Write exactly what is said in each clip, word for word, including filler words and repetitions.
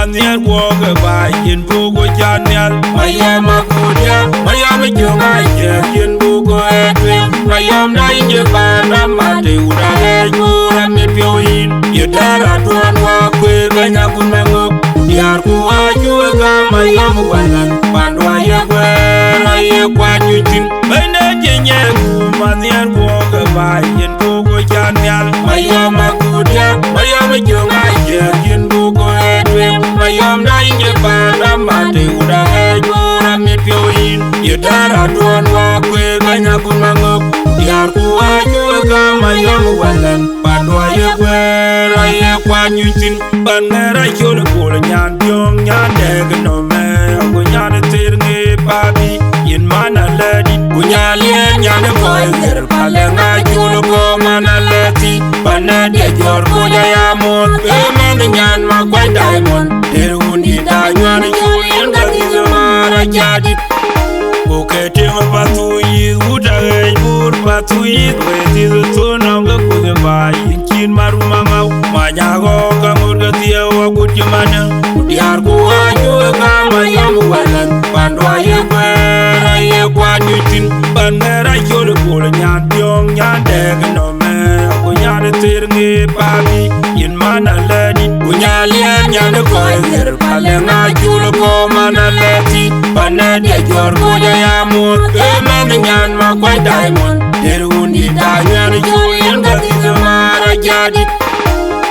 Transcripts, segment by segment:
Nhiɛɛr guɔ̈k ë baai, yen buk ë jat nhial. Mayɔm akudia, mayɔm ë jöŋ aciɛk, yen buk ë tueŋ. Mayɔm da yïn je paan rɔt mat të wut aɣɛɛc, ku rɔt mit piɔ̈u yïn. Ye tɛ̈r aduɔ̈n wä kueer bɛ̈ny akun maŋök. Diäärku acuk ë gam mayɔm ë wälɛn, pandu aye guɛɛr, aye kuany nyuc thïn. Bɛ̈nyden cï nyiɛɛi guum, anhiɛɛn guɔ̈k ë baai, yen buk ë jat nhial. Mayɔm akudia, mayɔm ë jöŋ aciɛk, yen buk ë tueŋ. Mayɔm da yïn je paan rɔt mat të wut aɣɛɛc, ku rɔt mit piɔ̈u yïn. Ye tɛ̈r aduɔ̈n wä kueer bɛ̈ny akun maŋök. Diäärku acuk ë gam mayɔm ë wälɛn, pandu aye guɛɛr, aye kuany nyuc thïn. Pan ŋɛɛr acol ë bol nyan biöŋ, nyan dɛɛk ë nɔmɛ, aku nyan ë ther ŋe papi. Yïn man alɛ̈ɛ̈dït, ku nyan liɛɛt nyan ë kɔc ɣer, palë ŋa col ë kɔ̈u man alɛ̈ɛ̈thi. Pan ë diɛ jɔ̈ɔ̈r koc aya moth, ee mɛnh nyan ma kuany Diamond. Tër wundït da nyuan ë col yen ka dhïth ë maar ajadït. Ku ke tiŋ path thuk yïth wut aɣɛɛc bur path thuk yïth, wëë dhïth ë thon nɔm ke kuth ë baai. Yïn cïn marum aŋäu, many aɣɔ̈ɔ̈k aŋot ke thiëëu agut cï manë. Ku diäärku acuk ë gam mayɔm ë wälɛn, pandu aye guɛɛr, aye kuany nyuc thïn. Pan ŋɛɛr acol ë bol nyan biöŋ, nyan dɛɛk ë nɔmɛ, aku nyan ë ther ŋe papi. Yïn man alɛ̈ɛ̈dït, ku nyan liɛɛt nyan ë kɔc ɣer, palë ŋa col ë kɔ̈u man alɛ̈ɛ̈thi. Pan ë diɛ jɔ̈ɔ̈r koc aya moth, ee mɛnh nyan ma kuany Diamond. Tër wundït da nyuan ë col yen ka dhïth ë maar ajadït.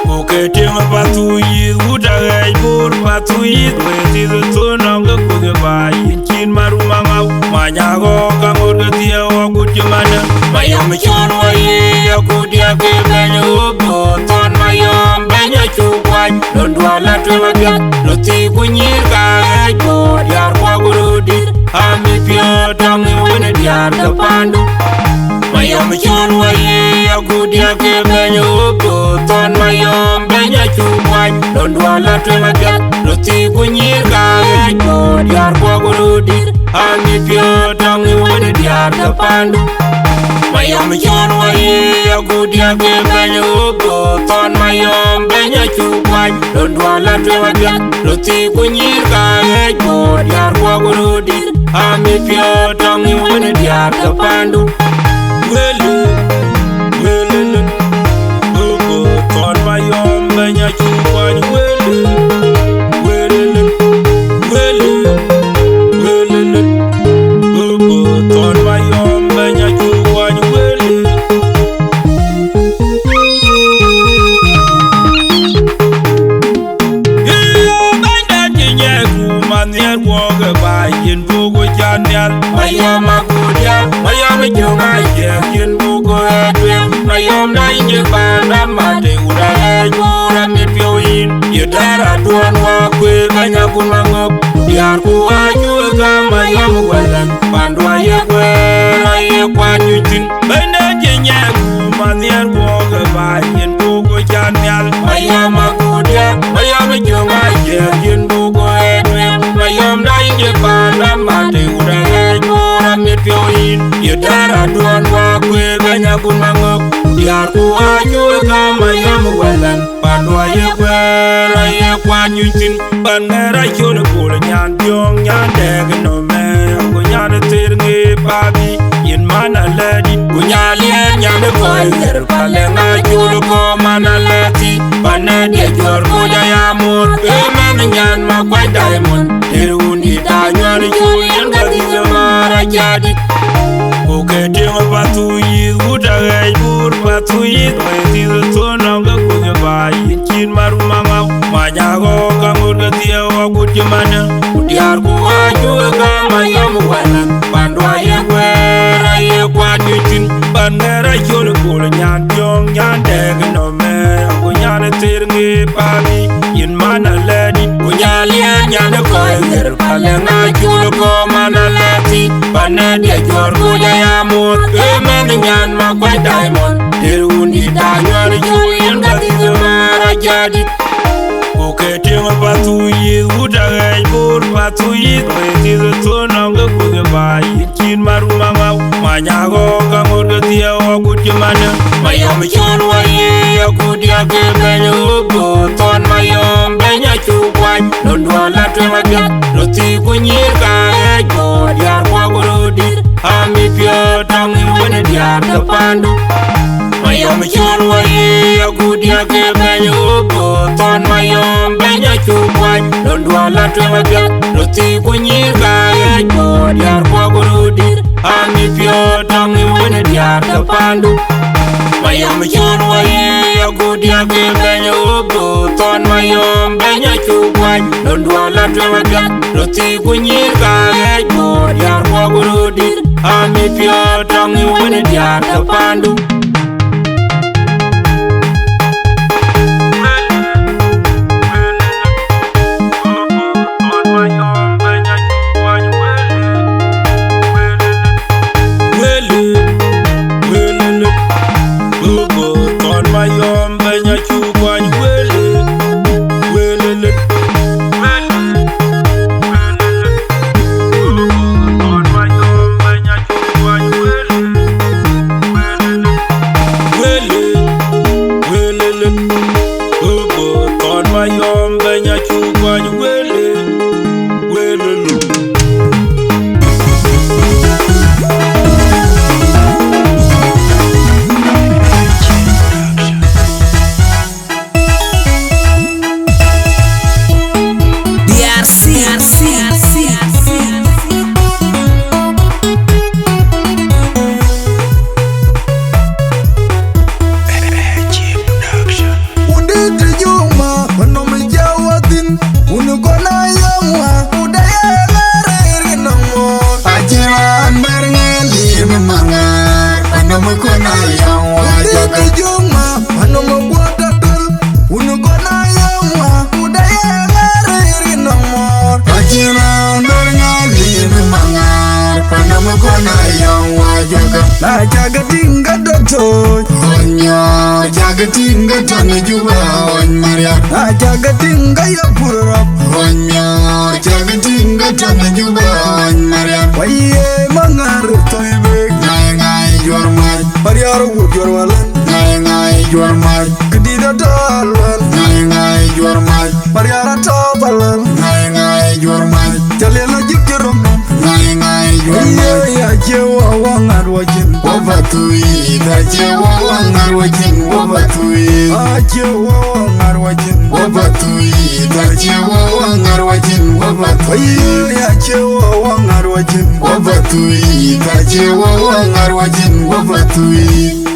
Ku ke tiŋ path thuk yïth wut aɣɛɛc bur path thuk yïth, wëë dhïth ë thon nɔm ke kuth ë baai. Yïn cïn marum aŋäu, many aɣɔ̈ɔ̈k aŋot ke thiëëu agut cï manë. Mayɔm cɔl wä yï akudia ke bɛ̈ny ë ɣööt bööth thɔn mayɔm bɛ̈ny acuk kuany. Lon duɔl la tueŋ apiath, lɔ thii ku nyïïr ka ɣɛɛc bööt diäär kuak röt dït. Amit piɔ̈ɔ̈th tɔŋ ë wën ë diäär ke pandu. Mayɔm cɔl wä yï akudia ke bɛ̈ny ë ɣööt bööth thɔn mayɔm bɛ̈ny acuk kuany. Lon duɔl la tueŋ apiath, lɔ thii ku nyïïr ka ɣɛɛc bööt diäär kuak röt dït. Amit piɔ̈ɔ̈th tɔŋ ë wën ë diäär ke pandu. Mayɔm cɔl wä yï akudia ke bɛ̈ny ë ɣööt bööth thɔn mayɔm bɛ̈ny acuk kuany. Lon duɔl la tueŋ apiath, lɔ thii ku nyïïr ka ɣɛɛc bööt diäär kuak röt dït. Amit piɔ̈ɔ̈th tɔŋ ë wën ë diäär ke pandu. Wëlë, wëlë, lë, böbö thɔn mayɔm bɛ̈ny acuk kuany. Wëlë, wëlë, lë, wëlë, wëlë, lë, böbö thɔn mayɔm bɛ̈ny acuk kuany. Wëlë. Ëë, bɛ̈nyden cï nyiɛɛi guum, anhiɛɛr guɔ̈k ë baai, yïn buk ë jat nhial. Mayɔm akudia, mayɔm ë jöŋ aciɛk, yïn buk ë tueŋ. Mayɔm da yïn je paan rɔt mat të wut aɣɛɛc, ku rɔt mit piɔ̈u yïn. Ye tɛ̈r aduɔ̈n wä kueer bɛ̈ny akun maŋök. Diäärku acuk ë gam mayɔm ë wälɛn, pandu aye guɛɛr, aye kuany nyuc thïn. Bɛ̈nyden cï nyiɛɛi guum, anhiɛɛr guɔ̈k ë baai, yïn buk ë jat nhial. Mayɔm akudia, mayɔm ë jöŋ aciɛk, yïn buk ë tueŋ. Mayɔm da yïn je paan rɔt mat të wut aɣɛɛc, ku rɔt mit piɔ̈u yïn. Ye tɛ̈r aduɔ̈n wä kueer bɛ̈ny akun maŋök. Diäärku acuk ë gam mayɔm ë wälɛn, pandu aye guɛɛr, aye kuany nyuc thïn. Pan ŋɛɛr acol ë bol nyan biöŋ, nyan dɛɛk ë nɔmɛ, aku nyan ë ther ŋe papi. Yïn man alɛ̈ɛ̈dït, ku nyan liɛɛt nyan ë kɔc ɣer, palë ŋa col ë kɔ̈u man alɛ̈ɛ̈thi. Pan ë diɛ jɔ̈ɔ̈r koc aya moth, ee mɛnh nyan ma kuany Diamond. Tër wundït da nyuan ë col yen ka dhïth ë maar ajadït. Ku ke tiŋ path thuk yïth wut aɣɛɛc bur path thuk yïth, wëë dhïth ë thon nɔm ke kuth ë baai. Yïn cïn marum aŋäu, many aɣɔ̈ɔ̈k aŋot ke thiëëu agut cï manë. Ku diäärku acuk ë gam mayɔm ë wälɛn, pandu aye guɛɛr, aye kuany nyuc thïn. Pan ŋɛɛr acol ë bol nyan biöŋ, nyan dɛɛk ë nɔmɛ, aku nyan ë ther ŋe papi. Yïn man alɛ̈ɛ̈dït, ku nyan liɛɛt nyan ë kɔc ɣer, palë ŋa col ë kɔ̈u man alɛ̈ɛ̈thi. Pan ë diɛ jɔ̈ɔ̈r koc aya moth, ee mɛnh nyan ma kuany Diamond. Tër wundït da nyuan ë col yen ka dhïth ë maar ajadït. Ku ke tiŋ path thuk yïth wut aɣɛɛc bur path thuk yïth, wëë dhïth ë thon nɔm ke kuth ë baai. Yïn cïn marum aŋäu, many aɣɔ̈ɔ̈k aŋot ke thiëëu agut cï manë. Mayɔm cɔl wä yï akudia ke bɛ̈ny ë ɣööt bööth thɔn mayɔm bɛ̈ny acuk kuany. ke pandu. Mayom cɔl wai agut ya ke bɛny obo thɔn mayom bɛny acuk wai. Lon dual la tueŋ apiath lo thii ku nyir ka ɣɛc bo diaar kuak rudir. Ami piɔ̈ɔ̈th tɔŋ i wën diaar ke pandu. Mayom cɔl wai agut ya ke bɛny obo thɔn mayom bɛny acuk wai. Lon dual la tueŋ apiath lo thii ku nyir ka ɣɛc bo diaar kuak rudir. Ami piɔ̈ɔ̈th tɔŋ i wën diaar ke pandu. Wele, wele, wele, obo thɔn mayom bɛny acuk wai. Wele, wele, wele, obo thɔn mayom bɛny acuk wai. Wele, wele, wele, obo thɔn mayom bɛny acuk wai. Wele, wele, wele. D R C. Wundit juma, wunum jawatin, wunu gona yamwa, uda ya lare rinamo. Ajiran berngali mangar, wunum gona yamwa. Wundit juma, wunum gwada dul, wunu gona yamwa, uda ya lare rinamo. Ajiran berngali mangar, wunum gona yamwa joga. Na jaga tinga doto. Onyo, jaga tinga tane juba, on Maria. Na jaga tinga ya purap. Onyo, jaga tinga tane juba, on Maria. Waye mangar toy bek. Ngai ngai jor mar. Maria ro jor walan. Ngai ngai jor mar. Kedida dalwan. Ngai ngai jor mar. Maria ra tabalan. Ngai ngai jor mar. Jalela jik jerom. Ngai ngai jor mar. Ye ya jewa wangar wajin. Wabatui, da jewa wangar wajin. Wabatui. A jewa wangar wajin. Wabatui, da jewa wangar wajin. Wabatui. Ye ya jewa wangar wajin. Wabatui, da jewa wangar wajin. Wabatui.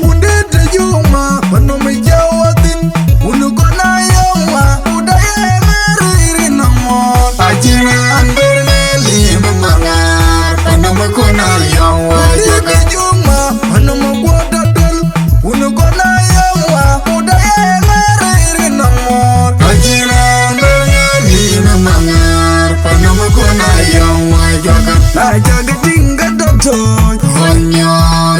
Wundit juma, wunum jawatin, wunu gona yamwa, uda ya lare rinamo. Ajiran berngali mangar, wunum gona yamwa. Wundit juma, wunum gwada dul, wunu gona yamwa, uda ya lare rinamo. Ajiran berngali mangar, wunum gona yamwa joga. Na jaga tinga doto. Onyo,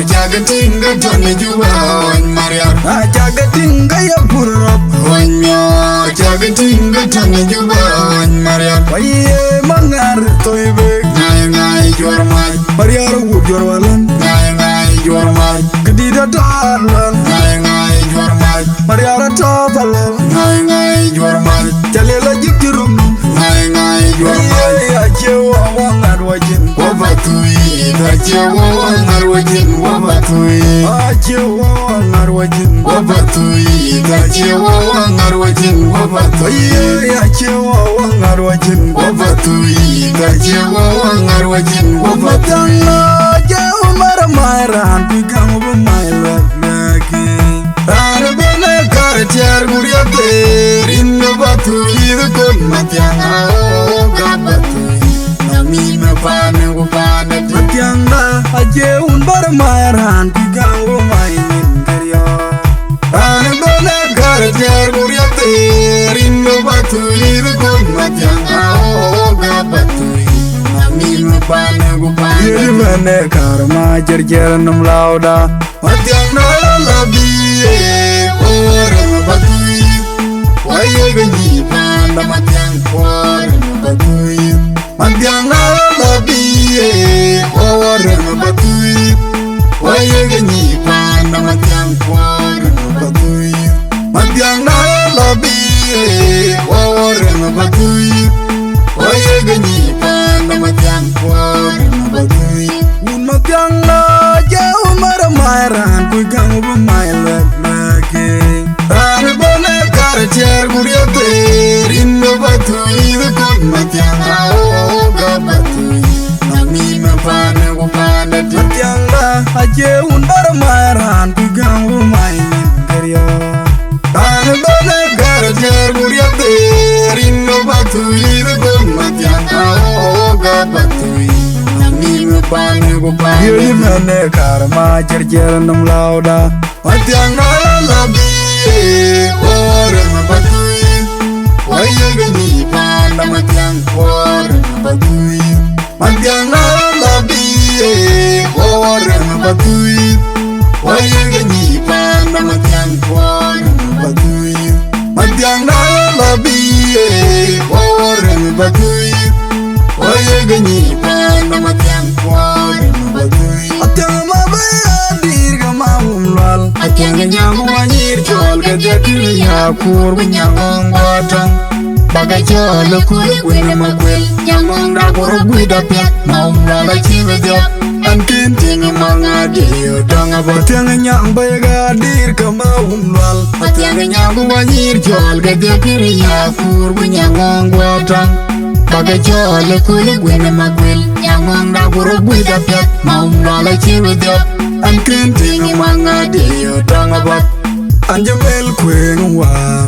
jaga tinga tane juba, on Maria. Na jaga tinga ya purap. Onyo, jaga tinga tane juba, on Maria. Waye mangar toy bek. Ngai ngai jor mar. Maria ro jor walan. Ngai ngai jor mar. Kedida dalwan. Ngai ngai jor mar. Maria ra tabalan. Ngai ngai jor mar. Jalela jik jerom. Ngai ngai jor mar. Ye ya jewa wangar wajin. Wabatui, da jewa wangar wajin. Wabatui. A jewa wangar wajin. Wabatui, da jewa wangar wajin. Wabatui. Ye ya jewa wangar wajin. Wabatui, da jewa wangar wajin. Wabatui. Matanga jewa mara mairan, pigang bu mailak naki. Raan bene kar tiar guria perin no batui kon Matiang, o ga batui. Nami me pane ku pane Matiang da, aje un bar mai raan pigang bu mai nin kerio. Raan bene kar tiar guria perin no batui kon Matiang, o ga batui. Nami me pane ku pane. Ye mene kar ma jer jer num lauda. Matiang na la bi, eh, ore ma batui. Waye ganyi panda Matiang, ore ma batui. Matiang na la bi, eh, ore ma batui. Waye ganyi panda Matiang, ore ma batui. Matiang na la bi, eh, ore ma batui. Waye ganyi panda Matiang, ore ma batui. Un Matiang la, ja un mara mara. My love, my king. Raan bɛ̈n ë kar tiɛɛr ku riɛth thëër, yïn ë Pathuyith kɔc Mathiäŋ, aoga Pathuyith, na mïïm ë panë ku panë tïŋ. Mathiäŋda acie wun bär mai raan ku gäm ku mai nyin kë riɔ̈ɔ̈k. Raan bɛ̈n ë kar tiɛɛr ku riɛth thëër, yïn ë Pathuyith kɔc Mathiäŋ, aoga Pathuyith, na mïïm ë panë ku panë. Yï mɛn ë kar ma cɛrcɛr nɔm lääuda. Mathiäŋ na la la bï, ee, wɔ rem Pathuyith. Wɔ yek nyi panda Mathiäŋ, wɔ rem Pathuyith. Mathiäŋ na la la bï, ee, wɔ rem Pathuyith. Wɔ yek nyi panda Mathiäŋ, wɔ rem Pathuyith. Mathiäŋ na la la bï, ee, wɔ rem Pathuyith. Wɔ yek nyi panda Mathiäŋ, wɔ rem Pathuyith. Athiäŋ ma bï adïr ke ma wum lual. Athiäŋ ke nyaŋ ku ma nyïïr cɔɔl ke dhiëk kï ya kuur ku nyaŋ ŋɔŋ guɔ tɔŋ. Ba ke cɔɔl ë kuur ë kuën ë ma kuel. Nyaŋ ŋɔŋ da ku rɔt guiëda piɛth ma wum lual acï bï dhiɔp. An kën tïŋ ë ma ŋa dië tɔŋ abɔ̈. Athiäŋ ke nyaŋ bï ke adïr ke ma wum lual. Athiäŋ ke nyaŋ ku ma nyïïr cɔɔl ke dhiëk kï ya kuur ku nyaŋ ŋɔŋ guɔ tɔŋ. Ba ke cɔɔl ë kuur ë kuën ë ma kuel. Nyaŋ ŋɔŋ da ku rɔt guiëda piɛth ma wum lual acï bï dhiɔp. An kën tïŋ ë ma ŋa dië tɔŋ abɔ̈. An jɔ mel kuëëŋ wäär,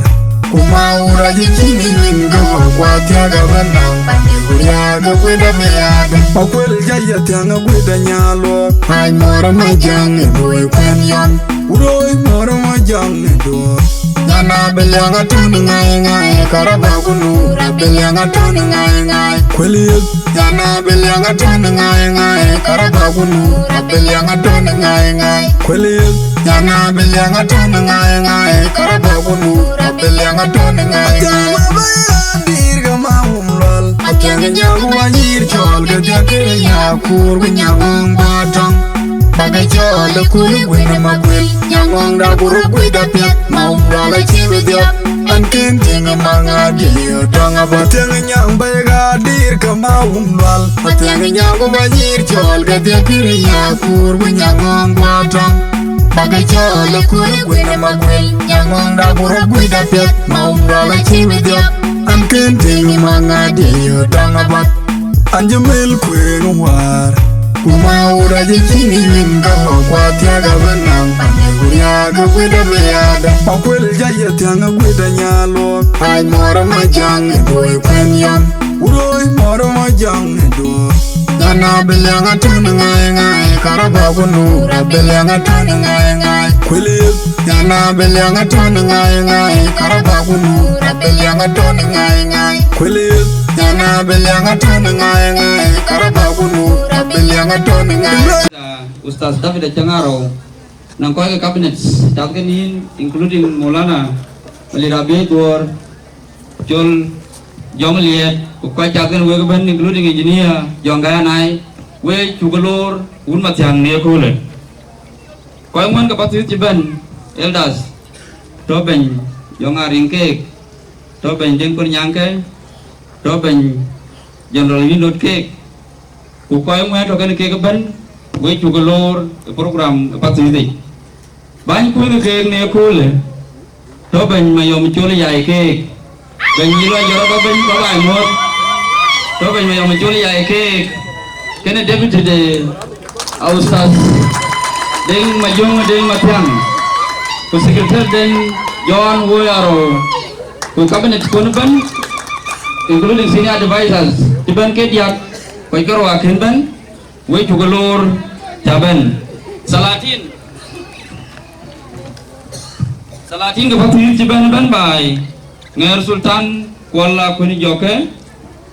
ku ma wur acï cïn ë nyin ke wä kua thiäk abï naŋ. Pande ku riääk ke kuëëda bï adë. Ma kuel jai ya thiäŋ ë kuëëda nyaal luɔk. Ai mɔr ma jäŋ ë duöi kuɛn yɔn. Wuroi mɔr ma jäŋ ë duöi. Nyana bï liäŋ atun ŋai ŋai, karaba ku nuur abï liäŋ atun ŋai ŋai. Kuel yeth. Nyana bï liäŋ atun ŋai ŋai, karaba ku nuur abï liäŋ atun ŋai ŋai. Kuel yeth. Nyana bï liäŋ atun ŋai ŋai, karaba ku nuur abï liäŋ atun ŋai ŋai. Athiäŋ ma bï adïr ke ma wum lual. Athiäŋ ke nyaŋ ku ma nyïïr cɔɔl ke dhiëk kï ya kuur ku nyaŋ ŋɔŋ guɔ tɔŋ. Ba ke cɔɔl ë kuur ë kuën ë ma kuel. Nyaŋ ŋɔŋ da ku rɔt guiëda piɛth ma wum lual acï bï dhiɔp. An kën tïŋ ë ma ŋa dië tɔŋ abɔ̈. Athiäŋ ke nyaŋ bï ke adïr ke ma wum lual. Athiäŋ ke nyaŋ ku ma nyïïr cɔɔl ke dhiëk kï ya kuur ku nyaŋ ŋɔŋ guɔ tɔŋ. Ba ke cɔɔl ë kuur ë kuën ë ma kuel. Nyaŋ ŋɔŋ da ku rɔt guiëda piɛth ma wum lual acï bï dhiɔp. An kën tïŋ ë ma ŋa dië tɔŋ abɔ̈. An jɔ mel kuëëŋ wäär, ku ma wur acï cïn ë nyin ke wä kua thiäk abï naŋ. Pande ku riääk ke kuëëda bï adë. Ma kuel jai ya thiäŋ ë kuëëda nyaal luɔk. Ai mɔr ma jäŋ ë duöi kuɛn yɔn. Wuroi mɔr ma jäŋ ë duöi. Nyana bï liäŋ atun ŋai ŋai, karaba ku nuur abï liäŋ atun ŋai ŋai. Kuel yeth. Nyana bï liäŋ atun ŋai ŋai, karaba ku nuur abï liäŋ atun ŋai ŋai. Kuel yeth. Nyana bï liäŋ atun ŋai ŋai, karaba ku nuur abï liäŋ atun ŋai. Ustaz David Acaŋ Arou, nɔŋ kɔc ke cabinet cath ke nïn, including Maulana Malir Abiy Duor, Col Jɔŋ Liɛɛt, ku kɔc cath ke wek ëbɛ̈n, including engineer Jɔŋ Gayanai, wek cuk loor wun Mathiäŋ në ëköölë. Kɔc ŋuɛ̈n ke Pathuyith cï bɛ̈n, elders, tɔ̈ bɛ̈ny Jɔŋ Ariŋ keek, tɔ̈ bɛ̈ny Deŋ Kony Nyaŋke, tɔ̈ bɛ̈ny General Yïndot keek, ku kɔc ŋuɛ̈n tɔ̈ kën keek ëbɛ̈n, wek cuk loor ë program ë Pathuyith yic. Bäny kuëëŋ keek në ëköölë, tɔ̈ bɛ̈ny Mayɔm Col Yai keek, bɛ̈ny yï lɔ jɔt rɔt bɛ̈ny bä baai muɔ̈th, tɔ̈ bɛ̈ny Mayɔm Col Yai keek, kënë deputy de Ustaz Deŋ Majöŋ Deŋ Mathiäŋ, ku secretary den John Woi Arou, ku cabinet kuɔn ëbɛ̈n, including senior advisors cï bɛ̈n ke diäk, kɔc ke rou akën bɛ̈n, wek cuk loor ca bɛ̈n. Salatin, Salatin ke Pathuyith cï bɛ̈n ëbɛ̈n baai, ŋɛɛr Sultan Kuɔl Akuën Jɔkë,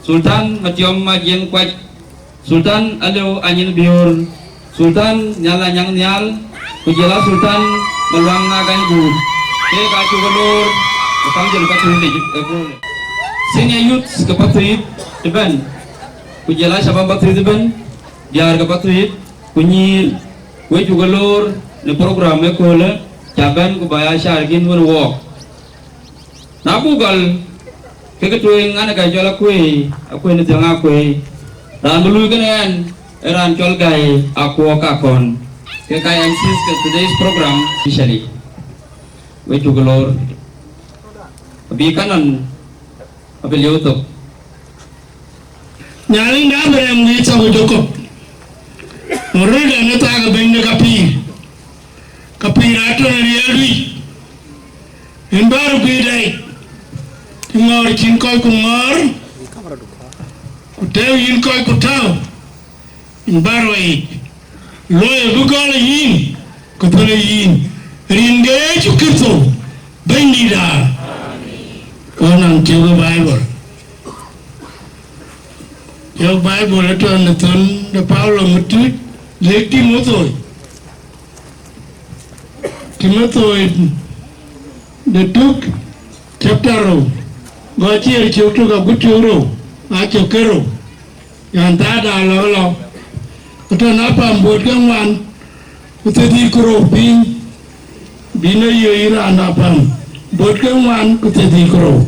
Sultan Matiɔm Majiëŋ Kuac, Sultan Alëu Anyin Biöör, Sultan Nhial Anyaŋ Nhial, ku jɔl a Sultan Maluaŋ Agany Guur, keek aa cuk loor ë council Pathuyith yic ëköölë. Senior youth ke Pathuyith ëbɛ̈n, ku jɔl a shabab Pathuyith ëbɛ̈n, diäär ke Pathuyith, ku nyïïr, wek cuk loor në program ëköölë, ca bɛ̈n ku ba ya sharikin wën wɔɔk. Na buk gɔl, ke kë tueŋ an, ka cɔl Akuëi, Akuëi në thiäŋ Akuëi. Raan bï luui kënë ɛn, ee raan cɔl Gai Akuɔɔk Akɔn. Ke ka M Cs ke today's program officially. We cuk loor. Abi kanan, abi liu thok. Nyaliŋ da Abraham ŋic thok Jacob. Ŋorida në thak ë bɛ̈ny de kapiir. Kapiir atɔ̈ në riɛl dui. Yïn bär guiir dai. Cï ŋɔɔr cïn kɔc ku ŋɔɔr. Ku tɛ̈ɛ̈u yïn kɔc ku tääu. Yïn bär wɔ yic. Luɔi bï gɔl ë yïn, ku thöl ë yïn. Rin ke Yecu Kërtho, Bɛ̈nydït aa. Ɣɔn naŋ tiök ë Baibol. Yök Baibol ë tɔ̈ në thön de Paulo Matuc, lëk Timothoi. Timothoi de tök, chapter rou, gɔ ciɛɛr cök tök agut cök rou, aa cök ke rou. Yan thaada lɔ lɔ. Ku tɔ̈ në apam buɔt ke ŋuan, ku thiërdhïc ku rou piny, bï në yök yïn raan apam. Buɔt ke ŋuan ku thiërdhïc ku rou.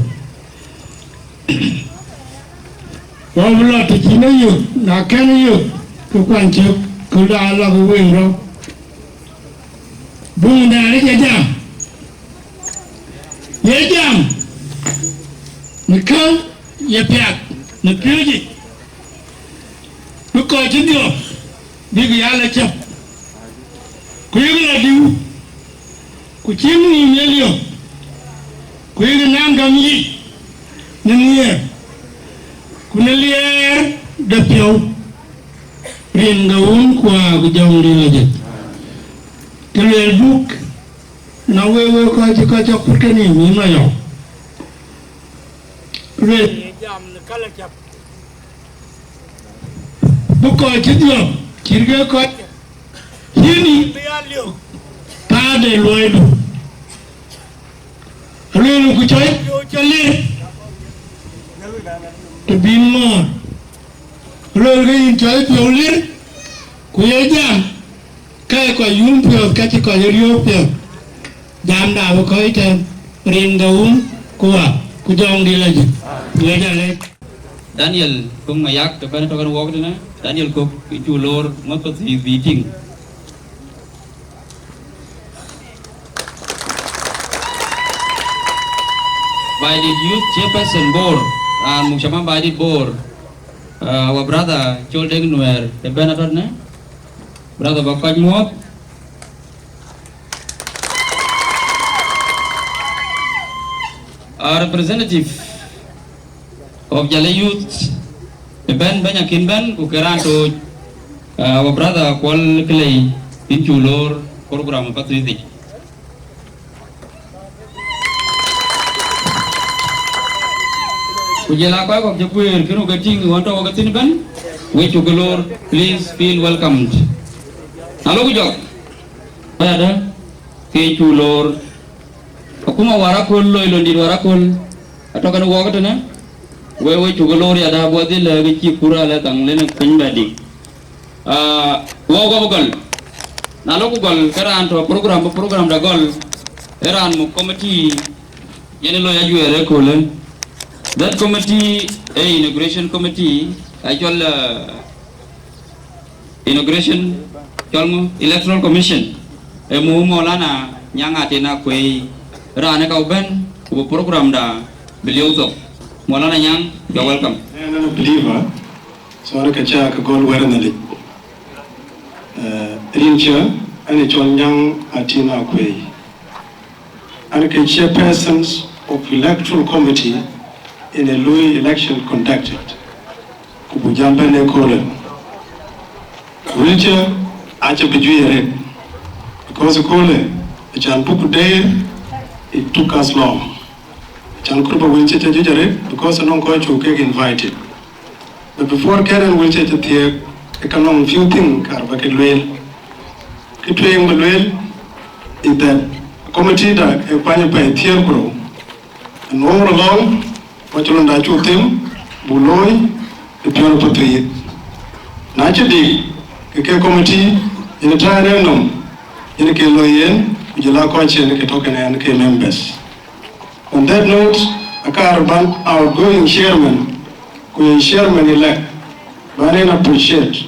Wɔ bï lɔ të cïn ë yök, na kɛn ë yök, ke kuany cök, ku da lɔ ke weŋ rɔt. Buŋ Nhialic ye jam. Ye jam. Në kë ye piath në piööcë. Bï kɔc cï dhiɔp, bïk ya lɔ cäp. Ku yek lɔ diu, ku cïn ŋïïm ye liɔp, ku yek naŋ gäm yic në nhiëër, ku në liɛɛr de piɔ̈u, rin ke Wun ku Wä ku Jɔŋdït Lajik. Të lueel buk, na wek, wek kɔc cï kɔc cɔk kut kenïïm, yïn Mayɔm. Lueel, bï kɔc cï dhiɔp cït ke kɔc cïn ë bï ya liök, taade luɔidu. Alueel ku cɔc piɔ̈u cä lir, të bïn ŋɔɔr. Alueel ke yïn cɔc piɔ̈u lir, ku ye jam, ka ye kɔc yum piɔ̈ɔ̈th, ka cï kɔc riöök piɔ̈ɔ̈th. Jamda bï kɔc tɛ̈n, rin ke Wun ku Wä ku Jɔŋdït Lajik. Wek alec. Daniel Kok Mayak, të bɛ̈n tɔ̈ kɛn wɔɔk tënë, Daniel Kok, yïn cuk loor, ŋuɔ̈th path bï tïŋ. Baidit Youth Chairperson Bor, raan muk cama Baidit Bor, uh, our brother Col Deng Nuer, të bɛ̈n atɔ̈ tënë, brother, ba kɔc muɔ̈th. A representative of Jalle Youth, ë bɛ̈n bɛ̈ny akïn bɛ̈n, ku ke raan tooc, uh, our brother Kuɔl Kilei, yïn cuk loor program ë path thiërdhïc. Ku jɔl aa kɔc kɔ̈k cï kueer, kënë ke tïŋ ɣɔn tɔ̈ ke thïn ëbɛ̈n, wek cuk loor, please feel welcomed. Na lok jɔk, ayadä, ke cuk loor. Akuma War Aköl, loi lon dït War Aköl, atɔ̈ kɛn wɔɔk tënë, wek, wek cuk loor yadä, buk dhil lɛ̈k cï kur alɛ dhaŋ lenë piny bɛ dik. Ah, wɔɔk wɔ bï gɔl. Na lok gɔl, ke raan tɔ̈ program, bï program da gɔl, ë raan muk committee, yen ë loi ajuɛɛr ëköölë. That committee, ë inauguration committee, acɔl, ah, inauguration, cɔl ŋö, Electoral Commission, ë muk Maulana Nyaŋ Aten Akuei, raan ë ka bɛ̈n, ku bï program da bï lieu thok. Maulana Nyaŋ, you're welcome. Ɣɛn ɣɛn a believer, so ɣɛn ke cä ke gɔl wɛ̈t ë Nhialic. Eh, rin cä, ɣɛn ë cɔl Nyaŋ Aten Akuei. Ɣɛn ke chairpersons of electoral committee in a lui election conducted. Ku buk jam bɛ̈n ëköölë. Wheelchair acä bï juëc arëët, because ëköölë, acan buk ku deer, it took us long. Acan kɔɔr ba wheelchair cä juëc arëët, because anɔŋ kɔc cuk kek invited. But before kɛn ɣɛn wheelchair cä thiëëk, ë ka nɔŋ few thing kaar ba ke lueel. Kë tueŋ ba lueel is that committee da ë kuany ë pɛɛi thiëër ku rou. And all along, wacï lon da cuk them, buk looi, ë piɔ̈n ë path thïïth. Na cï dik, ke ke committee, yen ë tɛ̈ɛ̈n ë nɔm, yen ke looi yen, ku jɔl aa kɔc cïn ke tɔ̈ kɛn ɣɛn ke members. On that note, akaar ban outgoing chairman, ku ye chairman elect, ban en appreciate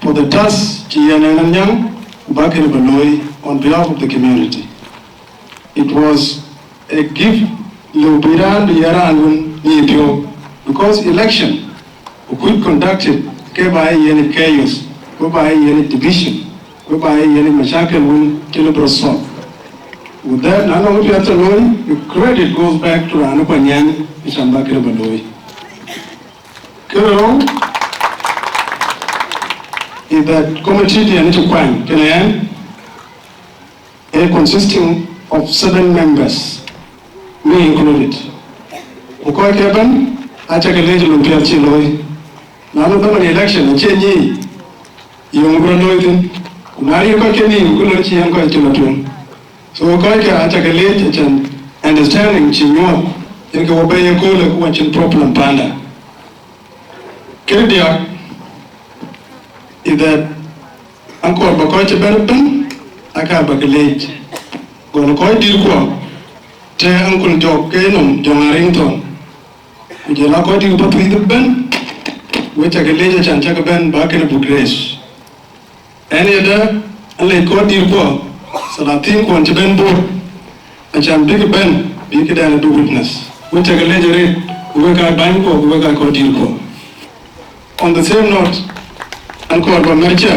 for the task cï yen ɣɛn Anyaŋ Ku bä kënë bä looi on behalf of the community. It was a gift, lëu bï raan bï ye raan wën ŋic piɔ̈u, because election, ku kuc conducted ke bä ye yen chaos, ku bä ye yen division, ku bä ye yen mashakil wën cï lëu bï rɔt solve. With that, na nɔŋ piɛth të looi, the credit goes back to raan ë kuany yen, ë cam bä kënë bä looi. Kërë rou is that committee diɛn cï kuany kënë ɣɛn, a consisting of seven members, me included. Ku kɔc ke bɛ̈n, aca ke leec lon piɛth cï looi. Na nu dhaman election acie nyic, yöŋ bï rɔt looi thïn. Ku na rir kɔc ke nïïm, ku lon cï yen kɔc cï lɔ tueŋ. So kɔc ke aca ke leec, acän understanding cï nyuɔɔth, yen ke wɔ bɛ̈i ye köölë ku wɔ cïn problem panda. Kërë diäk is that, aŋkɔɔr bä kɔc cï bɛ̈n ëbɛ̈n, aka bä ke leec. Gɔl kɔc dït kuɔ, të aŋkul jɔk ke nɔm, jɔŋ ariŋ thɔn. Ku jɔl a kɔc dït bä thuith ëbɛ̈n, we cä ke leec, acän cä ke bɛ̈n bä kënë buk grace. Ɛn yedë, an lec kɔc dït kuɔ, thalathin kuɔn cï bɛ̈n Bor, acän bïk bɛ̈n, bïk këdɛn bï witness. We cä ke leec arëët, ku wek aa bäny kuɔ, ku wek aa kɔc dït kuɔ. On the same note, an kɔɔr bä mɛ̈r cä,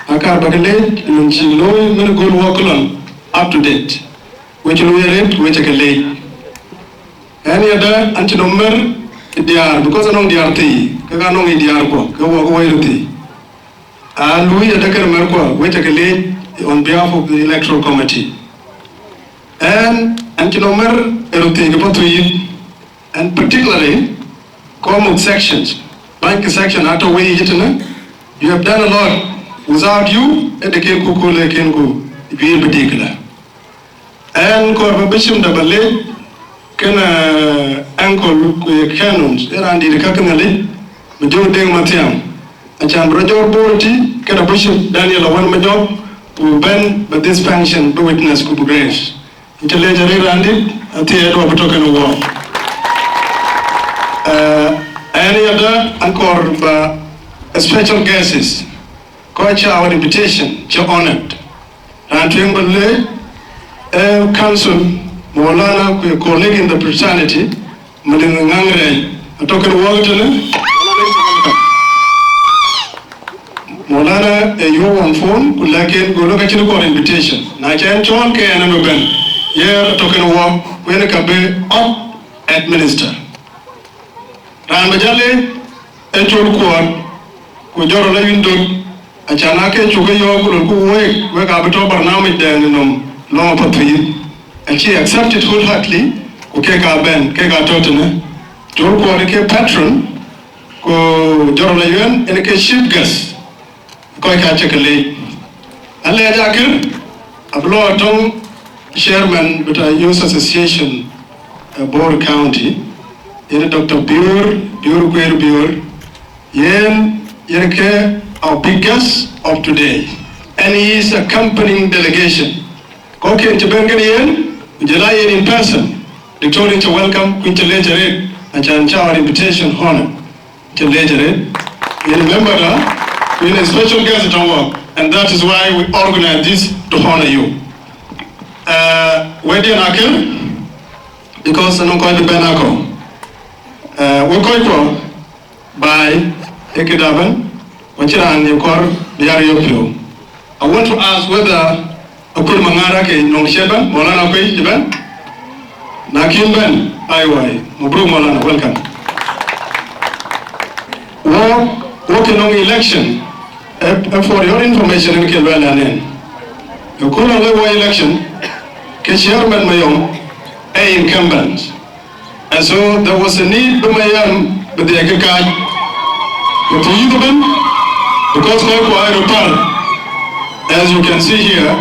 aka bä ke leec, lon cï looi, mën göl wɔ ke lɔn up to date. We cï looi arëët, we cä ke leec. Ɛn yedë, an cï nɔm mɛ̈r diaar, because anɔŋ diaar thii, ke ka nɔŋ yic diaar kuɔ, ke wɔ ke wɔ röt thii. A lui ë däkër mɛ̈r kuɔ, we cä ke leec on behalf of the electoral committee. Ɛn, an cï nɔm mɛ̈r ë röt thii ke Pathuyith, and particularly Komuk sections, bäny ke section atɔ we yic tënë, you have done a lot. Without you, ë de ken ku köölë ken ku juiir bï dik la. Ɛn kɔɔr bä bishop da bä leec, kënë, eh, uncle ku ye Canon, ë raan dït ka ke Nhialic, bï jɔ Deŋ Mathiaŋ. Acän bï rɔt jɔɔr Bor tï, kënë bishop Daniel Awän Majɔk, ku bɛ̈n bä this function bï witness ku bï grace. Cä leec arëët raan dït, athiɛɛi duɔ̈p tök kënë wɔ. Eh, ɛn yadä an kɔɔr bä special guests, kɔc cä our invitation cï honored. Raan tueŋ bä leec, eh, council, Maulana ku ye colleague in the fraternity, Mading Ŋaŋ Rɛɛc, atɔ kënë wɔɔk tënë. Maulana ë yöök on phone, ku lɛ̈k en, go lɔ ka cïn kɔɔr invitation. Na cɛ ɛn cɔɔl ke ɛn ënɔ bɛ̈n, ye atɔ kënë wɔɔk, ku en ka bï up at minister. Raan bä jal leec, ë col kuɔɔt, ku jɔt rɔt la yïn dot, acän ake cuk ke yɔ̈ɔ̈k, ku lolku week, wek aa bï tɔ barnamij dɛn ë nɔm lɔŋ Pathuyith. Acï accepted wholeheartedly, ku kek aa bɛ̈n, kek aa tɔ tënë. Col kuɔɔt ke patron, ku jɔt rɔt la yïn, en ke chief guest. Kɔc ka cä ke leec. Alɛɛc akër, abï lɔ tɔŋ chairman bï ta Youth Association, eh, Bor County, yen Doctor Bior, Bior Kuer Bior, yen, yen ke our big guest of today. And he is accompanying delegation. Kɔcken cï bɛ̈n kënë yen, ku jɔl a yen in person. Doctor, in cä welcome, ku in cä leec arëët, acän cä our invitation honor. Cï leec arëët, yen member da, ku yen special guest tɔŋ wɔ, and that is why we organize this to honor you. Uh, wɛ̈tdiɛn akër, because anɔŋ kɔc bï bɛ̈n akɔ̈u. Uh, we kɔc kuɔ, baai, ë këda bɛ̈n, ku acïn raan ye kɔɔr bï ya riɔ̈ɔ̈k piɔ̈u. I want to ask whether Akuël Maŋar ake nɔŋ cï bɛ̈n, Maulana Akuël cï bɛ̈n? Na kïn bɛ̈n, aiwa, mabruk Maulana, welcome. Wɔ, wɔ ke nɔŋ election, eh, eh, for your information, en ke luɛɛl ɛn ɛn. Ë kööl lɔŋ le wɔ election, ke chairman Mayom, eh, incumbent. And so there was a need bï Mayom bï dhiɛɛk ke kaac. Ku të yïth ëbɛ̈n, because kɔc kuɔ aa röt päl, as you can see here,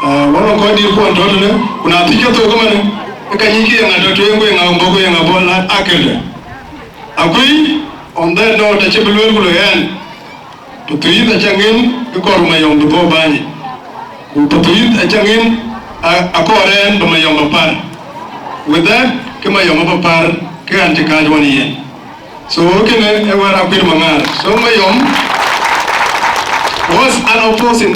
uh, wɔ nɔŋ kɔc dït kuɔn tɔ̈ tënë, ku na thiëckë thok ëmënë, ke ka nyic ke ye ŋa tɔ̈ tueŋ, ku ye ŋa bɔ̈, ku ye ŋa bɔ̈, la akërde. Akuël, on that note, acï bï lueel ku lueel ɛn, Pathuyith acä ŋic kë kɔɔr Mayom bï bɔ̈ bäny. Ku Pathuyith acä ŋic a, akɔɔr ɛn bï Mayom bï päl. With that, ke Mayom abï päl, ke ɣɛn cï kääc ɣɔn yen. So, kënë ë wɛ̈t Akuël Maŋar. So, Mayom was an opposing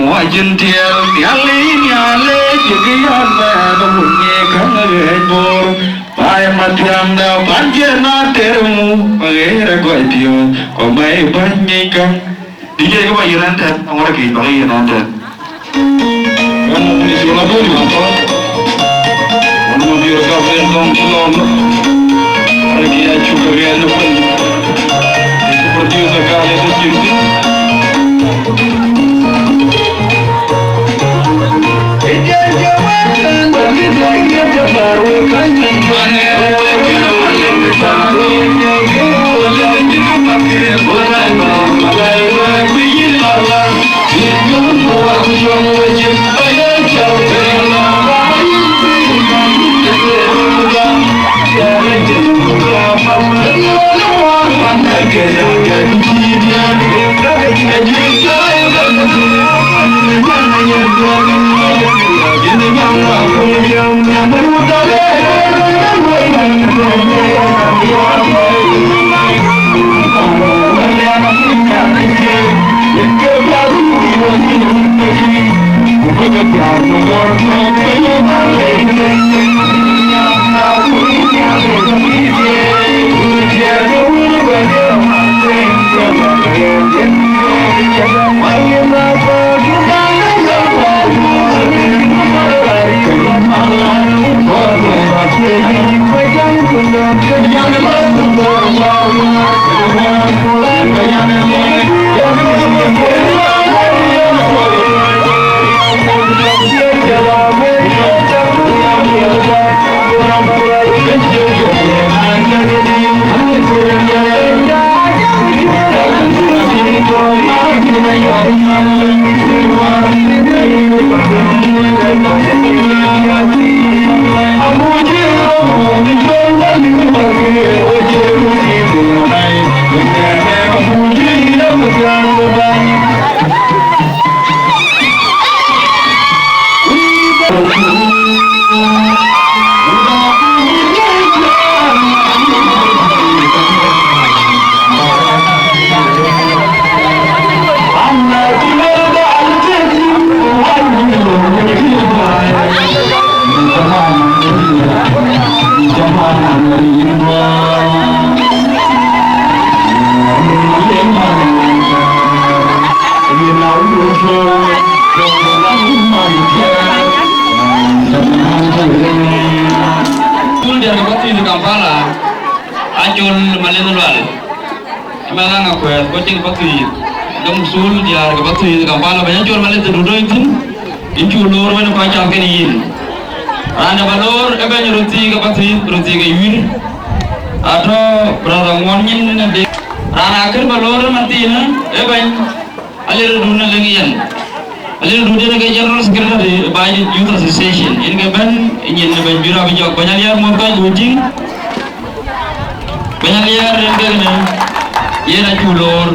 mu acïn tiɛɛl, Nhialic, Nhialic, cï kë yɔn bɛ̈n wun ŋic käŋ ɣɛɛc Bor. Baai Mathiäŋda, pan cïn ater mu, aɣeer ë gɔc piɔ̈ɔ̈th, ku mɛi bäny ŋic käŋ. D J ke ba yen ɛn tɛ̈n, aŋuɔt akëc ba ke yen ɛn tɛ̈n. One of the Shona Boni, one of your government song, Shilon. Arki ya chuka gel no. Producer Khaled Chirti. Sul diäär ke Pathuyith Kampala, Acol Malith Lual. Ëmɛn Aŋakuɛɛth, kɔc cï ke Pathuyith. Dom sul diäär ke Pathuyith Kampala, bɛ̈ny Acol Malith, të du tɔ̈ yïn thïn, yïn cuk loor wën kɔc cath kenë yïn. Raan dɛ̈ ba loor ë bɛ̈ny röt thii ke Pathuyith, röt thii ke Yuir. Atɔ̈ brother Ŋuɔn nyin në de. Raan akën ba loor ëmɛn thiinë, ë bɛ̈ny Alier Dun ë Leŋ Yen. Alier Dun yen ke General Secretary Baidit Youth Association. Yen ke bɛ̈n nyin në bɛ̈ny Biur Abijɔk. Bɛ̈ny Alier muɔ̈th kɔc buk tïŋ. Bɛ̈ny Alier yen ke kënë, yen acuk loor.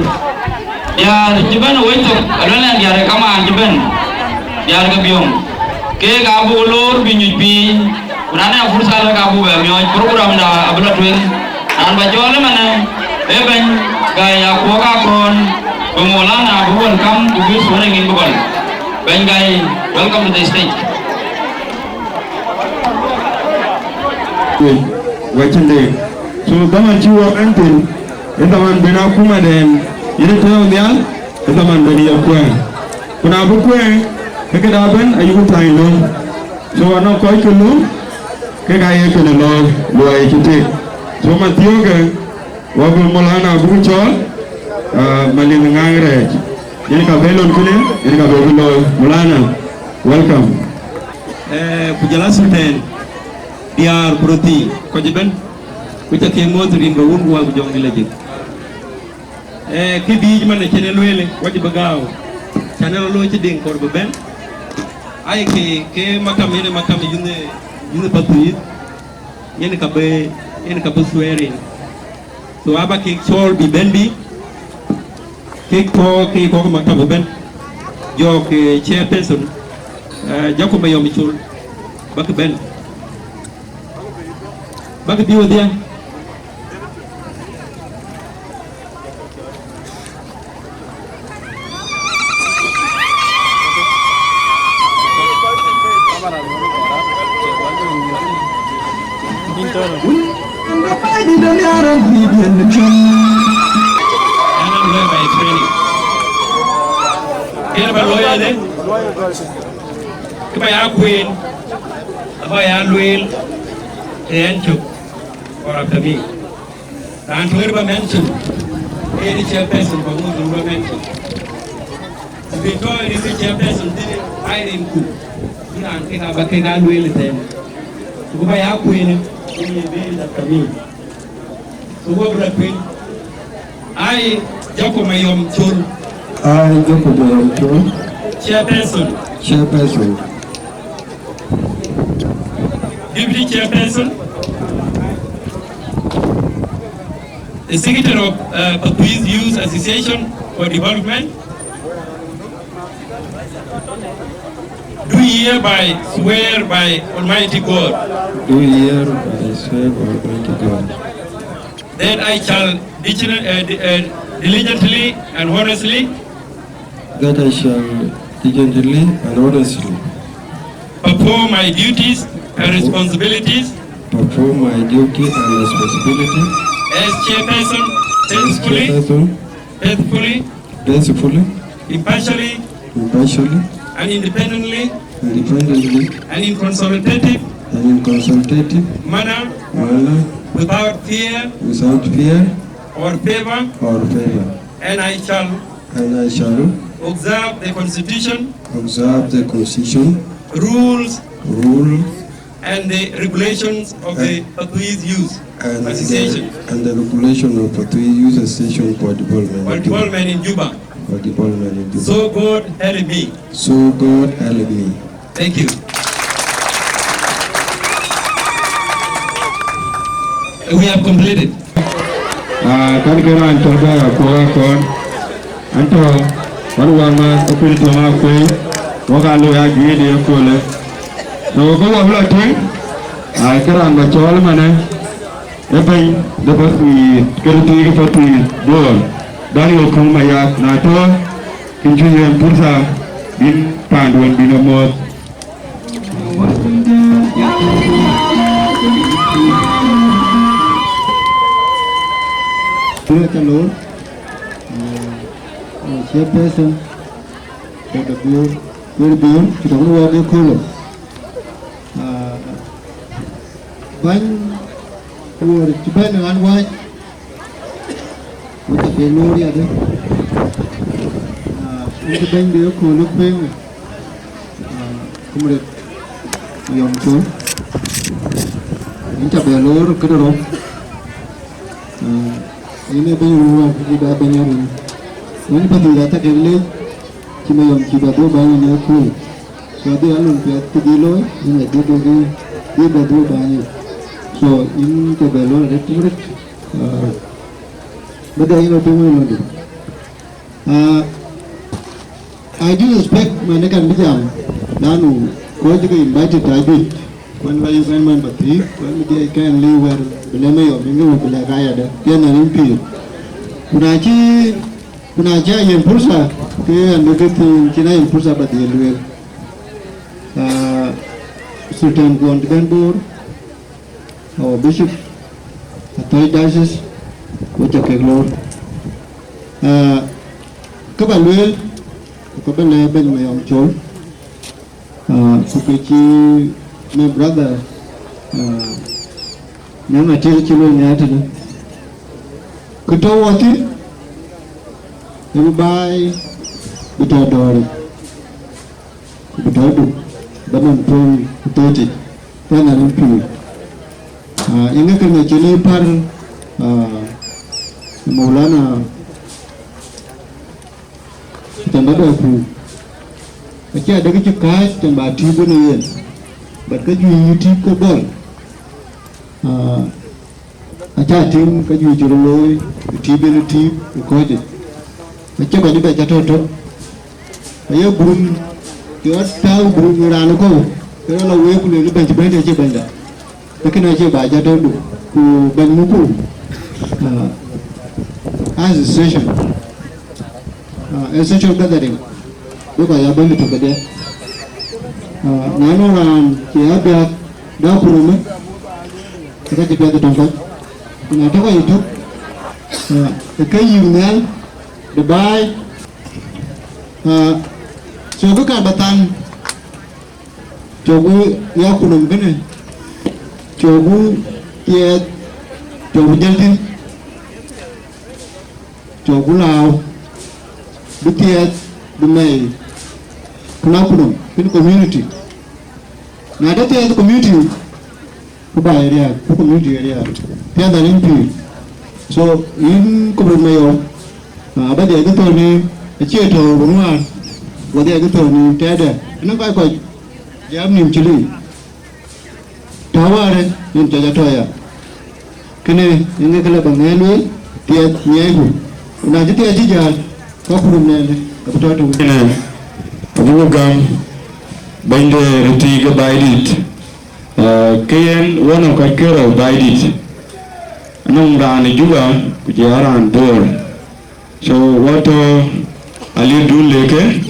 Diäär cï bɛ̈n ë wec thok, aluel ɛn diäär ë kamaan cï bɛ̈n, diäär ke Biöŋ. Keek abuk loor bï nyuc piny. Ku na nɔŋ fursa lëk abuk bɛ miɔɔc, program da abï lɔ tueŋ. Raan ba cɔɔl ëmɛnë, ee bɛ̈ny Gai Akuɔk Akɔ̈ɔ̈n, bï Maulana bï welcome, ku bï swearing in bï gɔl. Bɛ̈ny Gai, welcome to the stage. Wacin de. So, dhaman cï wɔ bɛ̈n thïn, ë dhaman ben akuma den, yen ë tɔ̈u nhial, ë dhaman ben ye kuɛɛŋ. Ku na bï kuɛɛŋ, ke këda bɛ̈n ayuku tany löŋ. So, anɔŋ kɔc ke löŋ, kek aye kënë lɔ luɔi cï tek. So, man thiɔ̈kë, wɔ bï Maulana buk cɔɔl, ah, Malith Ŋaŋ Rɛɛc. Yen ka bï lon kënë, yen ka bï bï looi. Maulana, welcome. Eh, ku jɔl a Sultan, diäär ku röt thii, kɔc ëbɛ̈n, ku ca kek muɔ̈th rin ke wun ku wä ku jɔŋdï la jik. Eh, kë biic man acïn ë lueel, wacï bï gääu, cän ë rɔt looi cï diŋ kɔɔr bï bɛ̈n. Ai ke, ke makam yen ë makam ë yïn ë, yïn ë Pathuyith, yen ka bï, yen ka bï swearing. So aba kek cɔɔl bï bɛ̈n bï, kek tɔ̈ ke kɔ̈k makam ëbɛ̈n. Jɔɔk, eh, chairperson, eh, Jacob Mayom Col, bäk bɛ̈n. Bäk bï wodhia. Yen ba looi ade, kë ba ya kueen, aba ya lueel, ë ɛn cök, or after me. Raan töŋ ba mention, ee chairperson ba ŋot ba mention. Bï tɔ̈ ë chairperson thïn, ai rin ku, bï raan kek aba kek a lueel ëtɛ̈ɛ̈n. Ku ba ya kueen, ë ye bɛ̈ɛ̈r dap ka mïï. So wɔ bï rɔt tueŋ. Ai Jacob Mayom Col. Ai Jacob Mayom Col. Chairperson. Chairperson. Deputy Chairperson, the Secretary of, uh, Pathuyith Youth Association for Development, do hereby swear by Almighty God. Do hereby swear by Almighty God. That I shall diligently, uh, di-, uh, diligently and honestly. That I shall diligently and honestly. Perform my duties and responsibilities. Perform my duty and responsibility. As chairperson, as faithfully, chairperson, faithfully, faithfully, impartially, impartially, and independently, independently, and in consultative, and in consultative manner, manner, without fear without fear or favor, or favor, and I shall and I shall observe the Constitution, observe the Constitution, rules, rule, and the regulations of the Pathuyith Youth and Association the, and the regulation of Pathuyith Youth Association for development for in Juba. Development in Juba. For development in Juba. So God help me. So God help me. Thank you. We have completed. Ah, kan ke raan tɔ̈ bɛ̈ɛ̈r akuɔɔk akɔn. An tɔ̈, wan wak ma ë piny tɔ̈ ŋa kuei, wak aa loi ajuëc ë köölë. So, ke wak bï lɔ tïŋ, aa, ke raan ba cɔɔl ëmanë, ë bɛ̈ny de Pathuyith, ke röt thiëëk ë Pathuyith Bor, Daniel Kuŋ Mayak, na tɔ̈, kën cï yen pursa, bïn paanduön bïn ë muɔ̈ɔ̈th. Kërë ca loor, eh, eh, chairperson, Doctor Bior, Bior Bior, cï tɔ̈ në wɔɔk ë köölë. Ah, bäny Kuɔɔr cï bɛ̈n ë ɣän wääc, ku ca ke loor yadë. Ah, yïn cï bɛ̈ny de ëkööl ë kuëëŋë, ah, Comrade Yɔm Col, yïn ca bɛ loor këde rou. Ah, yïn ee bɛ̈ny rou, ku cï bɛ bɛ̈ny arou. Wën Pathuyith aca kek leec, cï Mayɔm cï bɛ dhuk bäny ë ëkööl. So dhil alun piɛth cï dhil looi, yïn adhil duökï, dhil bɛ dhuk bäny yic. So yïn ke bɛ loor arëët tïŋ röt, ah, bä dɛ yïn rɔt piŋ wën lɔ̈ŋdu. Ah, I do expect man ë kan bï jam, lanu kɔc ke invited ajuëc. Kuan la yök ɛn man Pathuyith, kuan bï dhiɛc kɛn liu wɛ̈ɛ̈r, bï lɛ̈k Mayɔm, yïn ke wën bï lɛ̈k ayadë, yɛn an yïn pïïr. Ku na cï, ku na cï a yen pursa, ke an bï ke thiin cïn a yen pursa ba dhil lueel. Ah, Sultan Kuɔn cï bɛ̈n Bor, our Bishop, Athɔ̈ɔ̈c Diocese, ku ca kek loor. Ah, kë ba lueel, ku kë ba lɛ̈k bɛ̈ny Mayɔm Col, ah, ku kë cï my brother, ah, Nyaŋ Atir cï lueel nhiaar tënë. Kë tɔ̈u wɔ thïn, ë bï baai bï tɔ̈ dɔ̈ɔ̈ric. Ku bï tɔ̈ duk, ba nɔm tueŋ ku thööc yic, tɛ̈n an yen pïïr. Ah, yeŋö kënë cïn ë pär, ah, Maulana cï tɛ̈n ba bɛ pur. Acie adek cï kääc tɛ̈n ba tïïp wën ë yen, but ka juëc yï tïïp ke bɔ̈l. Ah, Acä tïŋ ka juëc cï röt looi, ë tïïp en ë tïïp ë kɔ̈ɔ̈c yic. Acï kɔc ëbɛ̈n cä tɔ̈ tök. Aye gurum, cï ɣɔt tääu gurum ë raan ë kɔ̈u, ke rɔt lɔ week ku lueel bɛ̈ny cï bɛ̈ny de cï bɛ̈nyda. Ee kënë acie ba cä tɔ̈ duk, ku bɛ̈ny muku, ah, as a session. Ah, ë social gathering, bï kɔc aa bɛ̈n ë tök kedhie. Ah, na nɔŋ raan cï aa biäk dä kurumë, ke ka cï piɛth ë töŋ kɔc. Ku na tɔ̈ kɔc ë tök, ah, ë ke yïk nhial de baai. Ah, so kë kan ba thaŋ, cɔkku ya kunɔm kënë, cɔkku thiɛɛth, cɔkku jël thïn. Cɔkku lääu, bï thiɛɛth, bï mɛi, kën a kunɔm, kën community. Na de thiɛɛth community, ku ba ë riääk, ku community ë riääk. Thiɛɛth an yen pïïr. So, yïn Comrade Mayɔm, ah, ba dhiɛl kë thɔ̈n nïïm, acie tɔ̈u röt ŋuan, ku ba dhiɛl kë thɔ̈n nïïm tɛ̈dɛ̈. Ënɔŋ kɔc kɔc, jam nïïm cï lëu. Tɔ̈ wäärë, yen cɔc atɔ̈ ya. Kënë, yen ke lë ba ŋɛ̈ɛ̈r lueel, thiɛɛth nyiɛɛiku. Ku na cï thiɛɛth cï jäl, ka kurum nɛɛnë, abï tɔ̈ tëwën. Kënë, abuk gam, bɛ̈nyde röt thiëëk ke Baidït. Ah, ke yen, one of kɔc ke rou Baidït. Anɔŋ raan ë Juba, ku jɔ raan Bor. So, wɔ tɔ̈ alirdun leke,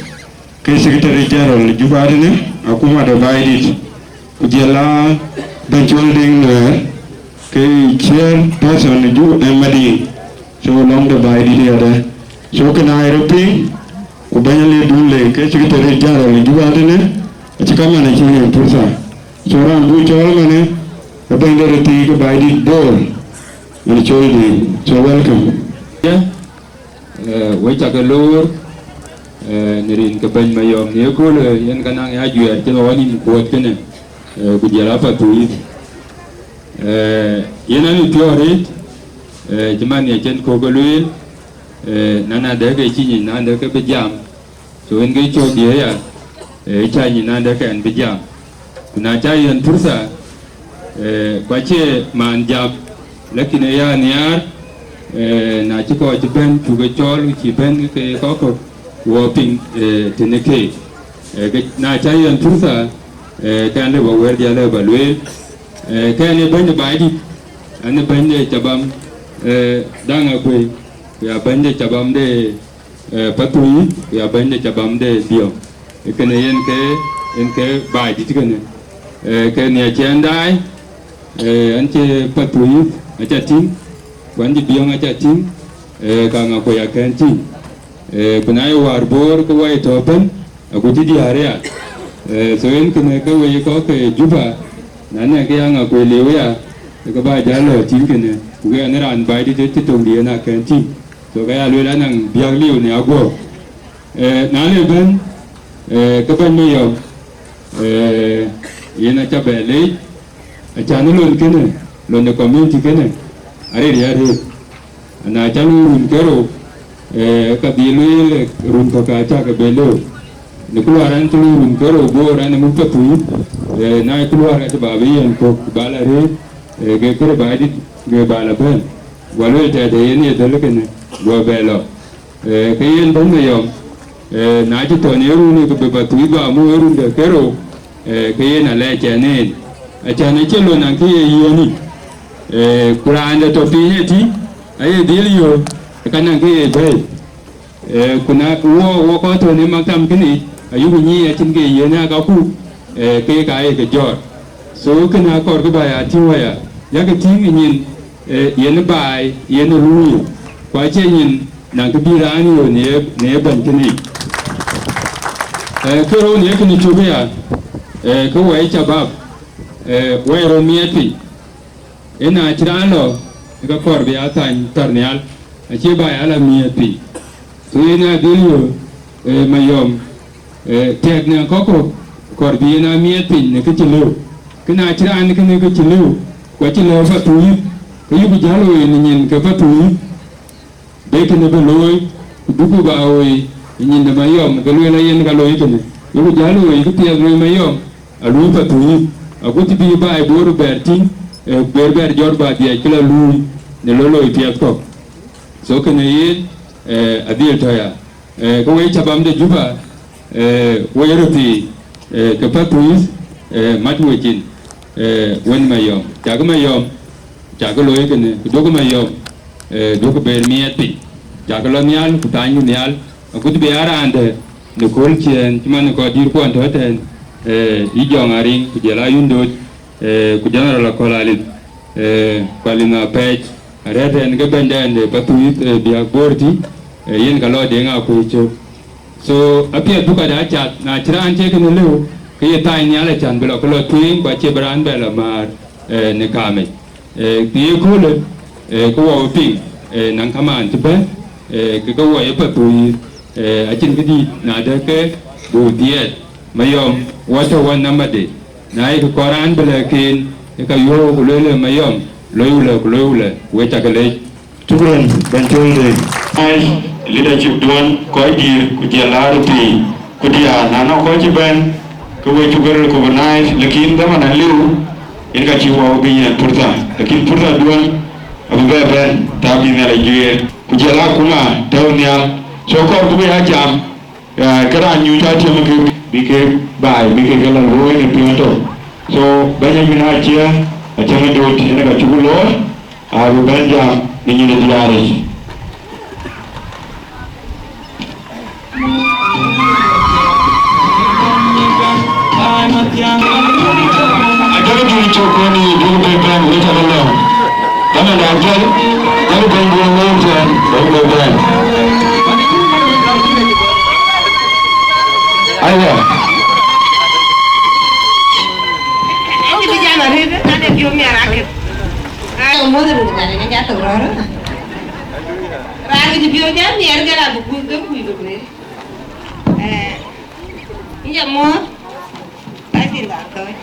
ke Secretary General Juba tënë, akuma de Baidït. Ku jɔl a Bɛ̈ny Col Deŋ Nuɛɛr, ke chairperson Ju-, eh, Madiŋ. So, lɔŋ de Baidït yadë. So, kënë aa rɔt piŋ, ku bɛ̈ny alirdun leke, ke Secretary General Juba tënë, acï kaman acï yen pursa. So, raan buk cɔɔl ëmanë, ë bɛ̈nyde röt thiëëk ke Baidït Bor. Wën col de, so welcome. Eh, we cak loor, eh, në rin ke bɛ̈ny Mayɔm në ëkööl, eh, yen ka naŋ ya juɛɛr cïn ɣɔn nïm kuɔ̈ɔ̈t kënë, eh, ku jël apathuith. Eh, yen anï piɔ̈ɔ̈r rëët, eh, cï man ye cïn kɔ̈k ke lueel, eh, na na dɛ̈k ke cï nyic, na dɛ̈k ke bï jam. So yen ke cɔk diëëya, eh, cä nyin nadë kɛn bï jam. Ku na cä yen pursa, eh, ku acie man jam, lakin ë ya nhiaar, eh, na cï kɔc cï bɛ̈n cuk ë cɔɔl, ku cï bɛ̈n ke kɔ̈k kɔ̈k, wɔ piŋ, eh, tënë keek. Eh, ke, na cä yen pursa, eh, kɛn lë bä wɛ̈ɛ̈r diäl ë bä lueel. Eh, kɛn ë bɛ̈ny ë baai dït, an ë bɛ̈ny de cabam, eh, daŋ akuëi, ku ya bɛ̈ny de cabam de eh, Pathuyith, ku ya bɛ̈ny de cabam de Biɔŋ. Ee kënë yen ke, yen ke baai dït kënë. Eh, ke nhiac cï ɛn daai, eh, ɛn cï Pathuyith aca tïŋ, ku ɛn cï Biɔŋ aca tïŋ, eh, ka ŋa ku ya kɛn tïŋ. Eh, ku na ye wäär Boor ke wai tɔ̈ ëbɛ̈n, aku cï diäär ya. Eh, so yen kënë ke wei kɔ̈k ke Juba, na nɛn ke ya ŋa ku liu ya, ke ba jäl lɔ tïŋ kënë, ku ke ɛn raan baai dït cï töŋ diɛn akɛn tïŋ. So ka ya lueel anaŋ biäk liu në aguɔ̈p. Eh, na le bɛ̈n, eh, ke bɛ̈ny Mayɔm, eh, yen aca bɛ leec, acan ë lon kënë, lon de community kënë, arëër ya rëër. Ana ca luui run ke rou, eh, ka dhil lueel, eh, run kɔ̈k aca ke bɛ lëu. Në kuluar an cï luui run ke rou Boor an ë muk Pathuyith, eh, na ye kuluar ka cï ba bï yen kök ba la rëër, eh, ke kërë ba dït, ke ba la bɛ̈n. Guɔ lueel tɛ̈dë yen ye dhël kënë, guɔ bɛ lɔ. Eh, ke yen bɛ̈ny Mayɔm, eh, na cï thɔn ye runi ku bï Pathuyith ba muk ye run de ke rou, eh, ke yen alɛɛc ɛn en. Acan acï lon an kë ye yiëëni, eh, ku raan de tɔ piny ëtï, aye dhil yöök, ka naŋ kë ye bɛ̈ɛ̈i. Eh, ku na wɔ, wɔ kɔc thɔn ë maktam kënë, ayuku nyiic acïn kë ye yiëëni akaku, eh, ke ka ye ke jɔɔr. So kënë akɔɔr kë ba ya tïŋ waya, yak tïŋ ë nyin, eh, yen baai, yen luui, ku acie nyin naŋ kë bï raan yöök në, në ëbɛ̈n kënë yic. Eh, ke rou në kënë cuk ya, eh, ke wɛi cabap, eh, wɛi rou miɛt piny. Ëna cï raan lɔ, ke kɔɔr bï a thany thar nhial, acie ba ya la miɛt piny. Ku yen adhil yöök, eh, Mayɔm, eh, tɛ̈k në kɔ̈k kɔ̈k, kɔɔr bï yen a miɛt piny në kë cï lëu. Kë na cï raan kënë kë cï lëu, ku acï lëu Pathuyith, ke yuku jäl woi në nyin ke Pathuyith, bï kënë bï looi, ku duku ba woi ë nyin de Mayɔm, ke lueel ayen ka looi kënë. Yuku jäl woi kë piɛth looi Mayɔm, aluui Pathuyith, agut bï baai Boor bɛɛr tïŋ, eh, bɛɛr bɛɛr jɔt ba dhiɛc kë la luui në loi looi piɛth kɔ̈k. So kënë yen, eh, adhil tɔ̈ ya. Eh, ke wei cabam de Juba, eh, wei röt thii, eh, ke Pathuyith, eh, mat wecin, eh, wën Mayɔm. Cakë Mayɔm, cakë looi kënë, ku duɔ̈kë Mayɔm, eh, duɔ̈kë ber miɛɛt piny. Cakë lɔ nhial, ku thaanyku nhial, agut bï ya raan dɛ̈ në kööl ciëën, cï man kɔc dïïr kuɔn tɔ̈ tɛ̈n, eh, yï Jɔŋ Ariŋ, ku jɔl a Yundoc, eh, ku General Akɔl Alith, eh, ku Alith Apɛɛc, arɛ̈ɛ̈r tɛ̈n ke bɛ̈nydan de Pathuyith, eh, Biäk Boor tï, eh, yen ka lɔ Deŋ Akuëi cök. So, apiɛth buk ada cath, na cï raan cie kënë lëu, ke ye thaai nhial acan bï lɔ ke lɔ tueŋ, ku acie bï raan bɛ lɔ määr, eh, në kaamic. Eh, kë ye köölë, eh, ke wɔ piŋ, eh, naŋ kamaan cï bɛ̈n, eh, ke ke wɔ ye Pathuyith, eh, acïn këdït, na dɛ̈ ke buk dhiɛɛt, Mayɔm, wɔ tɔ̈ wɔ namade, na ye kë kɔɔr raan bï lɛ̈k en, ke ka yuɔ̈ɔ̈k ku lueel ë Mayɔm, loi wulë ku loi wulë, we cakë leec. Shukran, bɛ̈ny col de. Ai, leadership duɔ̈n, kɔc dïïr, ku jɔl a röt thii, ku diäär, na nɔŋ kɔc cï bɛ̈n, ke we cuk recognize, lakin dhaman aliu, yen ka cï wɔ bï yiɛ̈n purtha. Lakin purtha duɔ̈n, abï bɛ bɛ̈n, tääu bï Nhialic guiir. Ku jɔl akuma tɔ̈u nhial. So kɔɔr ku bï ya jam, Ya, ke raan nyuc atiëm ke bï ke baai, bï ke ke la luɔ̈i në piɔ̈n tök. So, Benjamin Aciëŋ, Aciëŋ Adut, yen ka cuk loor, abï bɛ̈n jam në nyin ë diäär yic. Aciëŋ Adut cuk kɔn yï bï ke bɛ̈n, wek cä ke lɔ. Dhamanda jɔl, jɔl bɛ̈ny duɔ̈n loor tɛ̈n, bɛ̈ny duɔ̈n bɛ̈n. Aiwa. Amuɔ̈th rin Nhialic, aca thok rɔ̈ɔ̈r. Raan wïc piɔ̈u jam miɛt ke raan bï kuc ke kuc bï guëër. Eh, yïn ca muɔ̈th, bä cïn dhal thɔ̈c.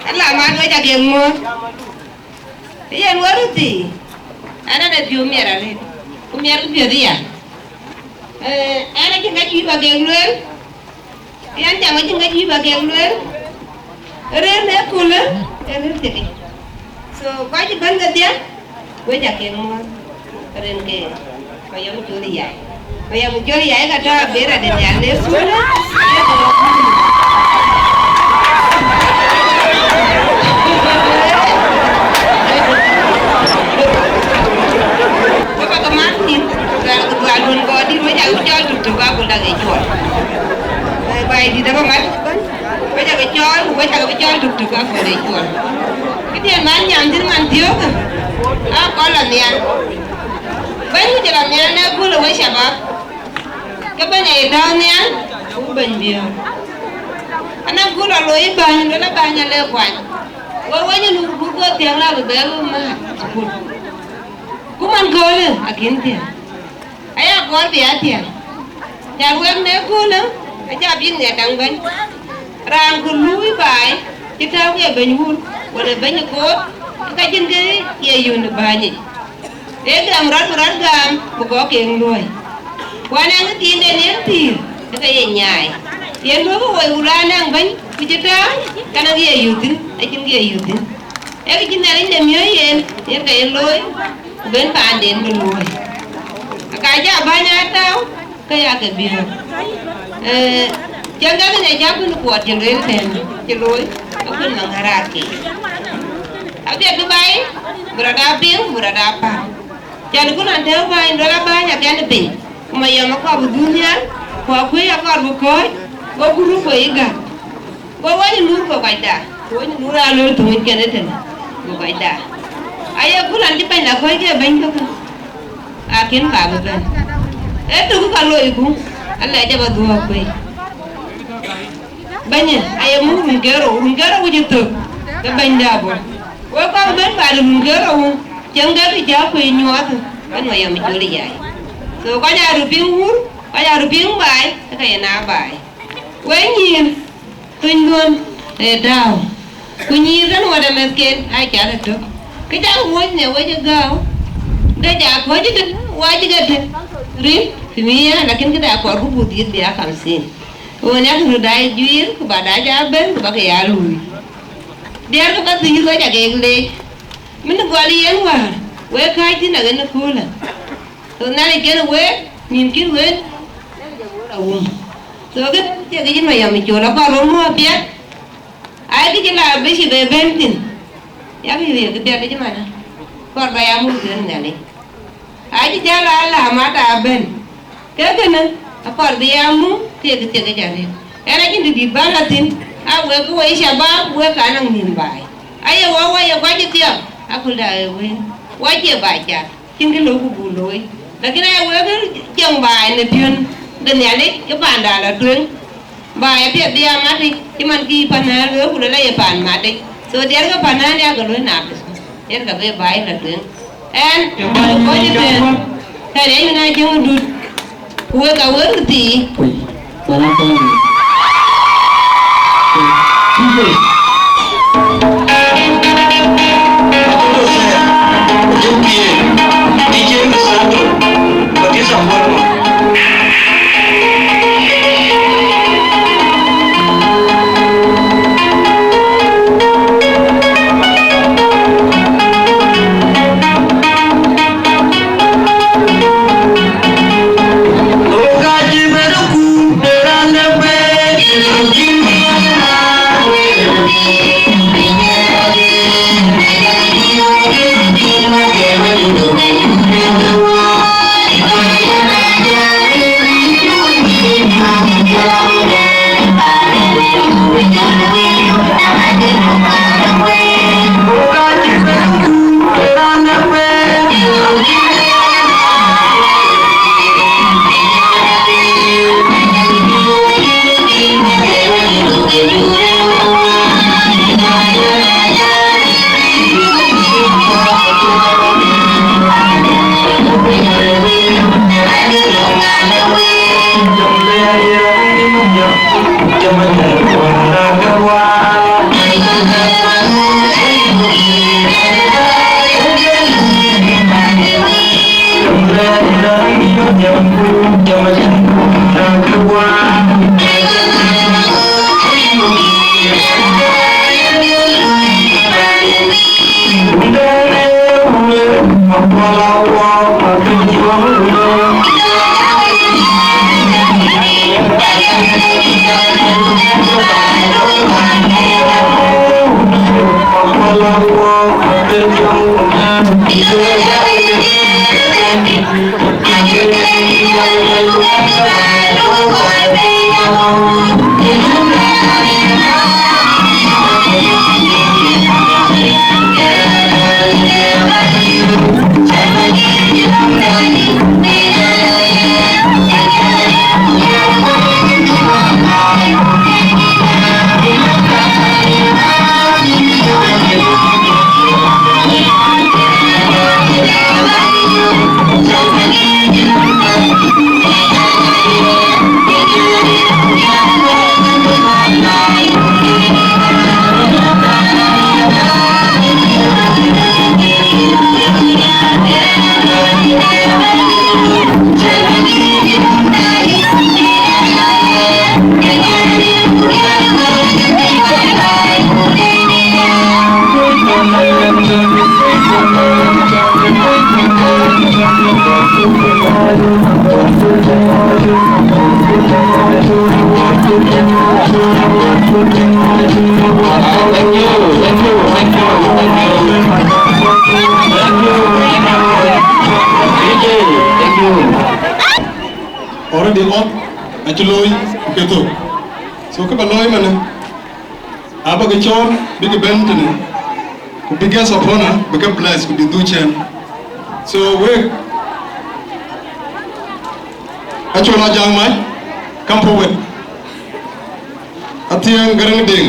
Ala mat wec akek muɔ̈th. Yen wär thii, an, ade piɔ̈u miɛt arëët, ku miɛt ku piɔ̈th aya. Eh, ɛn acïn ka cïï bä kek lueel, yɛn jam acïn ka cïï bä kek lueel, rëër në ëköölë, ee rëër thiekic. So, kɔc ëbɛ̈n kedhie, wec akek muɔ̈th, rin ke Mayɔm Col Yai. Mayɔm Col Yai ka tɔ̈ abëër adï nhial në ëköölë, Baba ke mat thïn, dual ku dual duön kɔɔr dït, wec akë cɔl tuktuk, aköl dak ë cuɔl. Baai dït abä mat, wec akë cɔl, ku wec akë bï cɔl tuktuk, aköl ë cuɔl. Këdiën man nyam thïn man thiöökë, aa kɔl lɔ nhial. Bɛ̈ny ku cï lɔ nhial në aköl ë wec shabab, ke bɛ̈ny aye tääu nhial, ku bɛ̈ny biöör. Anɔŋ aköl lɔ looi bäny, luel abäny ale kuany. Go wec ë nu, ku go thiäŋ la bï bɛ̈ɛ̈r ë määt akut. Ku man köölë akïn thiëëc, aya kɔɔr bï a thiëëc. Cal wek në köölë, aca bï ŋɛt daŋ bɛ̈ny. Raan ku luui baai, cï tääu ke bɛ̈ny wur, wala bɛ̈ny ë koor, ka cïn kë ye yön ë bänyic. Ee gam rɔt, bï rɔt gam, bï kɔk keek luɔ̈i. Ku anɛŋ ë tiinden yen pïïr, ë ke ye nyaai. Yen duökï woi wur anɛŋ bɛ̈ny, ku cï tääu, ka nɔŋ kë ye yöth thïn, acïn kë ye yöth thïn. Ee kë cï Nhialic de miɔ̈c yen, yen ke ye looi, ku ben paanden bï luööi. Aka cä bäny aa tääu, ke ya ke biöör. Eh, cäŋ ke kën ë cä kën kuɔɔt cï lueel tɛ̈n cï looi, akën nɔŋ araar keek. Apiɛth bï baai, bï rɔt aa piŋ, bï rɔt aa päl. Cän kun an tɛ̈ɛ̈u bäny, duɔl abäny akɛn piny, ku Mayɔm akɔɔr bï dhuk nhial, ku Akuëc akɔɔr bï kɔ̈ɔ̈c, go gurup wei gäk. Go wec ë nur, go kɔc daa, ku wec ë nur aa loi tuŋic kɛn ëtënë, go kɔc daa. Aye kul an cï bɛ̈ny la kɔc ke bɛ̈ny thok, akïn ka bï bɛ̈n. Ee tök ka loiku, alɛc abä dhuɔɔk kuei. Bɛ̈nyë aye muk run ke rou, run ke rou wïc ë thök, ke bɛ̈nyda bɔ̈. Wek kɔk bɛ̈n ba run ke rou, cieŋ de kë cä kuei nyuɔɔth, bɛ̈n Mayɔm Col Yai. So kɔc aa röt piŋ wur, kɔc aa röt piŋ baai, ke ka yen aa baai. Wek nyïïr, thönyduön ee tääu, ku nyïïr tën wät ë mɛthken aa cath ëtök. Kë cak wuɔ̈c në wec ë gääu, de ja kɔ̈c ëtën, wac ke të rin, pï mï ya, lakin këda kɔɔr ku buth yith bï ya kamsin. Ɣön yak röt aa juiir, ku ba da ja bɛ̈n, ku ba ke ya luui. Diɛɛr ke bä dhil wec akek leec. Min gɔl yen wäär, wek kääc thïn aɣen ë köölë. So Nhialic kën week, nïn kïn week, awum. So kë cie kë cï Mayɔm Col, akɔɔr röt muk apiɛth. Ai kë cï la bï cï be bɛ̈n thïn. Yak yï wiëëk kë piɛth kë cï manë. Kɔɔr ba ya muk bï Nhialic. Acï jäl a la mat abɛ̈n. Ke kënë, akɔɔr bï ya muk, ke kë thiek kë cä rëër. Ɛn acïn të dït bä la thïn, a wek kë woi shabab, wek ka nɔŋ nïn baai. Aye wɔ wɔ ye guac ë thiɔ̈k, aköl da ë wëën. Wɔ cie baai cath. Cïn kë lëu ku buk looi. Lakin aye wek cieŋ baai në piɔ̈n de Nhialic, ke panda la tueŋ. Baai apiɛth bï ya matic, cï man kï pan aa lueel ku lëla ye paan matic. So diɛɛr ke pan aa yak ke luöi na pith. Yen ka bï baai la tueŋ. Ɛn, kɔc ëtɛ̈ɛ̈n, tɛ̈n ë yïn aa cieŋ dut. Ku wek ka wek thii. Thank you, thank you, thank you, thank you. Thank you, thank you. Thank you. Already on, acï looi, ku ke thök. So, kë ba looi manë, aba ke cɔɔl, bï ke bɛ̈n tënë, ku bï guest of honor, bï ke bless, ku bï dhuk cɛn. So, wek, Acol Ajaŋ Mac, come forward. Athiɛɛŋ Gäräŋ Deŋ,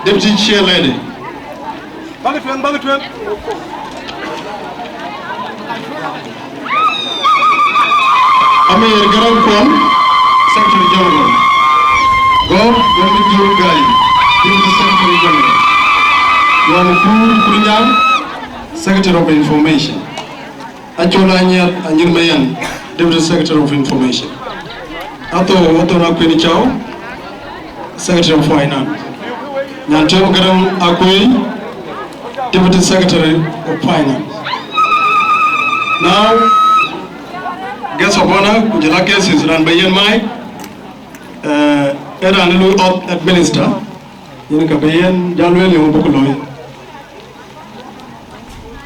Deputy Chair Lady. Bäk tueŋ, bäk tueŋ. Amer Gäräŋ Kuɔn, Secretary General. Gɔ̈k Gɔ̈k Jur Gai, Deputy Secretary General. Yɔn Kuur Kurunyaŋ, Secretary of Information. Acol Anyiɛth Anyir Mayen, Deputy Secretary of Information. Atho, Atho Akuën Cau, Secretary of Finance. Nyantiɔp Gäräŋ Akuëi, Deputy Secretary of Finance. Now, guest of honor, ku jɔl a guests, raan ba yen mic, eh, ee raan lui oath administer, yen ka ba yen jal lueel yöŋ buk looi.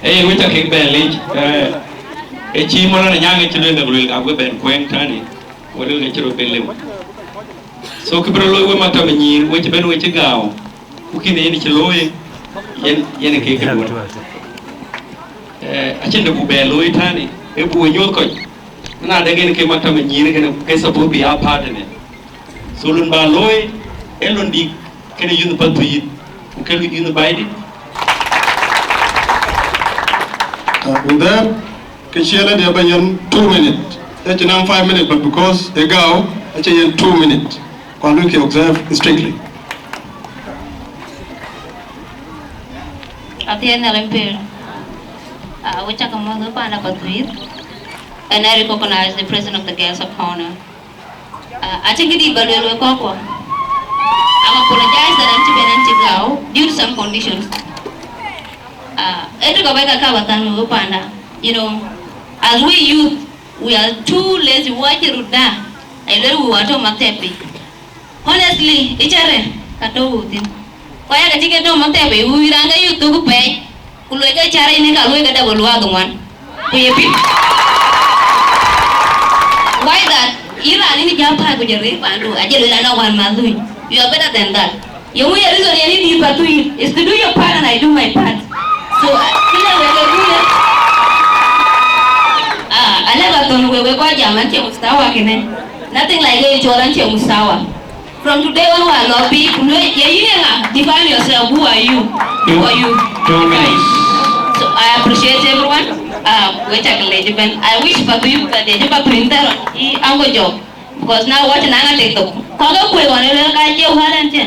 Ee, wek ca kek bɛ̈n leec, eh, ë cï Malual Anyaŋ ë cï lueel ke lueel, ka bï bɛ̈n kuɛɛŋ tënë, ku lueel ke cï rɔt bɛ̈n lëu. So, kë bï rɔt looi wek maktab ë nyïïr, wek cï bɛ̈n wek cï gääu, ku kïn yen cï looi, yen, yen ë kek kë duɔ̈t. Eh, acïn dɛ̈ buk bɛ looi tënë, ë buk we nyuɔ̈th kɔc, na dɛ̈ yen ke maktab ë nyïïr kënë ke support bï a part ënë. So, lon ba looi, ë lon dï kënë youth Pathuyith, ku ke youth Baidït. Uh, with that, ke ciɛɛl adï aba yen two minute. Ë cï naŋ five minute, but because ë gääu, acï yen two minute. Ku alui ke observe strictly. Athiɛɛn Nhialic pïr. Ah, we cak muɔ̈th we panda Pathuyith. And I recognize the presence of the guests of honor. Ah, acïn kë dït ba lueel wek kɔ̈kkua. I'm apologize that an cï bɛ̈n, an cï gääu due to some conditions. Ah, ë tök abɛ̈k ka ka ba thaŋ wek panda. You know, as we youth, we are too lazy, wɔ cï röt da. Aye lueel wek wɔ tɔ̈ maktab piny. Honestly, ë cärë ka tɔ̈ wek thïn. Ku aya ka cï ke tɔ̈ maktab piny, wek raan ke youth thök pɛɛi. Ku luɔi ke cär ënë ka luɔi ke double luath ŋuan. Ku ye pït. Why that? Yïn raan yïn jam paa ku jɔ rëër pandu, ajël wël anɔŋ wään math lui. You are better than that. Yeŋö ye reason yen yïn dït Pathuyith? Is to do your part and I do my part. So, uh, kile wek ke kule. Ah, alë ba thon wek, wek kɔc jam an cie mustawa kënë. Nothing like ë cɔl an cie mustawa. From today onward, lɔ bï ku lueel, ye yïn ye ŋa? Define yourself. Who are you? Who are you? Two minutes. So I appreciate everyone. Uh, we take a lady ben. I wish Pathuyith that they never bring that on. He, I'm going job. Because na wɔ cï naŋ atek thok. Kɔ̈k ke kuëë ɣɔn ë luel ka cie wal ɛn cë.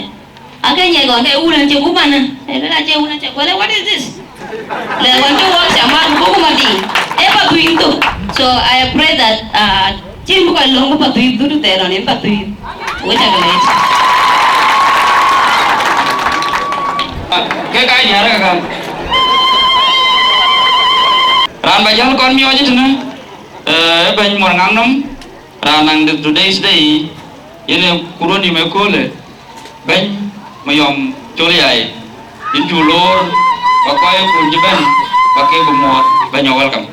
Ake nyiɛc ɣɔn ke wun ɛn cë ku man ë. Ë luel acie wun ɛn cë. Wala, what is this? Le ɣɔn cï wɔk cä mat ku ku madï. Ë Pathuyith thok. So I pray that, uh, cïn bï kɔc löŋ ku Pathuyith dhut thɛɛr ɣɔn ë Pathuyith. Wek cä ke leec. Ke ka diäär ka kan. Raan ba jäl kɔn miɔɔc ëtënë, ee, bɛ̈ny muɔr ŋak nɔm, raan naŋ the today's day, yen ee kuruɔ̈n nïm ëköölë, bɛ̈ny Mayɔm Col Yai, yïn cuk loor, ba kɔc kun cï bɛ̈n, ba ke bï muɔɔth, bɛ̈ny, you're welcome.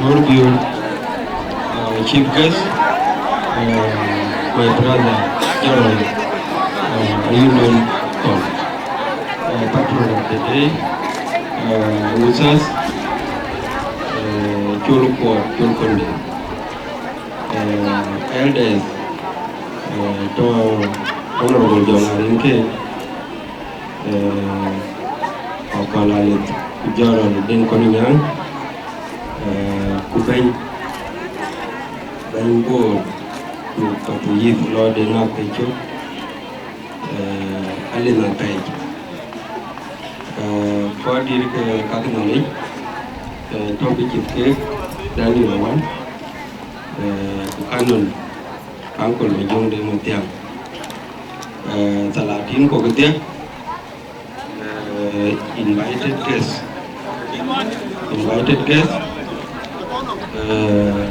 Doctor Biol, uh, chief guest, uh, My brother, General, uh, Ayunon Kol, uh, patron of the day, uh, Ustaz, uh, Chol Kuot, Chol Konde, uh, elders, uh, to Honorable John Arinke, uh, Akol Alith, General Deng Koninyang, uh, ku bɛ̈ny, bɛ̈ny Bor, ku Pathuyith lɔ Deng Akecok, uh, Alith Apɛc. Uh, kɔc dït ke Catholic, uh, tɔ̈ ke cït keek, Daniel Awan, uh, ku Canon, Uncle Majöŋ Deng Mathiang. Uh, thalatin kɔ̈k kedhie, uh, invited guests. Invited guests. Uh,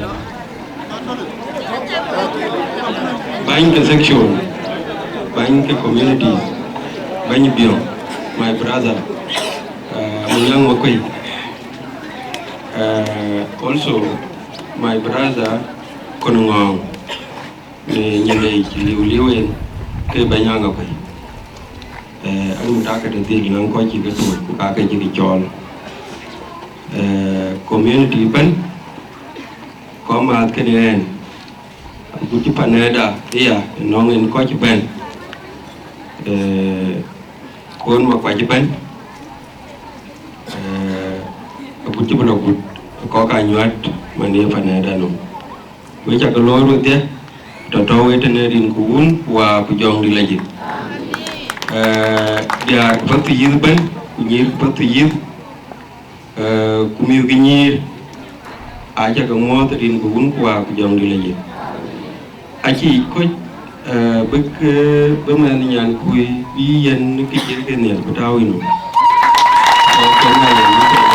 bäny ke section, bäny ke communities, bäny Biɔŋ, my brother, uh, Munyaŋ Makuei. Uh, also, my brother, Kon Ŋɔɔŋ, në nyin de liu liu en, ke bäny Aŋakuei. Eh, anu tak de dhil nɔŋ kɔc cï ke tuɔɔc, ku ka ke cï ke cɔɔl. Eh, community ëbɛ̈n, kɔc maath kënë ɛn, ku cï panɛda ëya, nɔŋ en kɔc ëbɛ̈n. Eh, kon Makuac ëbɛ̈n, eh, ku cï bï lɔ gut, kɔc ka nyuat, man ye panɛda nɔm. Wek ca ke loor wedhie, tɔ̈ tɔ̈ wek tënë rin ku wun, ku waa ku jɔŋdït lajik. Eh, diäär ku Pathuyith ëbɛ̈n, ku nyïïr ku Pathuyith, eh, ku mïth ke nyïïr, aca ke muɔ̈ɔ̈th rin ku wun, ku waa ku jɔŋdït lajik. Acï yic kɔc, eh, bï ke, bï mɛnh nyan kui bï yen kë cït ke nhial bï tääu yïnɔ. Kɔc ke mɛnh nyan bï tɛ̈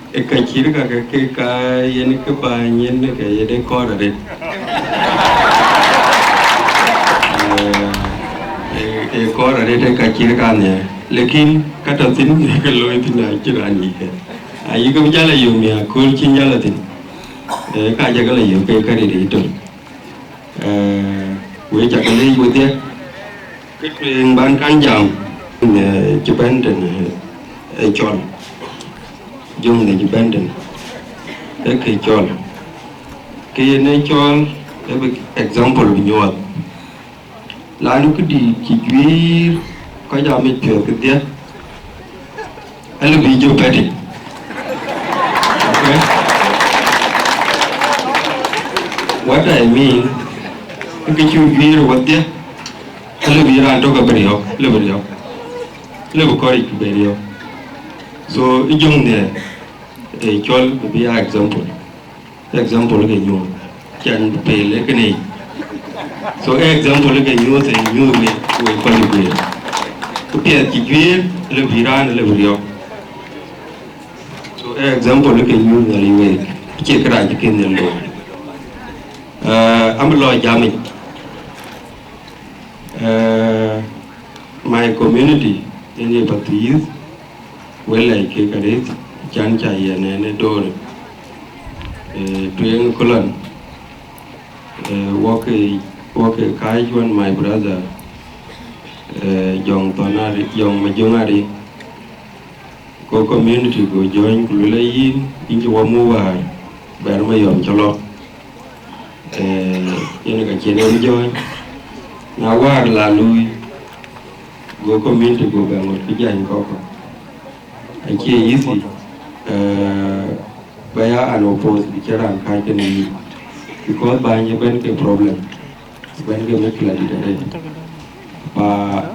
Ë ka cït ka ke, ke ka yen kë bäny yen ke ye de kɔɔr arëët. Eh, eh, eh, kɔɔr arëët ë ka cït ka nhial. Lakin ka tɔ̈ thïn ke looi thïn acï raan yic ke. Ayï ke bï jal a yök miäk kööl cïn jal a thïn. Eh, ka jɔ ke la yök ke ka rëët ë tɔ̈. Eh, wek ca ke leec wedhie. Kë tueŋ ban kan jam, eh, cï bɛ̈n tën, eh, ë cɔl. Jöŋ de cï bɛ̈n tën, ee kë cɔl. Kë yen ë cɔl, ee bï example bï nyuɔɔth. Lanu këdï cï juiir kɔc amic piɔ̈ɔ̈th kedhie, alë bï jɔ pɛ̈tic. Okay? What I mean, ë kë cï juiir wadhie, alë bï raan tök abï riɔ̈ɔ̈k, lë bï riɔ̈ɔ̈k, lë bï kɔc yic ku bï riɔ̈ɔ̈k. So, ë jöŋ de, ë cɔl bï ya example. Example ke nyuɔɔth, can pel ë kënë yic. So, ë example ke nyuɔɔth, ë nyuɔɔth wek, wek kɔc ë guiir. Ku piɛth cï juiir, lë bï raan, lë bï riɔ̈ɔ̈k. So, ë example ke nyuɔɔth Nhialic wek, acie kërac cï kën nhial looi. Eh, am lɔ jamic. Eh, my community, yen ye Pathuyith, wek lɛc kek arëët, can ca yɛn ɛn ë doorë. Eh, tueŋ ë Kolon, eh, wɔ ke, wɔ ke kääc wën my brother, eh, Jɔŋ Thɔn Ari, Jɔŋ Majöŋ Ari. Go community go jɔ̈ɔ̈ny ku lueel, yïn, yïn cï wɔ muk wäär, bɛ̈ɛ̈r Mayɔm cï lɔ. Eh, yen ka cïn en jɔ̈ɔ̈ny. Na wäär la luui, go community go bɛ ŋot kë jany kɔ̈k kɔ̈k. Acie easy, eh, ba ya unopposed bï cïn raan kääc kënë yïn. Because bäny ëbɛ̈n ke problem. Bɛ̈n ke mïthkila dït arëët. Pa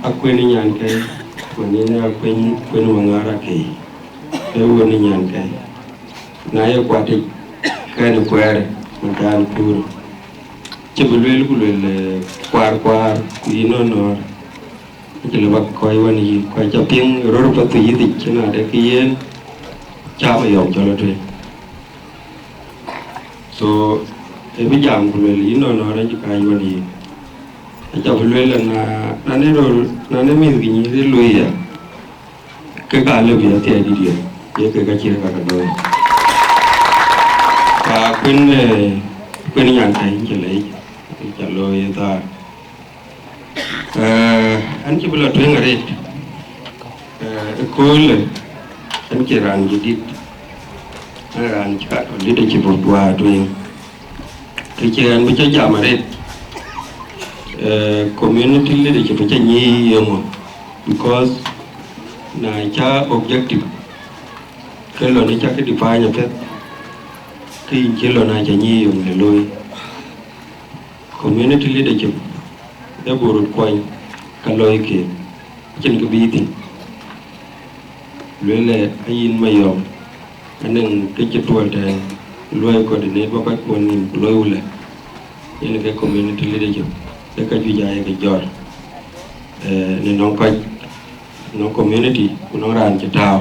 akuën ë nyankɛ̈i, ku nin akuën, kuën Maŋar akëi, ee wën ë nyankɛ̈i. Na ye kuatic, kɛn kuɛɛr, mëdan kuur. Cï bï lueel ku lueel, eh, kuaar kuaar, ku yï nɔ̈ɔ̈r nɔ̈ɔ̈r. Acï lë bä kɔc wën yï, ku aca piŋ röör Pathuyith yic, cïn ade kë yen, cä Mayɔm cɔl atueŋ. So, ë bï jam ku lueel, yïn nɔn nɔn acï kääc wën yïn. Aca bï lueel, na, na në röl, na në mïth kë nyïïr ë luöi ya, ke ka lë bï athiɛɛi dït yök, ye kek ka cït ka ke looi. Ka kuën, eh, kuën nyan kɛ̈ny cï leec, Kë ca looi ë thaar. Eh, an cï bï lɔ tueŋ arëët. Eh, ëköölë, an cï raan jadït, an raan cï ka tɔ leadership of Duar tueŋ. Kë cï an bï ca jam arëët, eh, community leadership aca nyic yeŋö, because na ca objective, ke lɔ në ca ke define apiɛth, ke yïn cï lɔ na ca nyic yeŋö le looi. Community leadership ë buk röt kuɔny ka loi keek, acïn kë bï thïn. Luelë ayïn Mayɔm, anɛŋ kë cï tuɔl tɛ̈ɛ̈n, luɔi coordinate bä kɔc kuɔn nïm ku loi wulë. Yen ke community leadership, ke ka juëc aa ye ke jɔt, eh, në nɔŋ kɔc, nɔŋ community, ku nɔŋ raan cï tääu.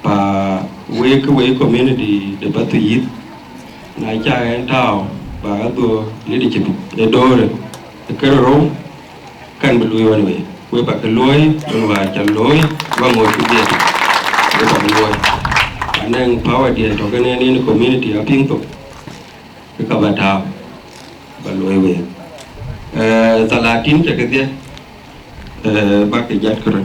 Pa wek, ke wek community de Pathuyith, na ca ɣɛn tääu, ba ɣa dhuö leadership ë doorë, ë kërë rou, kan bï luöi ɣɔn wei. Wek ba ke luöi, ɣɔn wäär ca looi, ba ŋoot ku dhiëëth, wek ba ke luöi. Anɛŋ power diɛn tɔ kën en, en community apiŋ thok, ke ka ba tääu, ba luöi wek. Eh, thalatin ca ke dhiëëth, eh, ba ke jat kërë.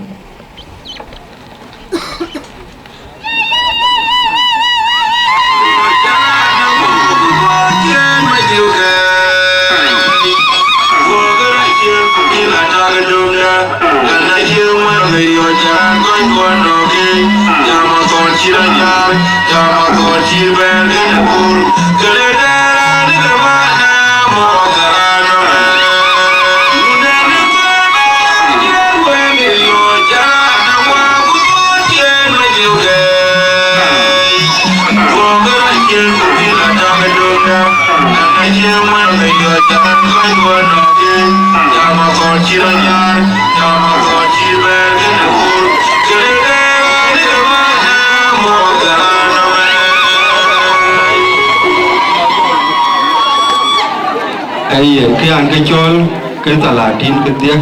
Aye, kë an ke cɔl ke thalatin ke dhiëk,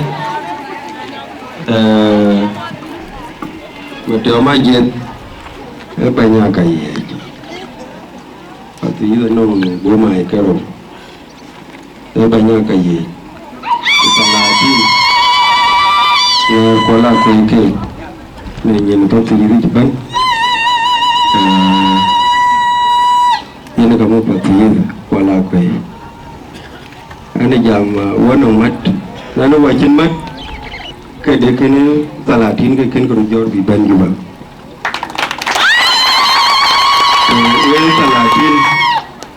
eh, Matiɔm Ajiëth, ë bɛ̈ny aa ka yiëëc. Pathuyith anɔŋ në boma ë kerou, ë bɛ̈ny aa ka yiëëc. Ku thalatin, ŋɛɛr kuɔl akuei keek në nyin Pathuyith yic ëbɛ̈n. Eh, yen ka muk Pathuyith kuɔl akuei. An ë jam, uh, wɔ nɔŋ mat, na në wɔ cïn mat, ke de kënë thalatin ke kën ke röt jɔt bï bɛ̈n Juba. Ku wek thalatin,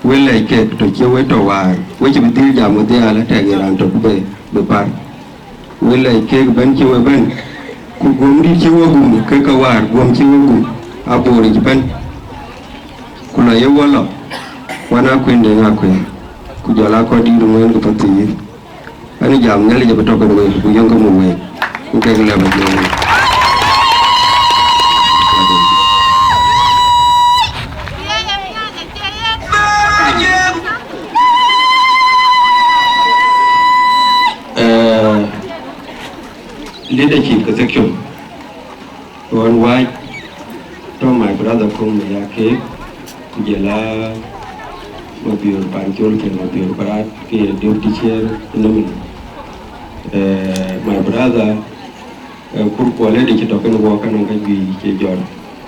wek lɛc kek tɔ cie wek tɔ waar, wek cï bï dhil jam wedhial, atɛk ye raan tök bï, bï par. Wek lɛc kek bɛ̈n cï we bɛ̈n, ku guömdït cï we gum, ke ke waar guöm cï we gum, aboric bɛ̈n. Ku lɔ ye wɔ lɔ, wan akuën de ŋa kuën, ku jɔl aa kɔc dïït ŋuɛ̈ɛ̈n ke Pathuyith. An jam Nhialic abï tɔ kën wek, ku yöŋ ke muk wek, ku kek lɛ̈p ajiëŋ wek. Eh, leadership ke section. Ɣɔn wääc tɔ my brother Kɔŋ Mayak keek, ku jɔl a Mabiöör Pancol ke Mabiöör Barat ke ye deputy chair ënɔmën. Eh, my brother, eh, Kur Kuɔl ëdï cï tɔ kën wɔk anɔŋ ka juëc cï jɔt.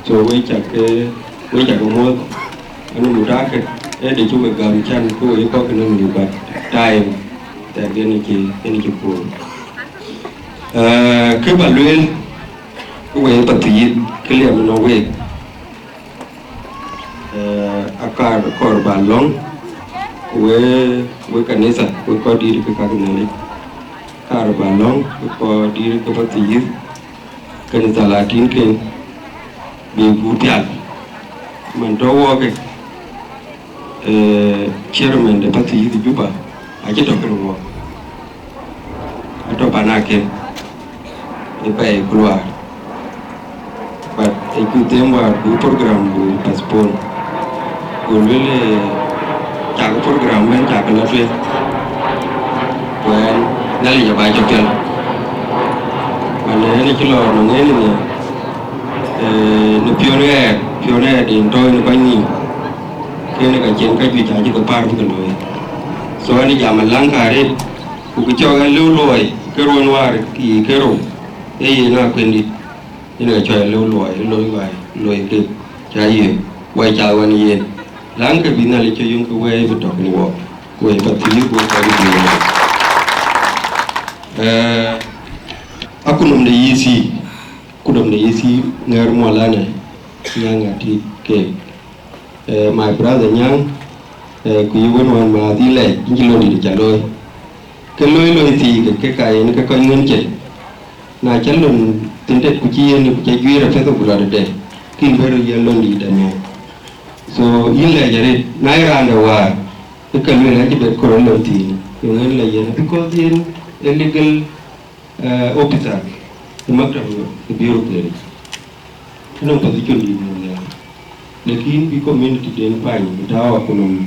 So we cak, eh, we cak muɔ̈th, anu mutakë, ëdï cï we gam can ke we kɔ̈k ënɔmën, but time that yen cï, yen cï kuur. Eh, kë ba lueel, ke we Pathuyith, kë liɛm ënɔŋ week. Eh, akaar kɔɔr ba lɔ̈ŋ, ku we, we kanitha, we kɔc dïït ke ka ke Nhialic. Kaar ba lɔ̈ŋ, we kɔc dïït ke Pathuyith, kanitha la tïŋ ken, bï gup pial. Man tɔ wɔɔkë, eh, chairman de Pathuyith Juba, acï tɔ kën wɔɔk. Atɔ pan aken, ë pɛɛi ku luaar. But ë cu them wäär bï program bï postpone. Ku lueel, eh, cak program bɛ̈n cak lɔ tueŋ. Ku ɛn, Nhialic aba cɔ piɛl. Wan ë ɛn cï lɔ nɔŋ en ënë, eh, në piɔ̈n ɣɛɛr, piɔ̈n ɣɛɛr den tɔ en kɔc nïïm. Kënë ka cïn ka juëc acï ke päär bï ke looi. So, an jam alaŋ ka arëët, ku kë cɔk alëu luɔi ke ruɔ̈n wäär yiic ke rou, ee yen akuëndït, yen ka cɔk alëu luɔi, loi wäär loi kek cä yiëk, wɛ̈i cath wan yen. Laŋkë bï Nhialic cï yöŋ ke wɛ̈i bï tɔ̈ kën wɔ, ku wɛ̈i pathïïk wek kɔc ë Jiëëŋ. Ee, akunɔm de E C, kunɔm de E C ŋɛ̈r Maulana Nyaŋ Atit keek. Eh, my brother Nyaŋ, eh, ku yï wën wän maath yï lɛc, yïn cï lon dït ca looi. Ke looi looi thii ke, ke ka yen ke kɔc ŋön cen. Na cä lon thïn tet ku cï yen ku cä juiir apiɛth ku lɔ tëde, ke yïn bï röt yiɛ̈n lon dït ëmɛɛn. So, yïn lɛc arëët, na ye raan de wäär, ke ke lueel acï bet kɔɔr lon thïn, ke ŋön lɛc yen, because yen ë legal eh, officer ë maktab ë bureau kënë, anɔŋ position dït muk nhial, lakin bï community den pany bï tääu akunɔm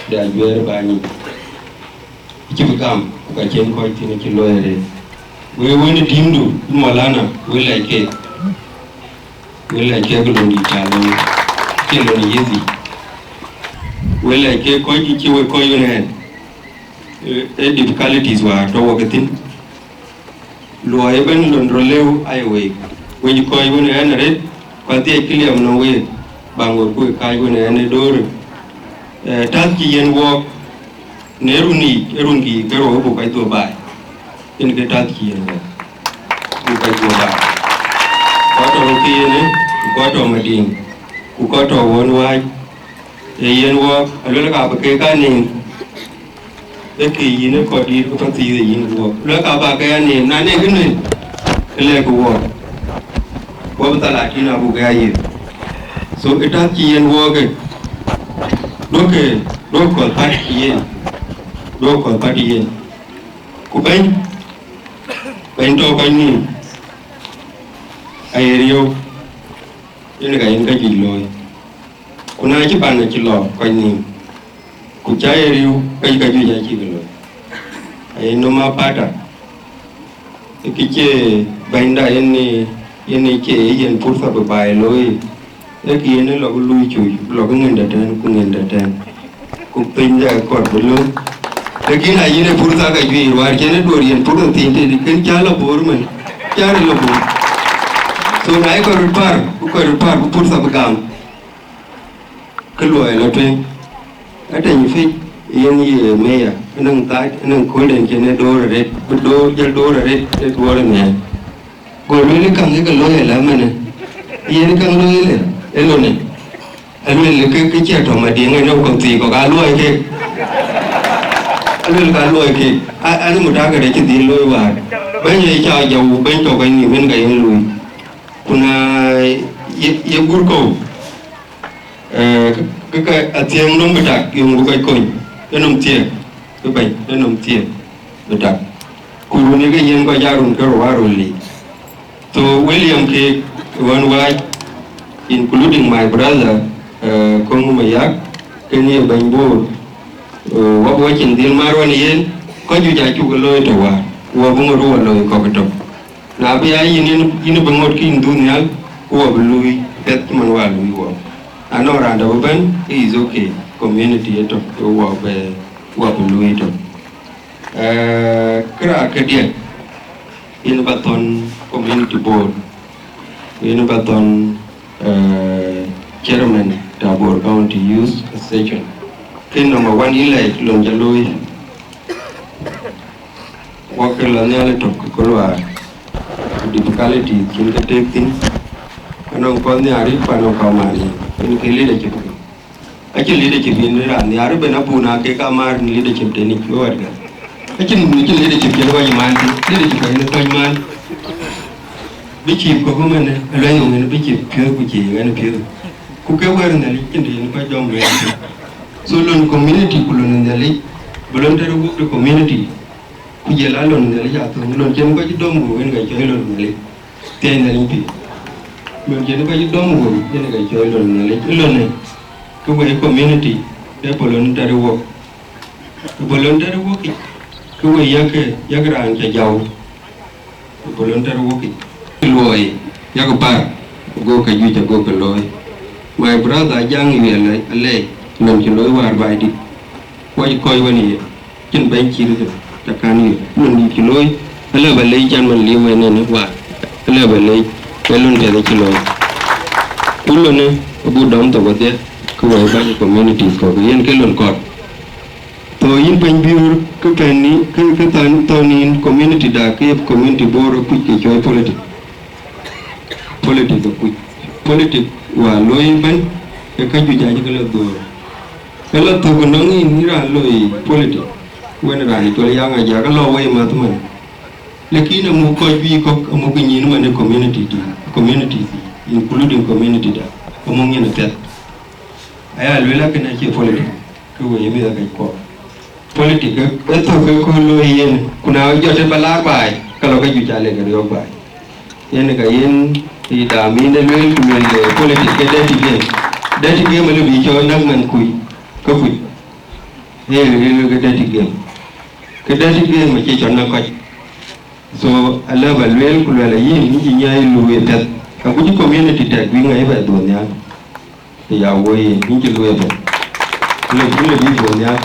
de ajuɛɛr ë bäny yic, acï bï gam, ku ka cïn kɔc thïn acï looi arëët. Wek wën ë tïŋdu, Maulana, wek lɛc keek, wek lɛc keek lon dït ca looi, cie lon ë yeth yic. Wek lɛc keek kɔc cï wek kɔc wën ɛn, eh, eh, difficulties wäär tɔ̈ wok ë thïn. Luɔi ëbɛ̈n lon rɔt lëu ayï week, wec kɔc wën ë ɣɛn arëët, ku adhiɛc kë liɛm nɔm week, ba ŋot ku wek kääc wën ë ɣɛn ë doorë. Eh, täth cï yen wɔɔk në run yiic, ë run kï ke rou buk kɔc dhuɔ̈k baai, yen ke täth cï yen wɔɔk, buk kɔc dhuɔ̈k baai. Kɔc tɔ̈ röt ke yen ë, ku kɔc tɔ̈ Madiŋ, ku kɔc tɔ̈ Wön Wääc, ee yen wɔɔk, aluel ka bï kek aa neem, ee ke yïn ë kɔc dïït ke pathïïth ee yïn wɔɔk. Luel ka ba ke ya neem, na ne kë nɔ̈k, ke lɛ̈k ke wɔɔk. Wɔɔk bï thalatin abuk ke ya yen. So, ë täth cï yen wɔɔk ë, duɔ̈kkë, duɔ̈kkë kɔ̈th pät yen. Duɔ̈kkë kɔ̈th pät yen. Ku bɛ̈ny, bɛ̈ny tɔ̈ kɔc nïïm, aye riëëu, yen ka yen ka juëc looi. Ku na cï pan acï lɔ kɔc nïïm, ku cä ye riëëu, ka cï ka juëc acï ke looi. Aye nɔm apata, ë kë cie bɛ̈nyda yen ë, yen ë cie yen purtha bï baai looi, ee kë yen ë lɔ bï luui cuc, lɔ bï ŋënda tɛ̈ɛ̈n, ku ŋënda tɛ̈ɛ̈n, ku piny de akɔ̈r bï lööm. Lakin na yen ë purtha ka juëc ruaar cïn ë duɔ̈r yen purtha thiin tëdï, kën cä lɔ Bor mën, cä rëër lɔ Bor. So na ye kɔc röt par, bï kɔc röt par, bï purtha bï gam. Kë luɔi lɔ tueŋ, atɛny fic yen ye meya, ënɔŋ thac, ënɔŋ köölden cïn ë door arëët, bï door, jël door arëët ë duɔ̈ɔ̈r ë nhial. Go lueel, kaŋ ke looi ëlë ëmënë, yen kaŋ looi ëlë, ë lonë. Aluel ke, ke cie tɔ̈ Madiŋ ënɔŋ kɔ̈k thii kɔ̈k aa luɔi kek. Aluel ka luɔi kek. A, an mutakar acï dhil looi wäär. Bɛ̈ny ë ca jɔu, bɛ̈ny tɔ̈ kɔc nïïm yen ka yen luui. Ku na ye, ye gur kɔ̈u, eh, ke, ke, ke athiëëŋ nɔm bï tak, yöŋ bï kɔc kony, ë nɔm thiëëk, bï bɛ̈ny, ë nɔm thiëëk bï tak. Ku run ye ke yen kɔc aa run ke rou aa run lik. So William keek Wön Wääc, including my brother, eh, Koŋ Mayak, kën ye bɛ̈ny Bor, eh, wok wacin dhil mar wan yen, kɔc juëc acuk ke looi tɔ̈ wäär, ku wɔ bï ŋot wɔ looi kɔ̈k ëtök. Na bï ya yïn, yïn, yïn bï ŋot kïn dhuk nhial, ku wɔ bï luui piɛth cï man wä luui wɔ. Na nɔŋ raan dɛ̈ bï bɛ̈n, ke is okay, community ëtök, ke wɔ bï, wɔ bï luui tök. Eh, kërac këdiɛ̈, yen ba thɔ̈n community board, yen ba thɔ̈n, eh, chairman ta Bor County Youth Association. Kën number one, yïn lɛc lon ca looi. Wɔ ke lɔ nhial ëtök ke luaar, ku difficulties cïn ke tek thïn, anɔŋ kɔc nhiaar yic, ku anɔŋ kɔc maan yic, yen ke leadership. Acïn leadership yen raan nhiaar ëbɛ̈n, abun aa kek aa maar në leadership tënë wɛ̈ɛ̈tkë. Acïn, acïn leadership yen kɔc maan thïn, leadership yen kɔc maan. Bï cïï kɔ̈k ëmënë, aluɛny ŋö yen bï cïï piɔ̈ɔ̈th ku cïï yen piɔ̈ɔ̈th. Ku ke wɛ̈ɛ̈r Nhialic cïn të yen kɔc dɔm luɛɛl thïn. So lon community ku lon Nhialic, bï lon tëde wok de community, ku jël a lon Nhialic aa thöŋ, lon cïn kɔc dɔm wok yen ka cɔl lon Nhialic. Thiëëc Nhialic pïïr. Lon cïn kɔc dɔm wok yen ka cɔl lon Nhialic. Ë lonë, ke wek community, ke bï lon tëde wok. Ke bï lon tëde wok yic, ke wek yak, yak raan ca jɔu. Ke bï lon tëde wok yic. Luɔi, yak par, go ka juëc ago ke looi. My brother Ajaŋ Yuel Alɛi, lon cï looi wäär baai dït. Kɔc kɔc wën ye cïn bɛ̈ny cït thïn, ca kan ye lon dït cï looi, alë ba lec can man liu en en waar, alë ba lec, ee lon piɛth acï looi. Ku lonë abuk dɔm thok wedhie, ke wɛ̈i bäny communities kɔ̈k, yen ke lon kɔ̈k. So yïn bɛ̈ny Biöör, ke pɛ̈n ni, ke, ke than thɔ̈n yïn community da, ke ye community Bor akuc ke cɔɔi politic. Politic akuc. Politic wa looi ëbɛ̈n, ke ka juëc acï ke lɔ dhuöör. Ke lɔ thök ënɔŋ yïn, yïn raan looi politic. Wën raan cɔl Yaŋ Ajak, ke lɔ wei mäth man. Lakin amuk kɔc juëc kɔ̈k, amuk nyïn man ë community di, community di, including community da, amuk nyïn apiɛth. Aya lueel akën acie politic, ke wei mïth akëc kuɔk. Politic ë, ë thök ke kööl looi yen, ku na jɔt ë ba laar baai, ka lɔ ke juëc aa lek riɔ̈ɔ̈k baai. Yen ka yen ë dam yïn de lueel, ku lueel, eh, politic ke dirty game. Dirty game alë bï cɔɔl näk man kuc, ke kuc. Yen lueel ke dirty game. Ke dirty game acie cɔl näk kɔc. So, alë ba lueel ku luɛl ayï, yïn cï nyaai luui piɛth. Ka kuc community tɛk bï ŋäc ba dhuöth nhial. Ë ya woi, yïn cï luui piɛth. Lë, lë bï dhuöth nhial.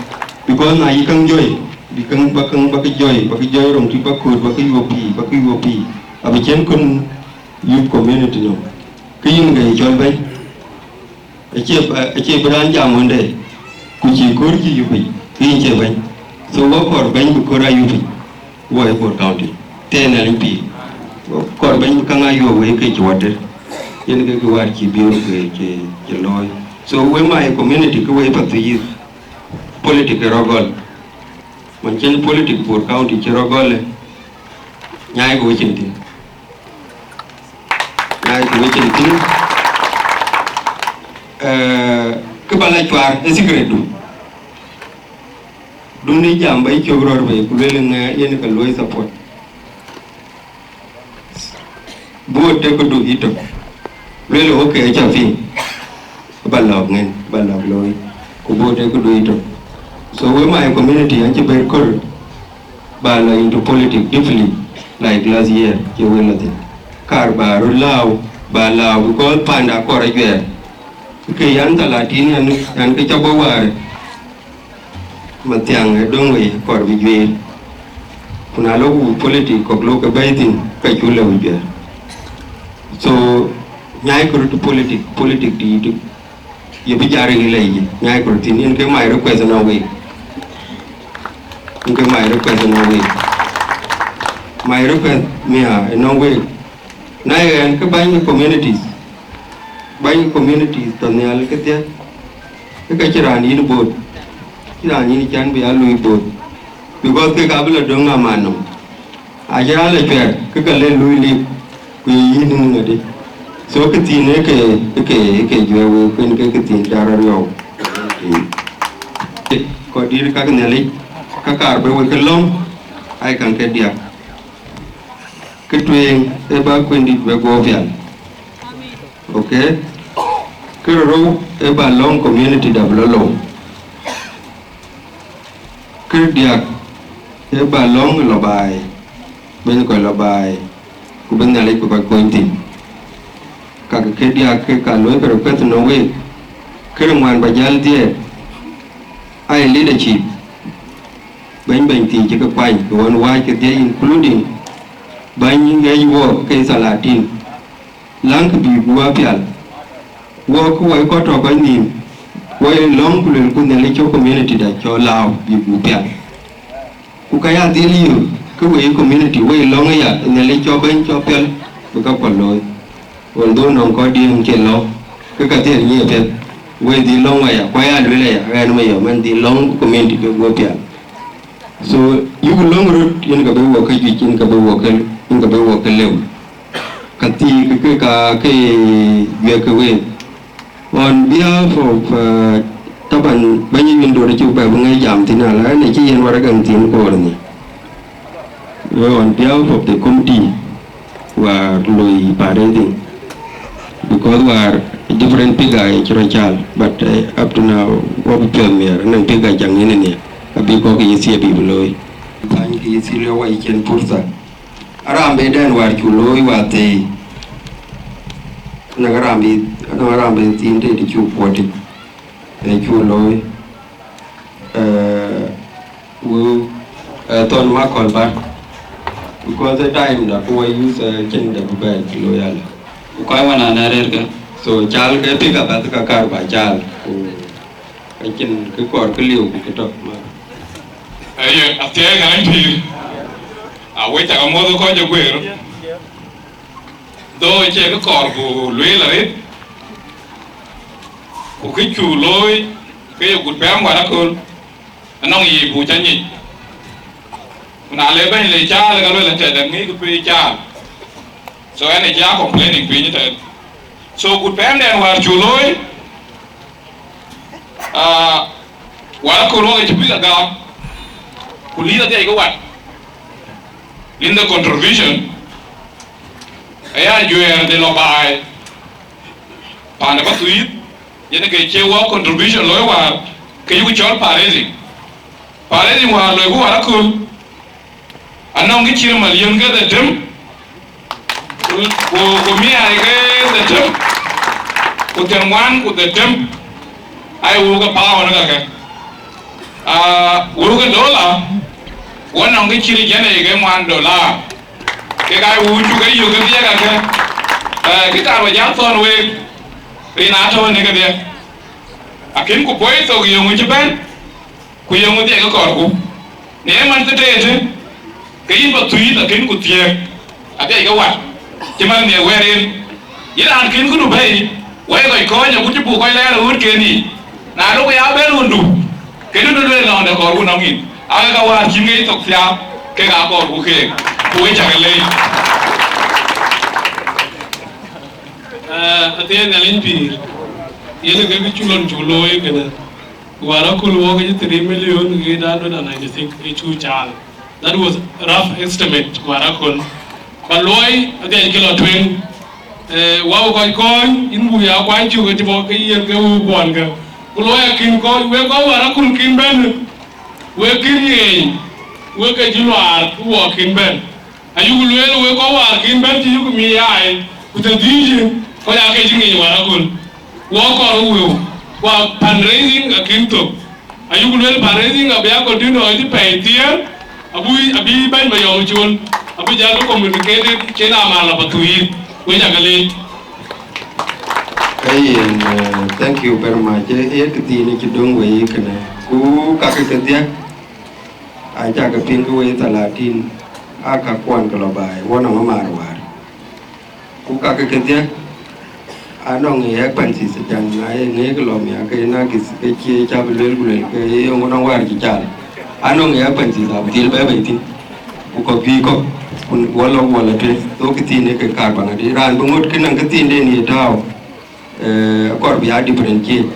Because na yï käŋ jɔi, bï käŋ, ba käŋ, ba kë jɔi, ba kë jɔi röŋ tï, ba kööt, ba kë yuöp pïï, ba kë yuöp pïï. Abï cïn kën yup community nɔm. Kë yïn ke yï cɔl bɛ̈ny. Acie, acie bï raan jam wënde, ku cï köör cï yupic, ke yïn cie bɛ̈ny. So wɔ kɔɔr bɛ̈ny bï köör aa yupic, wɔ ë Bor County, tɛ̈ɛ̈n Nhialic pïïr. Wɔ kɔɔr bɛ̈ny bï käŋ aa yuɔ̈p wei ke cï water. Yen ke kë wäär cï Biöör ke cï, cï looi. So we my community ke wei Pathuyith, politic ë rɔt gɔl. Man cïn politic Bor County cï rɔt gɔl, nyaai ke we cin thïn. Na ku wecin thïn, eh, kë ba la cuar ë secret du. Dun ë jam ba yï cök rɔt bei, ku lueel ŋɛ yen ka luɔi support. Buk tek këdu yïtök. Lueel, okay, ca piŋ. Ba lɔ̈k ŋɛn, ba lɔ̈k looi. Ku buk tek këdu yïtök. So we my community, an cï ber kör ba lɔ into politics deeply, like last year, cï wël lɔ thïn. Kar ba röt lääu, ba lääu, because panda kɔɔr ajuɛɛr. Ke yan thalatin yan, yan ke cä bɔ̈ wäär, Mathiaŋ ë döŋ wei kɔɔr bï juëër. Ku na lok wut politics kɔ̈k lok ke bɛ̈ɛ̈i thïn, ka cuk lëu juɛɛr. So, nyaai kë röt politics, politics dïït, ye bï jar ë lɛc yic, nyaai kë röt thïn, yen ke my request ënɔŋ week. Yen ke my request ënɔŋ week. My request mia ënɔŋ week. Na ye ɣɛn ke bäny ke communities, bäny ke communities tɔ̈ nhial kedhie, ke ka cï raan yïn both, cï raan yïn can bï ya lui both, because kek abï lɔ döŋ aman nɔm. Acï raan lɔ cuɛɛr, ke ka le lui lik, ku ye yïn ŋadï. So, kë thiin ë ke, ë ke, ë ke juɛ̈ɛ̈r wek, kuen ke kë thiin ca rɔt riɔ̈u. Kɔc dït kak Nhialic, ka kaar bï wek ke lɔ̈ŋ, ai kaŋ ke diäk. Kë tueŋ ë ba kuëndït bɛ guɔ pial. Okay? Kë rou ë ba lɔ̈ŋ community da bï lɔ lou. Kë diäk ë ba lɔ̈ŋ lɔ baai, bɛ̈ny kɔc lɔ baai, ku bï Nhialic bï kɔc kony thïn. Kakë kë diäk ke ka looi ke request nɔŋ week. Kë ŋuan ba jäl dhiëët, ai leadership. Bɛ̈ny bɛ̈ny thiin cï ke kuany, ke ɣɔn wääc kedhie, including bäny ŋiɛc wɔɔk ke thalatin, läŋkë bï guɔ pial. Wɔɔk ke wɔ ye kɔc tɔ̈ kɔc nïïm, wɔ ye lɔ̈ŋ ku luelku Nhialic cɔk community da cɔk lääu bï guɔ pial. Ku ka ya dhil yök, ke wɔ ye community, wɔ ye lɔ̈ŋ aya, Nhialic cɔk bɛ̈ny cɔk pial, bï ka kuɔl looi. Although nɔŋ kɔc diɛ̈ɛ̈ŋ cie lɔ̈ŋ, ke ka thiëër nyic apiɛth, wɔ ye dhil lɔ̈ŋ aya, ku aya luel aya, ɣɛn ë Mayɔm, ɣɛn dhil lɔ̈ŋ community ke guɔ pial. So, yuk lɔ̈ŋ röt, yen ka bï wɔ ke juëc, yen ka bï wɔ ke, yen ka bï wɔ ke lëu. Ka thii ke, ke ka ke juɛk ke week. On behalf of, uh, Taban, bɛ̈ny Yundor cuk bɛ bï ŋɛc jam thïn ala, ne cï yen waragam thïn koor ni. Well, on behalf of the committee, we are loi fundraising. Because we are different figure in Churachal, but, uh, up to now, what we tell me, and then figure jang in here, a big cock is here, people loi. Thank you, Silio, why can pursa. Arambe den war cu looi wa thei. Na arambe, na arambe thin te di cu poti. E cu looi. Eh, Thon Makol ba. Because the time da ku wa use, eh, cin da bu bɛ̈ɛ̈i lo yala. Ku kɔc wan an arɛɛr ke. So cal ke pick up ath ka kar ba cal. Ku ka cin ke kɔɔr ke liu ku ke tɔ̈ ma. Aye, athiɛɛi na pïïr. A we cak amuɔth kɔc agueer. Dho cie ke kɔɔr bu lueel arëët. Ku kë cu looi ke ye gut pɛɛm War Akol. Anɔŋ yiic bu ca nyic. Ku na le bɛ̈ny le caal ka luel tɛ̈dɛ̈ ŋic kë pei caal. So ɛn ë cï a complaining piny tɛ̈n. So gut pɛɛmdɛn wäär cu looi, ah, War Akol wok ë cï bïk agam. Ku lith adhiac ke wat. In the contribution, aya juɛɛr de lɔ baai. Panda ba thuith, yen ke cie wɔ contribution looi wäär, ke yuku cɔl fundraising. Fundraising wäär loiku War Akol, anɔŋ kë cït million ke dhetem, ku, ku, ku miai ke dhetem, ku thiärŋuan ku dhetem, ai wuk ke pound kake. Ah, wuk ke dollar, wɔ nɔŋ kë cït jɛn ke ŋuan dollar. Kek aa wuk cuk ke yök ke dhiɛk ake. Eh, kë kaar ba jal thɔ̈n week, rin aa tɔ̈u në kedhie. Akïn ku puɔi thok yöŋ cï bɛ̈n, ku yöŋ dhiɛk kɔɔrku. Në man thëtëëtë, ke yïn ba thuith akïn ku thiëëk, adhiɛc ke wat, cï man nhiɛɛr wɛɛr en. Yïn raan kïn këdu bɛ̈i, wɛ̈i kɔc kɔ̈ɔ̈c agut cï buk kɔc lɛɛr ë ɣöötken yiic. Na lok ya bɛ̈n ɣöndu, këdu du lueel nɔn de kɔɔrku nɔm yïn. Ake ka wäär cïn ŋic thok thiaak, kek aa kɔɔrku keek, ku wek cak leec. Eh, athiɛɛn Nhialic pïïr, yen ke kë cu lon cu looi kënë. War Akol wok ë three million eight hundred and ninety-six ë cu caal. That was rough estimate, War Akol. Ba luɔi adhiɛc ke lɔ tueŋ. Eh, wau kɔc kɔ̈ɔ̈ny, yïn buk ya kuany cuk ë tïmɔ ke yen ke wëu kuɔn ke. Ku luɔi akïn kɔ̈ɔ̈ny, wek kɔc War Akol kïn bɛ̈n, wek kïn ŋeeny, wek ke cï luaar, ku wɔ kïn bɛ̈n. Ayuku lueel wek kɔc wäär kïn bɛ̈n cï yuk mi yaai, ku të dhïc, kɔc aake cï ŋic War Akol. Wɔ kɔɔr wëu, ku fundraising akïn thök. Ayuku lueel fundraising abï a continue cï pɛɛi thiëër, abï, abï bɛ̈ny ba yɔm col, abï jal communicated cïn amal aba thuiir, wek cak leec. Ee yen, eh, thank you very much. Ee, ee këthiin cï döŋ wei kënë. Ku kakë kedhie, acä ke piŋ ke wei thalatin, aa ka kuɔn ke lɔ baai, wɔ nɔŋ amaar wäär. Ku kakë kedhie, anɔŋ ë expenses, acan na ye ŋeek lɔ mia ke na gith ke cie cä bï luel ku luel ke ye ŋö nɔŋ wäär cï cal. Anɔŋ ë expenses abï dhil bɛ bei thïn. Ku kɔ̈k juëc kɔ̈k, ku wɔ lɔ wɔ lɔ tueŋ, thok këthiin ee ke kaar baŋ adï. Raan bï ŋöt kë naŋ këthiinden ye tääu. Eh, akɔɔr bï a differentiate,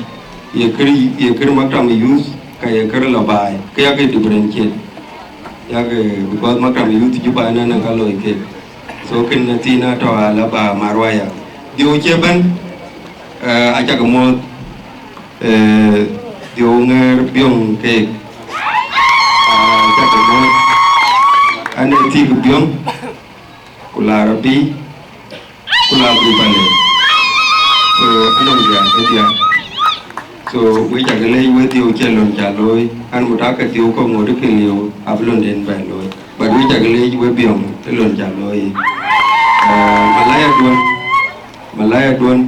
ye kër, ye kër maktam youth, ka ye kër lɔ baai, ke yakë differentiate. Yakë, because maktam youth Juba ënɛn ka looi kek. So kën na thiin atɔ̈ ala ba marwaya. Dhiëu cie bɛ̈n, eh, acakë muɔ̈th, eh, dhiëu ŋɛɛr biöŋ keek. Ah, acakë muɔ̈th. An ee thiik biöŋ, ku laar abï, ku la group alë. So, anɔŋ diäär ke diäär. So, wek cak leec wek dhiëu cï lon ca looi. An, mutaka dhiëu kɔ̈k ŋot ke liu, abï londen bɛ looi. But wek cak leec wek biɔŋ ë lon ca looi. Ah, malaya duɔ̈n, malaya duɔ̈n,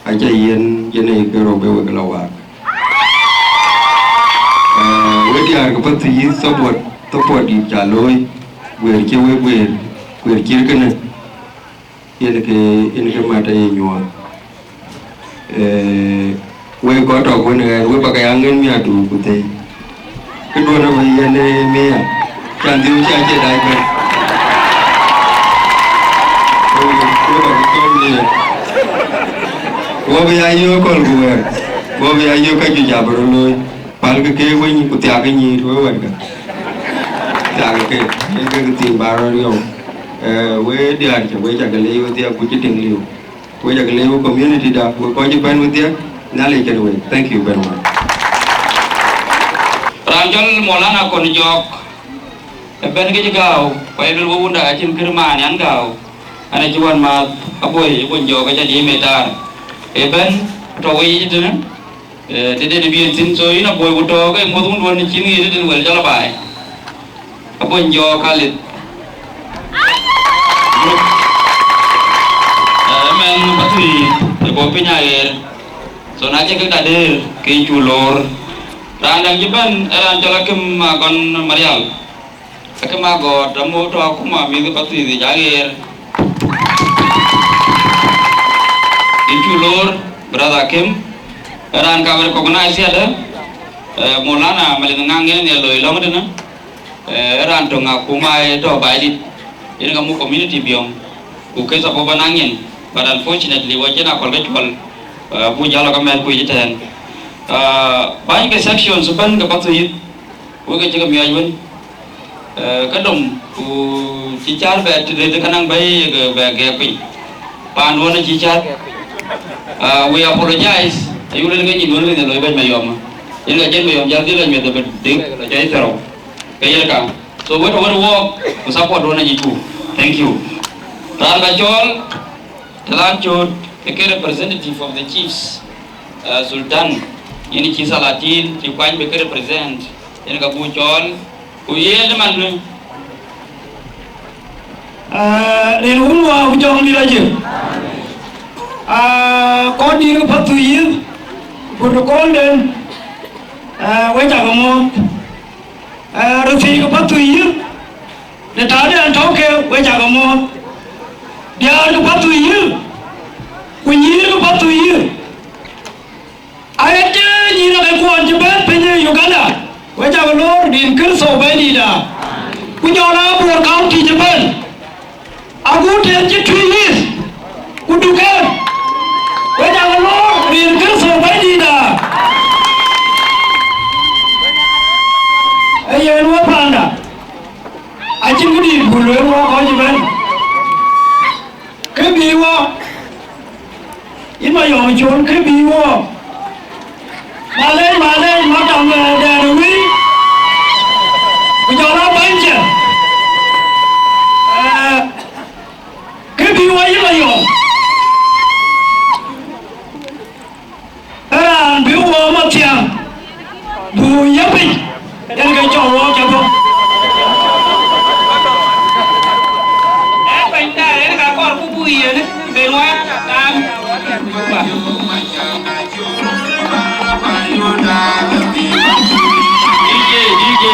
aca yen, yen ee ke rou be wek lɔ waak. Ah, wek diäär ke Pathuyith, support, support dït ca looi. Guëër cï wek guëër, guëër cït kënë. Yen ke, yen ke mat aye nyuɔɔth. Eh, wek kɔc tɔ̈ ku në ɣɛɛr, wek bä ke ya ŋën mia tuuc ku thëi. Këduɔ̈n abï yɛn ë mia, can dhiëu cä cie dac bɛ̈n. Wek, wek bä ke cɔl mia. Wɔ bï ya yöök kɔl ku wɛ̈ɛ̈r. Wɔ bï ya yöök ka juëc abï röt looi. Pälkï keek weny, ku thiakkï nyïïr wek wɛ̈tkë. Thiakkï keek, yen kek thiin bä rɔt riɔu. Eh, we diäär cä, we cä ke leec wedhie, ku cï tiŋ liu. We cä ke leec we community da, we kɔc cï bɛ̈n wedhie, Nhialic kenë wek. Thank you very much. Raan cɔl Maulana Kon Jɔk, ëbɛ̈n ke cï gääu, ku aye luel we wunda acïn kër maan an gääu. An acï wän maath aboi, Kon Jɔk acä jiëc metar. Ëbɛ̈n, tɔ̈ we yic tënë. Eh, tëden bï en thïn, so yïn aboi ku tɔ̈ ke muɔ̈th wun duɔ̈n cïn ŋic tëden wël cɔl abaai. Aboi Wën jɔ Khalid. Group. Eh, mɛn Pathuyith, ë bɔ̈ piny aɣeer. So na cï kek da dëër, ke yïn cuk loor. Raan däŋ cï bɛ̈n, ë raan cɔl Akim Agɔn Marial. Akim Agɔt, amu tɔ̈ akuma mïth Pathuyith yic aɣeer. Yïn cuk loor, brother Akim. Ë raan ka bï recognize yadë, eh, Maulana Malith Ŋaŋ yen ë loi lɔ̈ŋ tënë. Eh, ë raan töŋ akuma ë tɔ̈ Baidit, yen ka muk community Biɔŋ, ku ke support bä naŋ yen, but unfortunately, wɔ cïn akɔl ke cuɔl, eh, bu jal lɔ ke mɛ̈th kuic ëtɛ̈ɛ̈n. Eh, bäny ke sections ëbɛ̈n ke Pathuyith, wek ke cï ke miɔɔc wën, eh, ke dom, ku cï cäär bɛ tëde ke naŋ bɛ̈i ye ke bɛ gɛɛk piny. Paanduɔn acï cäär. Eh, we apologize, ayuk lueel ke nyin wën rin ë loi bɛ̈ny Mayɔm. Yen ka jɛn Mayɔm jal dhil la nyuɛth ëbɛ̈n, dhil la jai thërou. Ke yen ka. So wet wet wɔɔk ku support wën ayic ku. Thank you. Raan ka cɔl, të raan cööt, ke ke representative of the chiefs, uh, Sultan, yen cï Salatin, cï kuany bï ke represent, yen ka bu cɔl, ku yen man, uh, rin wun wa ku jɔŋ dït ajï. Uh, kɔn dït ke Pathuyith, protocol den, uh, wek cak muɔ̈th. Eh, röthii ke Pathuyith, në taade ɛn tɔ̈u ke, we cak muɔ̈th. Diäär ke Pathuyith, ku nyïïr ke Pathuyith. Ayet nyïïr ke kuɔn cï bɛ̈n piny ë Uganda, we cak loor rin Kërtho Bɛ̈nydïïtda. Ku jɔl aa Bor County cï bɛ̈n. Agut en cï Twic East ku Duken, we cak loor rin Kërtho Bɛ̈nydïïtda. Ee yen we panda, acïn këdït buk lueel wɔ kɔc ëbɛ̈n. Kë bï wɔ, yïn Mayɔm Col, kë bï wɔ. Malec, malec, madam, eh, dɛɛr ë wïc, ku jɔl a bäny cɛ. Eh, kë bï wɔ yï Mayɔm, ë raan bï wɔ Mathiaŋ, bu ye piny, yen ke cɔl wɔ ke bɔ̈. Ee bɛ̈nyda, yen ka kɔɔr ku bu yen, ben wɔ kaam. D J, D J.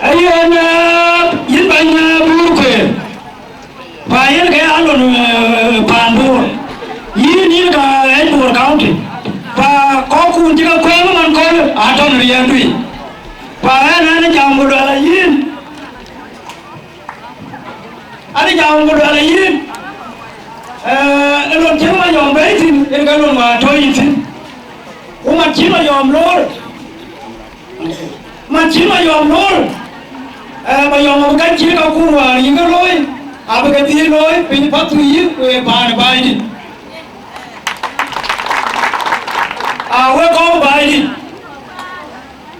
Ayen, eh, yïn bɛ̈ny, eh, Bor kueer. Pa yen ke alon, eh, paan Bor. Yïn, yïn ka ɣɛɛc Bor County. Pa kɔ̈kkun cï ke kuɛɛm man kööl atɔ̈ në riɛɛndu yic. Pa ɣɛn, ɣɛn ë jam ku luɛl a yïn. Ɣɛn ë jam ku luɛl a yïn. Eh, ë lon cïn Mayɔm bɛ̈ɛ̈i thïn, yen ke lon wäär tɔ̈ yïn thïn. Ku man cïn Mayɔm loor. Man cïn Mayɔm loor, eh, Mayɔm abï ka cï ka kuur wäär yï ke looi, abï ke dhil looi piny Pathuyith ku ye paan ë Baidit. Aa, wek kɔc Baidit,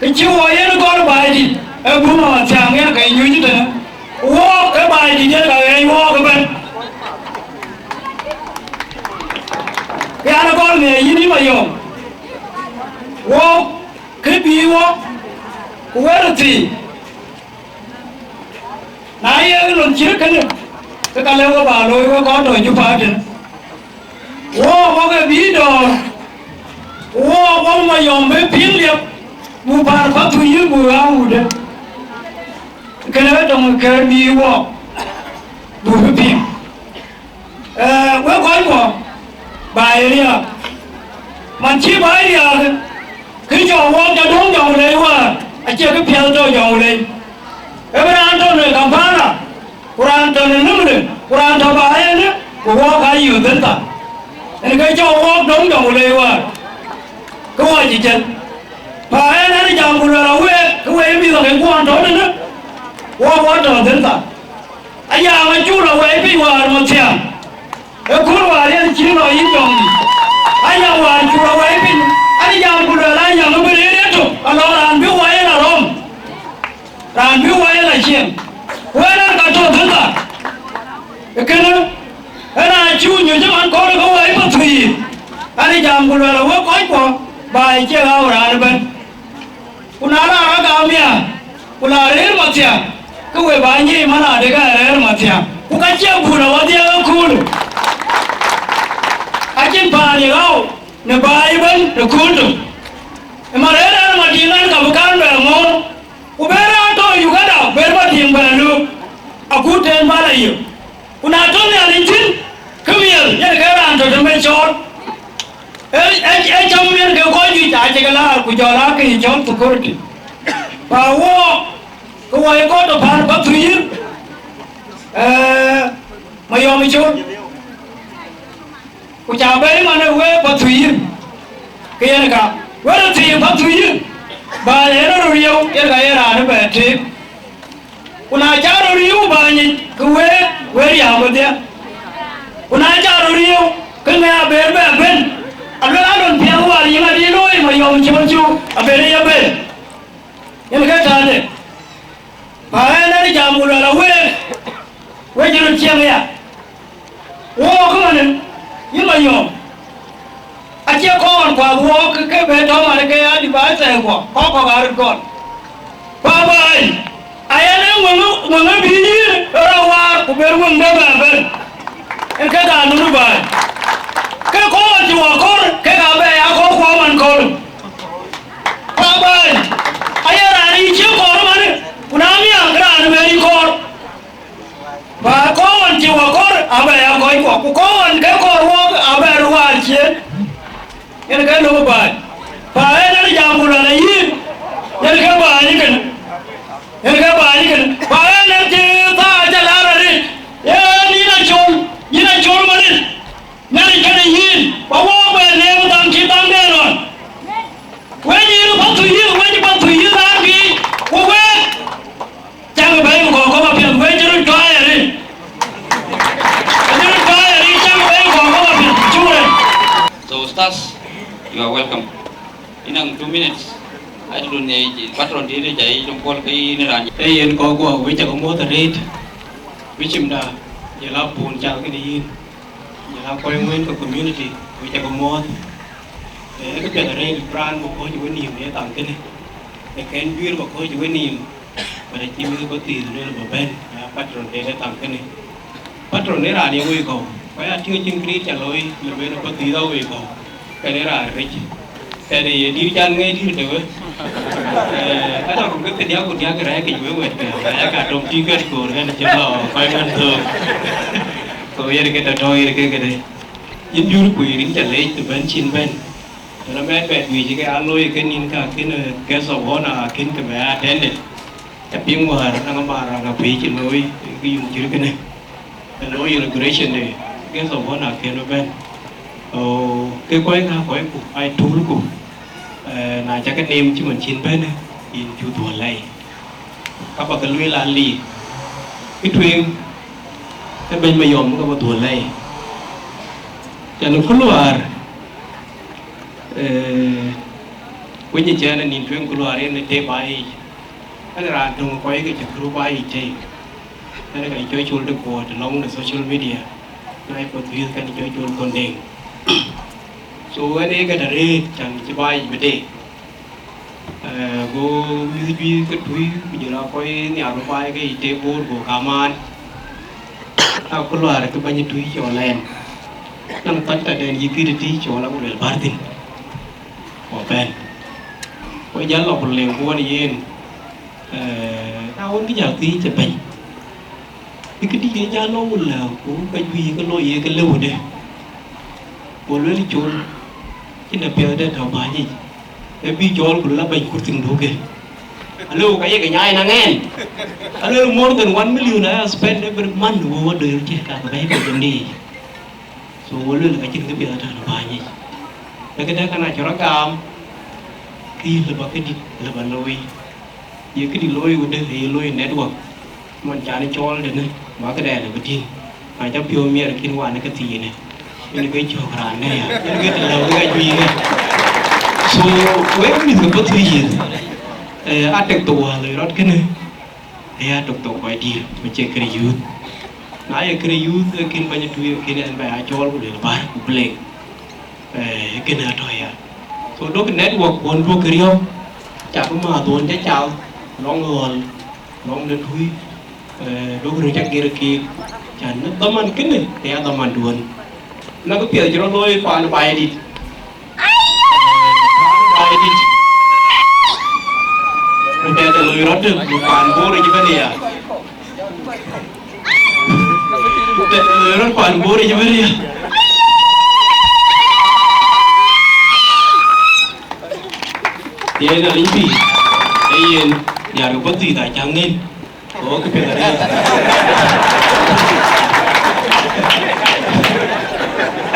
kë cï wɔ yen gɔl Baidit, ee bum Amathiaŋ yen ke nyuc tënë. Wɔɔk ke Baidit yen ka ɣɛɛc wɔɔk ëbɛ̈n. Yan ë gɔl në yïn yï Mayɔm. Wɔɔk Kë bï wɔ, ku wɛ̈t röthii, na ye lon cït kënë, ke ka lëu we bä looi wek kɔn tɔ̈ Juba tënë. Wɔ, wɔ ke bï dɔ̈ɔ̈r, wɔ, wɔ Mayɔm bï piŋ liep, buk pär Pathuyith buk ɣän wutde. Kënë dɔ̈ŋ kë bï wɔ, buk bï piŋ. Eh, wek kɔc kuɔ, baai riääk. Man cï baai riääk, kë cɔk wɔk jɔ döŋ Jɔŋlei wäär, acie kë piɛth tɔ̈ Jɔŋlei. Ee bï raan tɔ̈ në Kampala, ku raan tɔ̈ në Nimule, ku raan tɔ̈ baai ënë, ku wɔk aa yï dhël thar. Ënë kë cɔk wɔk döŋ Jɔŋlei wäär, kë wɔ cï cɛn. Pa ënë ënë jam ku luɛl a week, kë wek mïth akëc kuɔn tɔ̈ tënë, wɔk wɔ tɔ̈ dhël thar. Aya, acuk lɔ wɛɛi piny wäär Mathiaŋ, ëkööl wäär yen cï lɔ yïn Jɔŋdït. Aya, wäär cuk lɔ wɛɛi piny, ënë jam ku luɛl aya, ŋö bï rëër yetök, alɔ raan bï wɔ yen a rɔm, raan bï wɔ yen a ciɛɛŋ. Wɛɛr ënë ka tɔ̈ thïn thar. Ee kënë, ënë Ku luɛl awek kɔckuɔ, baai cie ɣau raan ëbɛ̈n. Ku na la rɔt gam ya, ku la rëër mathiak, ke we ba nyic man adek aa rëër mathiak. Ku ka cie bul awädhiɛ ë kööl. Acïn paan ye ɣau në baai ëbɛ̈n në kööl tök. Ë man rëër raan ë Madiŋ ɛn ka bï kan bɛ ŋoot. Ku ben raan tɔ̈ Uganda, ben Madiŋ bɛ lök, akut tën bä la yök. Ku na tɔ̈ Nhialic thïn, ke miɛl yen ke raan tɔ̈ të mec cɔɔl. Ee, ee, ee cam yen ke kɔc juëc acï ke laar, ku jɔl aa ke ye cɔl security. Pa wook, ke wɔ ye kɔc tɔ̈ paan Pathuyith, ee, Mayɔm Col. Ku ca bɛ̈i man ë wëë Pathuyith, ke yen ka, wëë röt thiin Pathuyith, baai yen röt riëëu, yen ka ye raan ë bɛ tëëk. Ku na ca röt riëëu baai nyic, ke wëë, wëë riääk wedhie. Ku na ca röt riëëu, ke ŋɛk aber bɛ ben, aluel alon piɛth wäär yïn adï looi Mayɔm Col cuk, aber ye ben. Yen ke tande. Pa ɣɛn ë jam ku luɛl aweek, wek cï röt ciɛŋ ya. Wook ëmënë, yïn Mayɔm, acie kɔn kuath wook ke be tɔ̈ man ke ya advisor kuɔ, kɔk kɔk aa röt gɔl. Pa baai, ayen ë ŋöŋë, ŋöŋë bï yïn rɔt waar ku ben ŋöŋde bɛ ben. Yen ke ka nunu baai. Ke kɔn cï wɔ kɔɔr, ke ka bɛ ya kɔɔr kuɔ man kɔɔr. Pa baai, aye raan yï cï kɔɔr ëmënë, ku na miäk raan ë bɛ yï kɔɔr. Pa kɔɔr cï wɔ kɔɔr abɛ ya kɔc kuɔ, ku kɔɔr ke kɔɔr wɔɔk abɛ ruaar ciëën. Yen ke lok baai. Pa ɣɛn ë jam ku luɛl ayï, yen ke baai kënë. Yen ke baai kënë. Pa ɣɛn ë cï thaa cä laar arëët. Yen yïn acol, yïn acol manit. Nhialic kënë yïn, ba wook bɛ neem dhaŋ cï dhaŋden ɣɔn. Wec yïn Pathuyith, wec Pathuyith raan biic, ku wek, cäkï bɛ̈ɛ̈i ku kɔ̈k kɔ̈k apiɛth, wec cï röt cuai arëët. Acï röt cuai arëët, cäkï bɛ̈ɛ̈i ku kɔ̈k kɔ̈k apiɛth. Shukran. So, Ustaz, you are welcome. Inɔŋ two minutes. Adu ne patron dïït ca yic dom pol ke yïn raan. Ee yen kɔc guɔ, wek cä ke muɔ̈th arëët. Wecimda, jɔl a puun cal kënë yïn. Jɔl a kɔc ŋuɛ̈ɛ̈n ke community, wek cä ke muɔ̈th. Ee, kë piɛth arëët raan bä kɔ̈ɔ̈c wenïïm ë thaŋ kënë. Ee kën juëër bä kɔ̈ɔ̈c wenïïm, but acï mïth bä thiith lueel bä bɛ̈n, aa, patron de ë thaŋ kënë. Patron ë raan ye wëi kɔ̈u, ku ya tïŋ acïn këriëëc ca looi, lë ben ë bä thiith a wëi kɔ̈u, kën ë raan rëc. Kën ë ye dïïr can ŋɛi dïïr tëwë. Ee, ka tɔ̈ ku ke thiëëdiäk ku diäk rɛ̈ɛ̈kic wek wɛ̈tkë, ka ya ka dom tïŋ kën koor kën cï lɔ kɔc ŋän thöök. Ku yen ke tɔ̈ tɔ̈u yen ke këde. Yïn jur ku yïn ca leec të bɛ̈n cïn bɛ̈n. Tënë mɛt bɛ juëc ke aa looi ke nïn ka kën, eh, guest of honor akën ke bɛ attended. Ca piŋ wäär na ŋa mar raŋ apɛi cï looi ke yum cït kënë. Ë looi inauguration de guest of honor akën bɛ̈n. Oh, ke kɔc ka kɔcku, ai tuulku. Eh, na ca ke neem cï man cïn bɛ̈n, yïn cu dhuɔl lɛi. Ka bä ke lueel aa lik. Kë tueŋ, ke bɛ̈ny Mayɔm ke bä dhuɔl lɛi. Tɛ̈n ku luaar, eh, wec ë cɛn ë nïn tueŋ ku luaar yen ë tëë baai yic. Ɣɛn raan töŋ kɔc ke cï kuru baai yic tëë. Ɣɛn ka cɔc col de kuɔɔt lɔŋ de social media. Na ye Pathuyith kɛn cɔc col Kondeng. So ɣɛn ee kë tɔ̈ rëët can cï baai yic bï tëë. Eh, go mïth juëc ke tui, ku jɔl a kɔc nhiar bï baai ke yic tëë Bor, go kamaan. Aa ku luaar ke bɛ̈ny tui cɔl ɛn. Nɔŋ thɔc tɔ̈den yï kït tï cɔl a ku luel bär thïn. Ku bɛ̈n. Ku jal lɔ ku leŋ ku ɣɔn yen. Eh, na wën kë jal thiëëc ë bɛ̈ny. Ë këdï ye jal lɔ wun lääu, ku ka juëc ke looi ye ke lëu de. Go lueel col, cïn apiɛth de tɔ̈ bäny yic. Ë bï cɔɔl ku luel abɛ̈ny kurthiŋdu ke. Alëu ka ye ke nyaai naŋ ɛn. Alëu more than one million I spend every month wëu adoer cï ka ke bɛ̈i ke jëndï yic. So go lueel ka cïn këpiɛth atɔ̈ në bäny yic. Ë këdë ka na cï rɔt gam, kë yï lëu ba këdït lëu ba looi. Ye këdï looi wëdë, ye looi network. Man can cɔɔl dënë, ba këdɛn ë bï tïŋ. Na ca piɔ̈u miɛt kïn wan ë ke thiinë. Yen ke cök raan ë ya. Yen ke të lëu ke ka juëc ke. So, wek mïth ke bɔ̈ thiëc yith. Eh, a tek thok wäär loi rɔt kënë. Ë ya tok thok kɔc dïïr, ku cie kërë youth. Na ye kërë youth, ke kën bɛ̈ny tui, ke kën ɛn bɛ ya cɔɔl ku luel bär ku blek. Eh, kënë atɔ̈ ya. So, duɔ̈kkë network kuɔn, duɔ̈kkë riɔ̈ɔ̈k, cakë määth ɣɔn cä cal, lɔŋ ɣɔl, lɔŋ de tui, eh, duɔ̈kkë röt cä ger keek, cän në dhaman kënë, ke ya dhaman duɔ̈n. Na kë piɛth cï rɔt looi paan Baidït. Paan Baidït. Ku tɛ̈dë loi rɔt, ku paan Bor yic ëbɛ̈n ya. Röt paan Bor yic ëbɛ̈n ya. Yen aliny pïïr, ee yen, diäär ke Pathuyith acä ŋën, go kë piɛth arëët.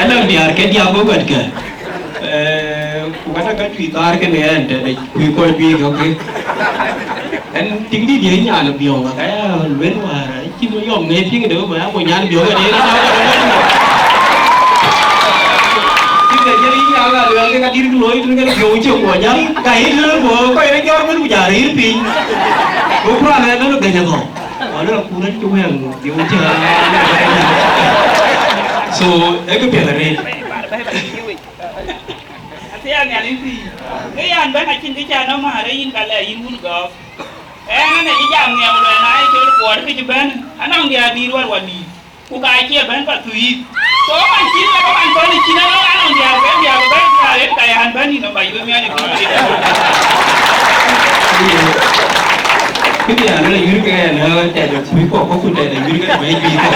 Anɔŋ diäär ke diäk go guɛtkë. Eh, ku ka tɔ̈ ka cuï thaar kënë ɣɛn tëde, kuc kɔc juëc kɔ̈k ke. Ɣɛn tiŋdït ye nyan Biɔ̈ɔ̈k, ka ya luel wäär, acï yɔm ŋɛ̈i piŋ de, ba ya ku nyan Biɔ̈ɔ̈k de, na ba ba. Tiŋ de jël yïn ya la luel ke ka dït looi tën ke Biɔ̈ɔ̈k cï ku jal, ka yïn lël ku kɔc rɔt jɔt bën ku ja rëër piny. Ku kuran ɣɛn lël gäny athɔ. Wala ku rɔt cï wɛ̈ŋ Biɔ̈ɔ̈k cï. So, ee kë piɛth arëët. Athiɛɛn nhial yïn thïn. Ke yɛn bɛ̈n acïn kë cä nɔm määr, ee yïn ka lɛ̈k yïn wun gɔ̈ɔ̈k. Ɣɛn ënë cï jam nhial, luɛɛl na ye col kuɔɔr kë cï bɛ̈n, anɔŋ diäär dïït wär wär dïït. Ku ka cie bɛ̈n Pathuyith. So, man cïn lɔ, man thɔ̈n cïn alɔ, anɔŋ diäär ke diäär bɛ̈n diäär yen ka yɛn bɛ̈n yïn nɔm ba yï wek miɔɔc ë pïïr. Këdï an, rɔt yïr ke ɣɛn, ë, tɛ̈dë kuc kɔ̈k, kɔ̈k ku tɛ̈dë yïr ke bɛ̈ɛ̈i juëc kɔ̈k.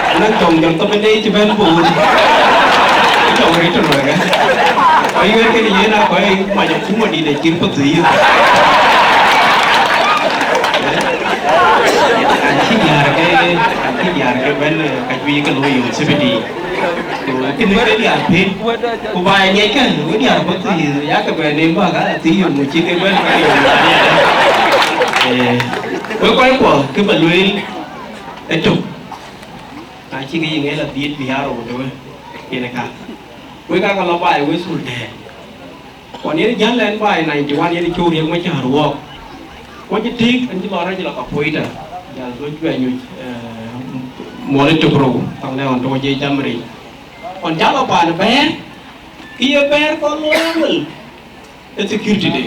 Anɔŋ tɔŋ jɔl thok ënë cï bɛ̈n boor. Tɔŋ rït tɔ̈ luɛɛk ë. Kɔc ɣer kënë yen aa kɔc mac akuma dït acït Pathuyith. Acï diäär ke, acï diäär ke bɛ̈n, ë, ka juëc ke looi yom thibiti. Ku kënë ke diäär piny, ku ba ya ŋiɛckë, wek diäär Pathuyith, yakë bɛ neem bäk, ka thïn yom, ku cï ke bɛ̈n ka yom. Eh, wek kɔc kuɔ, kë ba lueel ëtök, na cï ke yiŋ ë la dhiëët bï aa rou de we, yen ë ka. Wek aa ka lɔ baai wek thul tɛ̈ɛ̈n. Ɣɔn yen jäl ɛn baai ninety one yen cöör Riek Macäär wɔɔk. Wɔ cï tëëk, ɛn cï lɔ rɛc lɔ Kapoeta, jäl duöc bɛ nyuc, eh, muɔl ë tök rou, thaŋ lɛ ɣɔn tɔ̈ wɔ jɛ jam rëc. Ɣɔn jäl lɔ paan bɛ̈ɛ̈r, kë ye bɛ̈ɛ̈r kɔn looi awël, ë security de.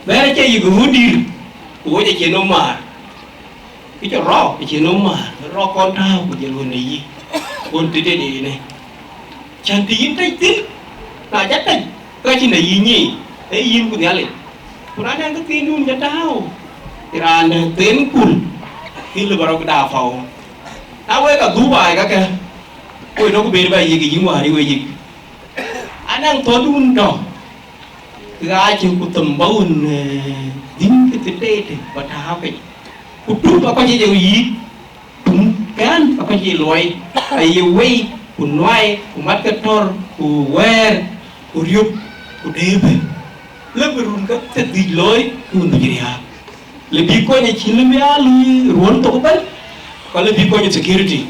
Bɛ̈ɛ̈r acie yïk ɣöt dïïr, ku wec acie nɔm määr. Kë cï rɔɔk, kë cï nɔm määr, rɔɔk kɔn tääu ku jël ɣön de yï, ɣön tëde de ënë. Cän të yïn tëc thïn, na cä tëc, ka cïn de yï nyic, ee yïn ku Nhialic. Ku na nɛn kë thiindun cä tääu, ë raan de thëën kul, thïn lë bä rɔt daa pɔ̈u. Na wek ka dhuk baai kakë, ku ë tök bɛ̈ɛ̈r bä yïk yïn wäär yï we yïk. Anɛŋ thɔ̈ndun tɔ̈, ɣaac ku them bä wun, eh, dhïn kë thiin tëde bä tääu piny. Ku tup akɔc ye yïk, tum kɛ̈n akɔc ye luɔi, aye wei, ku nuai, ku mat ke tɔ̈r, ku wɛ̈ɛ̈r, ku riöp, ku dëëpë. Lëu bï run ke thiërdhïc looi, ku wun bï cï riääk. Lë bï kony acïn lë bï aa luui ruɔ̈n thok ëbɛ̈n, ku lë bï kony security.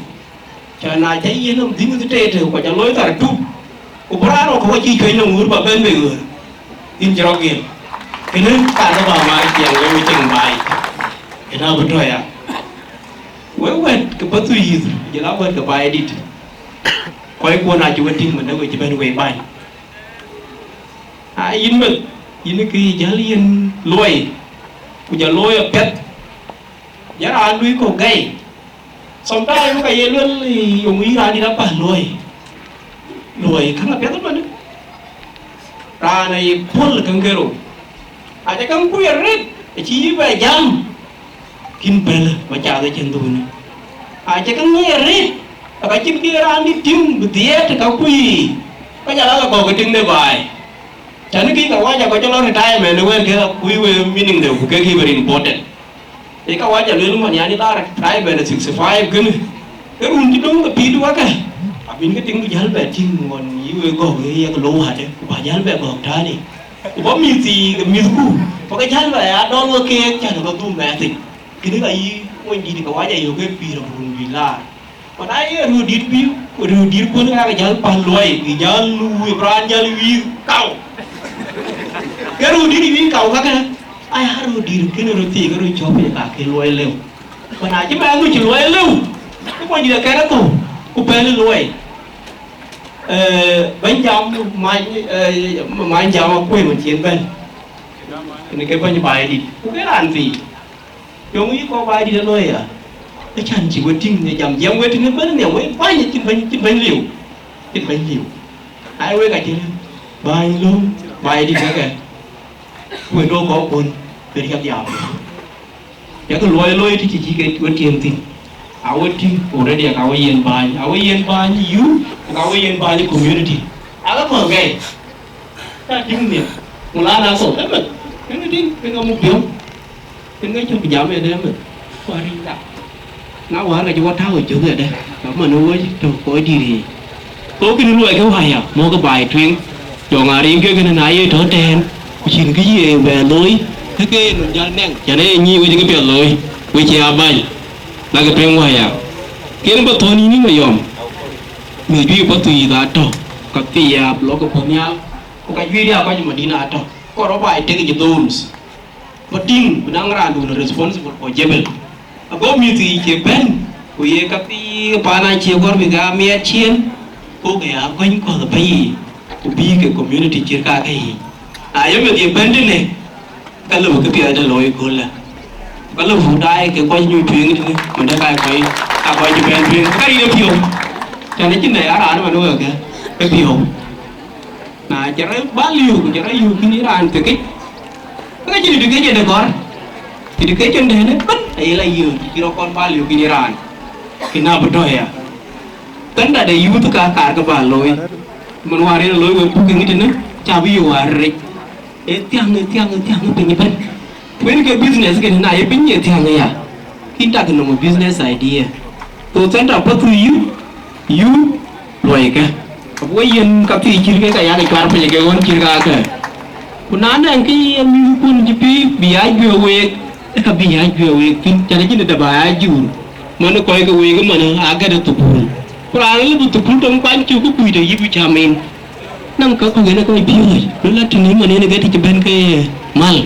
Cä na cä yen nɔm dhïn kë tëde, ku cä looi thar tup, ku bï raan rɔt kɔ̈k acï cuɛny nɔm ɣöör bä bɛ̈n bei ɣöör, yïn cï rɔt gel. Kënë ka dë bä maa ciɛɛŋ wek we cieŋ baai, ëna bï tɔ̈ ya. Wek wɛ̈t ke Pathuyith, jël a wɛ̈t ke Baidït, kɔc kuɔn acï we tïŋ mënë we cï bɛ̈n wei bany. A yïn meth, yïn kë yï jäl yen luɔi, ku jɔ looi apiɛth, jɔ raan luui kɔ̈k gɛi. Sometimes ka ye luel, eh, yöŋ yï raan dït apäl luɔi. Luɔi käŋ apiɛth ëmënë. Raan aye puɔ̈l käŋ kerou. Aca käŋ kuc arëët, acï yï bɛ jam. Kïn pɛ̈lë, bä cath ë cïn dhunë. Aca käŋ ŋic arëët, aka cïn kë raan dït tïŋ bï dhiëët ë ka kuc yiic. Ka jɔ la la gɔ̈k ë tiŋ de baai. Tënë kï kawaja kɔc cï lɔ retirement ë wɛ̈ɛ̈r ke akuc wek meaning de ku kek very important. Ee kawaja luel man, yani, la retirement ë sixty five kënë, ke run cï döŋ ke pïïr wakë, abïn ke tiŋdu jäl bɛ tïŋ ɣɔn yï wek gɔ̈k ë yek lou wäädë, ku bä jäl bɛ gɔ̈k täänë. Ku bä mïth thii ke mïthku, bä ke jäl bɛ ya dɔl we keek cän bä dhum bɛ thïn. Kënë ka yï mony dït kawaja yök ke pïïr abï run juëc laar. Ku na ye röördït bï, röördït kuën ka ke jäl päl luɔi, bï jäl luui, bï raan jäl wiik kau. Ke röördït wiik kau kakë, aya röördït kënë röt thii ke röt cɔ̈p piny ka ke luɔi lëu. Ku na cï mɛɛn nu cï luɔi lëu, ke mony dït akɛn athou, ku pɛ̈l luɔi. Eh, bɛ̈ny jam many, eh, many jam akuëë mën cï en bɛ̈n. Në ke bɛ̈ny baai dït. Ku ke raan thii. Yöŋ yï kɔ̈k baai dït ë looi ya. Ë can cï we tïŋ në jam, jam we tïŋ ëbɛ̈n nhiam, we bäny cïn bɛ̈ny, cïn bɛ̈ny liu. Cïn bɛ̈ny liu. Na ye wek acïn bäny lööm, baai dït kakë. Ku we duɔ̈k kɔ̈k kuön, ke riɛk jam. Yak luɔi looi të cï cï ke we tiɛɛm thïn. A we tïŋ already, ka we yen bäny, a we yen bäny youth, ka we yen bäny community. Ala kɔn gɛi. Ka tïŋ nhiam. Mulana thok, ëmën. Ëmën tïŋ, ëmën muk biɔ̈m. Ëmën cök jam ëdë ëmën. Ku arïŋda. Na wäär ka cï wä tääu ë cök ëdë. Ka man ë wec tök kɔc dït yiic. Thok kïn luɔi ke wäya, mɔ̈k baai tueŋ. Jɔŋ ariŋ ke kënë na ye tɔ̈ tɛ̈ɛ̈n. Ku cïn kë ye bɛ looi, ke ke ye nɔm jäl nɛŋ. Cän ë ye nyïï wec ke piɛth looi. Wec ë abäny. Lakë tueŋ wäya. Kën bä thɔ̈n yïn yïn Mayɔm. Mïth juëc Pathuyith atɔ̈, ka thiaap lɔ ke puɔ̈u nhial, ku ka juëc de akɔc ë Madina atɔ̈. Kɔɔr rɔt baai tek yic dhooms. Bä tïŋ bï naŋ raandun responsible for Jebel. Ago mïth yiic cie bɛ̈n, ku ye ka thii paan acie kɔɔr bï ke amiɛt ciëën, ku ke ya gɔny kɔ̈th ë bɛ̈i yiic, ku bïï ke community cït kakë yiic. Na ye meth ye bɛ̈n tënë, ka lëu kë piɛth de looi ëköölë. Ka lëu daai ke kɔc nyuc tueŋ tënë, mënde ka kɔc, ka kɔc cï bɛ̈n tueŋ, ka rït ë piɔ̈u. Tɛ̈n acïn dɛ ya raan ëmën wëëkë ë piɔ̈u. Na cï rɔt bä liu, ku cï rɔt yök kïn ë raan thiëkic, ke cïn education de kɔɔr. Education de ënë ëbɛ̈n aye la yök, cï rɔt kɔn bä liu kïn ë raan. Kïn abï tɔ̈ ya. Tënda de youth ka kaar ke bä looi. Mën wäär yen looi wek buk ë ŋic tënë, ca bï yök wäär rec. Ee thiäŋ, ee thiäŋ, ee thiäŋ, ee piny ëbɛ̈n. Ku yen ke business kënë, na ye piny ye thiäŋ aya, kïn tak nɔm business idea. So center Pathuyith, youth, luɔikë. Abï we yen ka thii cït ke ka yak cuar piny ke ɣön cït kakë. Ku na nɛŋ kë ye mïthkun cï bï, bï ya juëë week, ë ka bï ya juëë week thïn, cän acïn dë ba ya juur. Man kɔc ke week ëmën agät ë thukul. Ku raan lëu bï thukul dom kuany cök ku kuc tɔ yï bï cam en. Nɔŋ ka kɔ̈k yen ë kɔc piööc, röt la tënë man yen ë ke tïc bɛ̈n ke mal.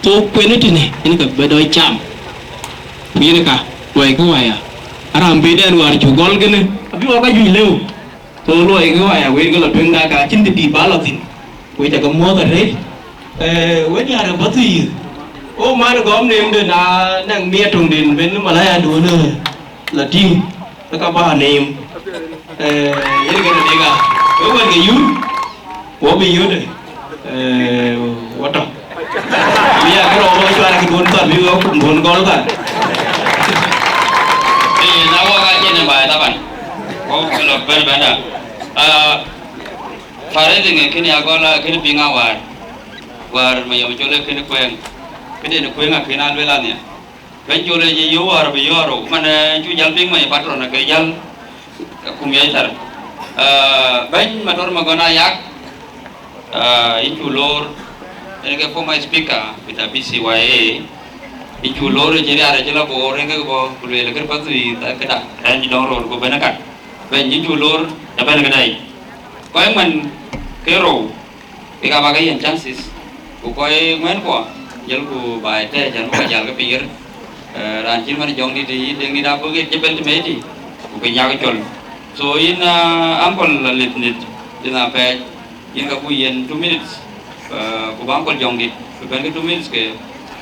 Thok kuenë tënë, yen ka bï dɔc cam. Ku yen ka, luɔi kë waya. Aram bï dɛn wäär cuk gɔl kënë, abï wɔ ka juëc lëu. Thok luɔi kë waya, wek ke lɔ tueŋda ka cïn të dït ba lɔ thïn. Wek ca ke muɔ̈th arëët. Eh, wek diäär ë Pathuyith. O man gɔm neemde na nɛŋ miɛt töŋden ben malaya duɔ̈në la tïŋ. Ë ka bä neem, eh, yen kën adï ka, wek wɛ̈t ke yum, wo bï yöt, eh, wo tɔ̈. Bï ya kë rɔɔk cuar kë duɔ̈n thɔn bï wek kum duɔ̈n gɔl thar. Eh, na wok acïn ë baai taban. Wok kë lɔ bɛ̈n bɛ̈nda. Ah, fundraising ë kën ya gɔl, ah, kën piŋ awäär. Wäär Mayɔm Col ë kën kueŋ. Këden kueŋ akën a luel anhiɛ. Bɛ̈ny Col ë ye yöör bï yöör rou, man, eh, cu jäl piŋ many patron ke jäl, eh, kum yai thar. Eh, bɛ̈ny Mator Magɔn Ayak, eh, yïn cu loor, yen ke former speaker with a B C Y A, yïn cu loor ë cï riaar ë cï la Bor, yen ke bɔ̈ ku lueel kë Pathuyith, eh, këda, rɛ̈ny dɔ̈ŋ röör ku bɛ̈n ë kat. Bɛ̈ny yïn cu loor, ë bɛ̈n këda yic. Kɔc man ke rou, Kek aba ke yen chances, ku kɔc ŋuɛ̈ɛ̈n kuɔ, jël ku baai tɛ̈ cän bï kɔc jäl ke piny ɣer. Eh, raan cït man Jɔŋdït, yï Deŋdït abï ɣet cï bɛ̈n tëmëëtï, ku ke nyak col. So yïn, ah, uncle Alith Nith, yïn apɛɛc, yïn ka ku yen two minutes, eh, ku bä uncle Jɔŋdït, ku bɛ̈n ke two minutes ke,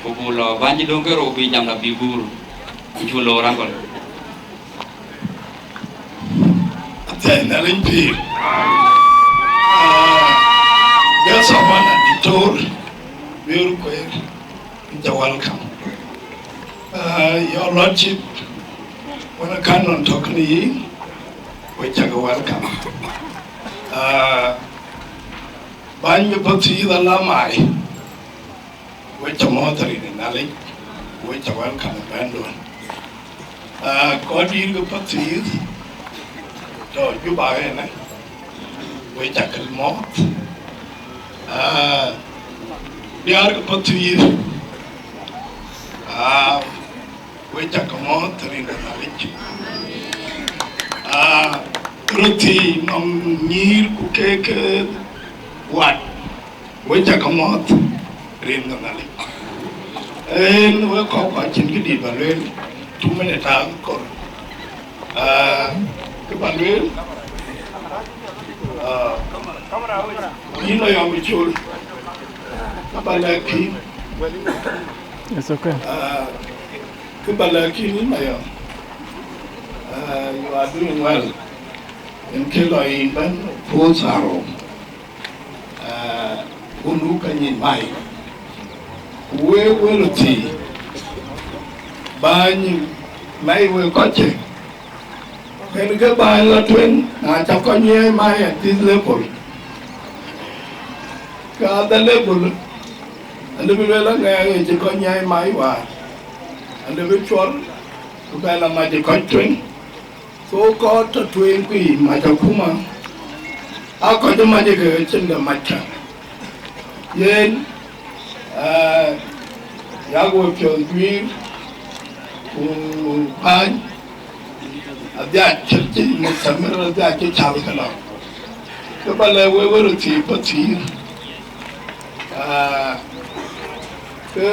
ku buk lɔ bäny cï döŋ ke rou bï jamda bï guur, yïn cu loor uncle. Athiɛɛi Nhialic pïïr. Ah, guest of honor, Diktor Biur Kuer, inca welcome. Ah, Your Lordship, wën ë kan nɔn tɔ̈ kënë yïn, we cak welcome. Ah, bäny ë Pathuyith alamai. Wek ca mɔ̈ɔ̈th rin ë Nhialic, wek ca welcome ë bɛ̈nduön. Ah, kɔc dïït ke Pathuyith tɔ̈ Juba ënë, wek ca ke mɔ̈ɔ̈th. Ah, diäär ke Pathuyith, ah, wek ca ke mɔ̈ɔ̈th rin ë Nhialic. Ah, röt thii nɔm nyïïr ku kek, eh, wat. Wek ca ke mɔ̈ɔ̈th rin ke Nhialic. En wek kɔ̈k kɔc cïn këdït ba lueel, two minute akor. Ah, kë ba lueel, Yïn Mayɔm Col, ka ba lɛ̈k yïn. It's okay. Ah, kë ba lɛ̈k yïn, yïn Mayɔm. Ah, you are doing well. Yen kë lɔ yïn bɛ̈n puɔ̈th thaarou. Ah, wundu ka nyin mai. Ku wek wël thii, bäny mai wek kɔc cë. Yen ke bäny lɔ tueŋ, na ca kɔc nyiɛɛi mai at this level, ke other level, alëu bï lueel aŋɛɛŋ ë cï kɔc nyiɛɛi mai wäär, alëu bï cuɔl, ku bɛ lɔ mac ë kɔc tueŋ. So kɔc tɔ̈ tueŋ, ku yï mac akuma, aa kɔc ë mac ë ke cïn de mac kä. Yen, ah, yak we piɔ̈ɔ̈th guiir, ku bäny, adhia cï, cï mustamir, adhia cï cal këlä. Kë ba lɛ̈k wek wël thii Pathuyith, ah, ke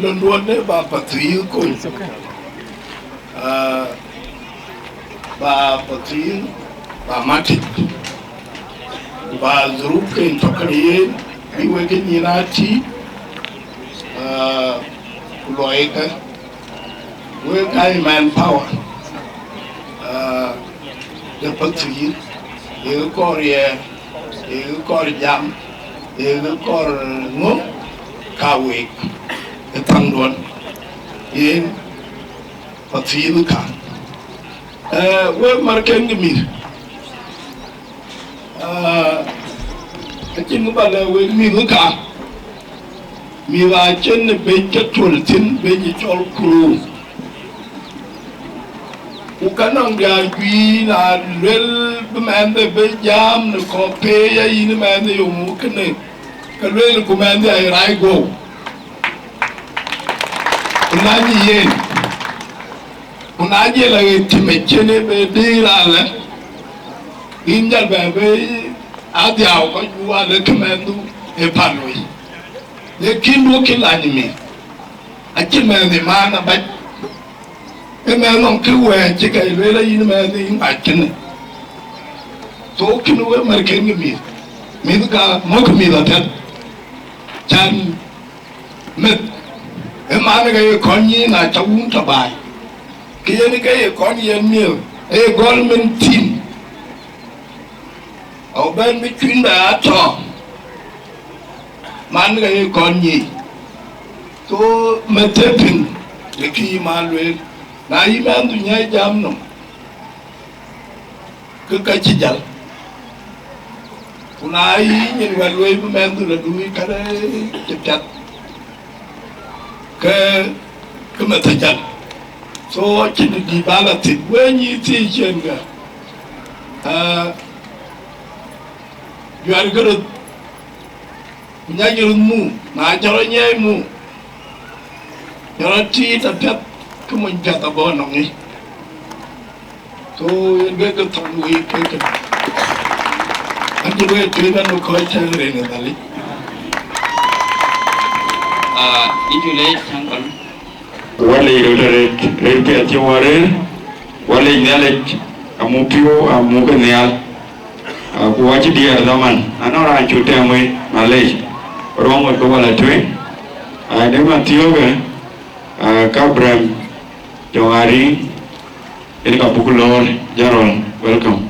lon duɔ̈n ë ba Pathuyith kony. It's okay. Ah, ba Pathuyith, ba matic, ba dhuruf ke tɔ̈ kënë yen, bï wek ke nyin aa tïït, ah, ku luɔi ke, wek aa manpower, ah, de Pathuyith, ye kɔɔr ye, ye kɔɔr jam, ye kɔɔr ŋö, ka wek, ë thaŋduɔ̈n, yen Pathuyith ka. Eh, wek märken ke mïth. Ah, acïn kë ba lɛ̈k wek mïth ë ka. Mïth aa cïn ë bɛ̈ny ke tuɔ̈l thïn, bɛ̈ny cɔl crew. Ku ka nɔŋ diäär juëc, na luel bï mɛnhde bï jam në kɔ̈p peei, ya yïn mɛnhde yöŋ kënë, ke lueel ku mɛnhde aye rac guɔ̈u. Ku na nyi yen, ku na jël aɣet tim ë cïn ë bï dïïr alë, yïn jal bɛ bï adhiau kɔc buk alë kë mɛnhdu ë pan wei. Lakin duɔ̈kkï lany ë mïth, acïn mɛnhë maan abac, ë mɛnh nɔŋ kë wɛ̈ɛ̈c cï ke lueel ayïn mɛnhë yïn bac kënë. So kënë wek märken ke mïth, mïth ka mɔ̈kkï mïth apiɛth, can meth ë man ke ye kɔn nyin na ca wun tɔ̈ baai, ke yen ke ye kɔn yen miëth, ë ye gɔl min thïn. Ɣɔn bɛ̈n bï cuïn bɛ a tɔ̈, man ke ye kɔn nyic. So meth ë piŋ, ke kï yï man lueel, na yï mɛnhdu nyai jam nɔm, ke ka cï jäl. Ku na yï nyin wɛ̈t lueel bï mɛnhdu la dui kärë cï piath, ke, ke meth ajäl. So acïn dït ba la thïn. Wek nyïïr thiëëc ciëën ke, ah, juɛ̈ɛ̈rkï röt, ku nyackï röt muk. Na cä rɔt nyiɛɛi muk, cä rɔt tiit apiɛth, ke mony piɛth abɔ̈ nɔŋ yic. So yen ke ke thɔn wei ke ke. An cï wek tueŋ an kɔc tɛ̈n rin ë Nhialic. Ah, yïn cuk leec, uncle. Wä leec röt arëët, rëër piɛth cï wä rëër, wä leec Nhialic, amuk piɔ̈u, amuk ë nhial. Ah, ku wä cï diɛɛr dhaman, anɔŋ raan cuk tɛ̈m wei, malec, ruɔ̈ŋ wä ke wä la tueŋ. Ah, dë man thiɔ̈kë, ah, ka Abraham Jɔŋ Ariŋ, yen ka buk lɔ̈ɔ̈r, General, welcome.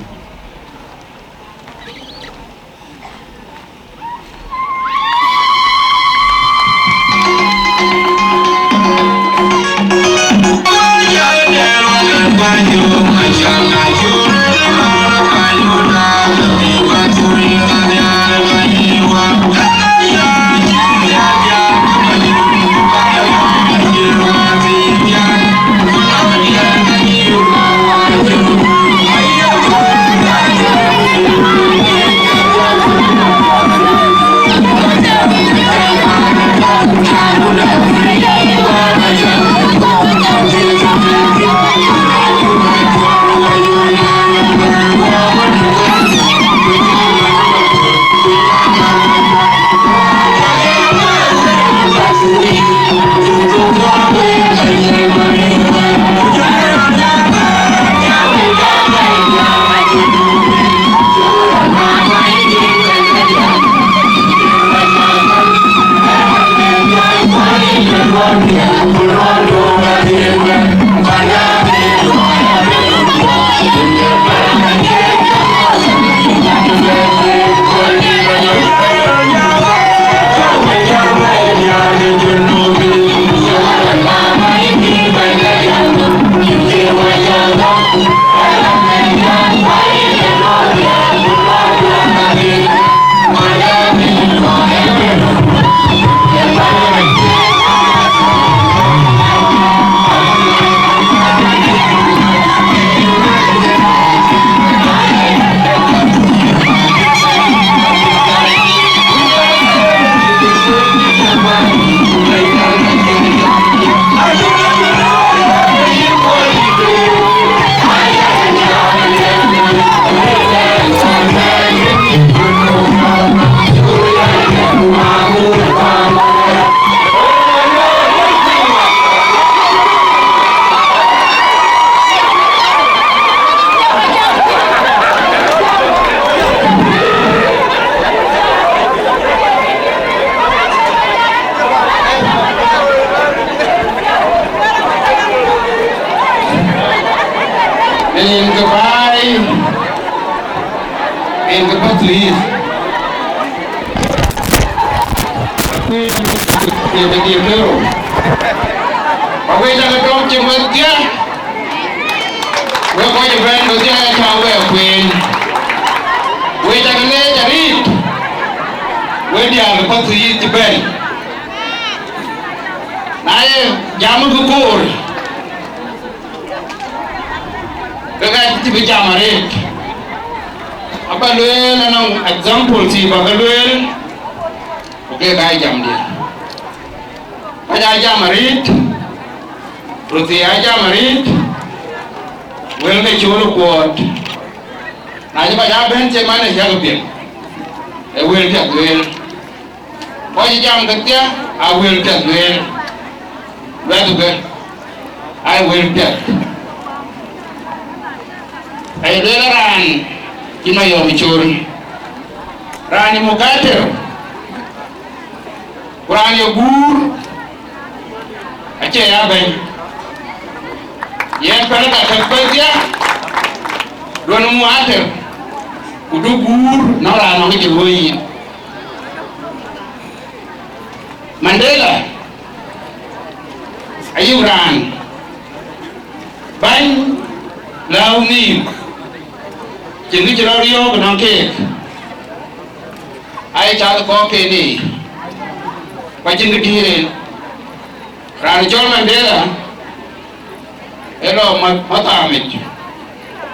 Yen ke baai, yen ke Pathuyith. Yen ke diëër ke rou. Ba wek cä ke tɔ̈ŋ cï wek dhiac, wek kɔc ëbɛ̈n bï dhiac ë tɔ̈u wek kueen. Wek cä ke leec arëët, wek diäär ke Pathuyith cï bɛ̈n. Na ye jam kë koor, ke ka cï bï jam arëët. Aba lueel anɔŋ example thii ba ke lueel, ku ke ka ye jamdiɛ̈. Kɔc aa jam arëët, röt thii aa jam arëët, wël ke cool ë kuɔɔt. Na cï kɔc aa bɛ̈n cï man ë yak piɛth, ee wël piɛth lueel. Kɔc jam kedhie aa wël piɛth lueel, luɛthkë aa wël piɛth. Aye lueel raan cï Mayɔm Col, raan ë mukater, ku raan ye guur, acie ya bɛ̈ny. Yen päl ka kek bɛ̈nydhie, duɔ̈n mukater, ku du guur nɔŋ raan nɔŋ kë cï luɔ̈i yïn. Mandela ayï raan bäny lääu nïïm, cïn kë cï rɔt riɔ̈ɔ̈k ënɔŋ keek, aye cath kɔ̈k ke ni, ku acïn kë dïïr en. Raan cɔl Mandela ë lɔ ma-, mathaamic,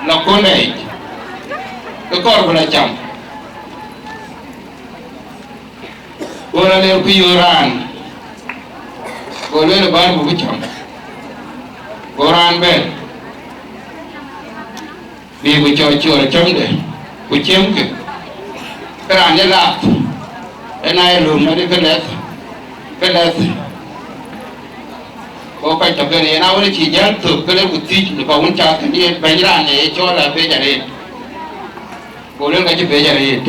lɔ kondaic, ke kɔɔr ku la cam. Go raan ë ku yöör raan, go lueel bär buk cam. Go raan bɛ̈n, bï ku cɔl cuɔɔr cämde, ku ciëmkë. Ke raan ye lath, en aa ye lööm adï ke lɛth, ke lɛth. Go kɔc tɔ̈ kën yen awën cï jäl thök, ke le ku thiëc në ka wun cath kën yen bɛ̈ny raan ë ye cɔɔl abëc arëët. Go lueel ka cï pec arëët.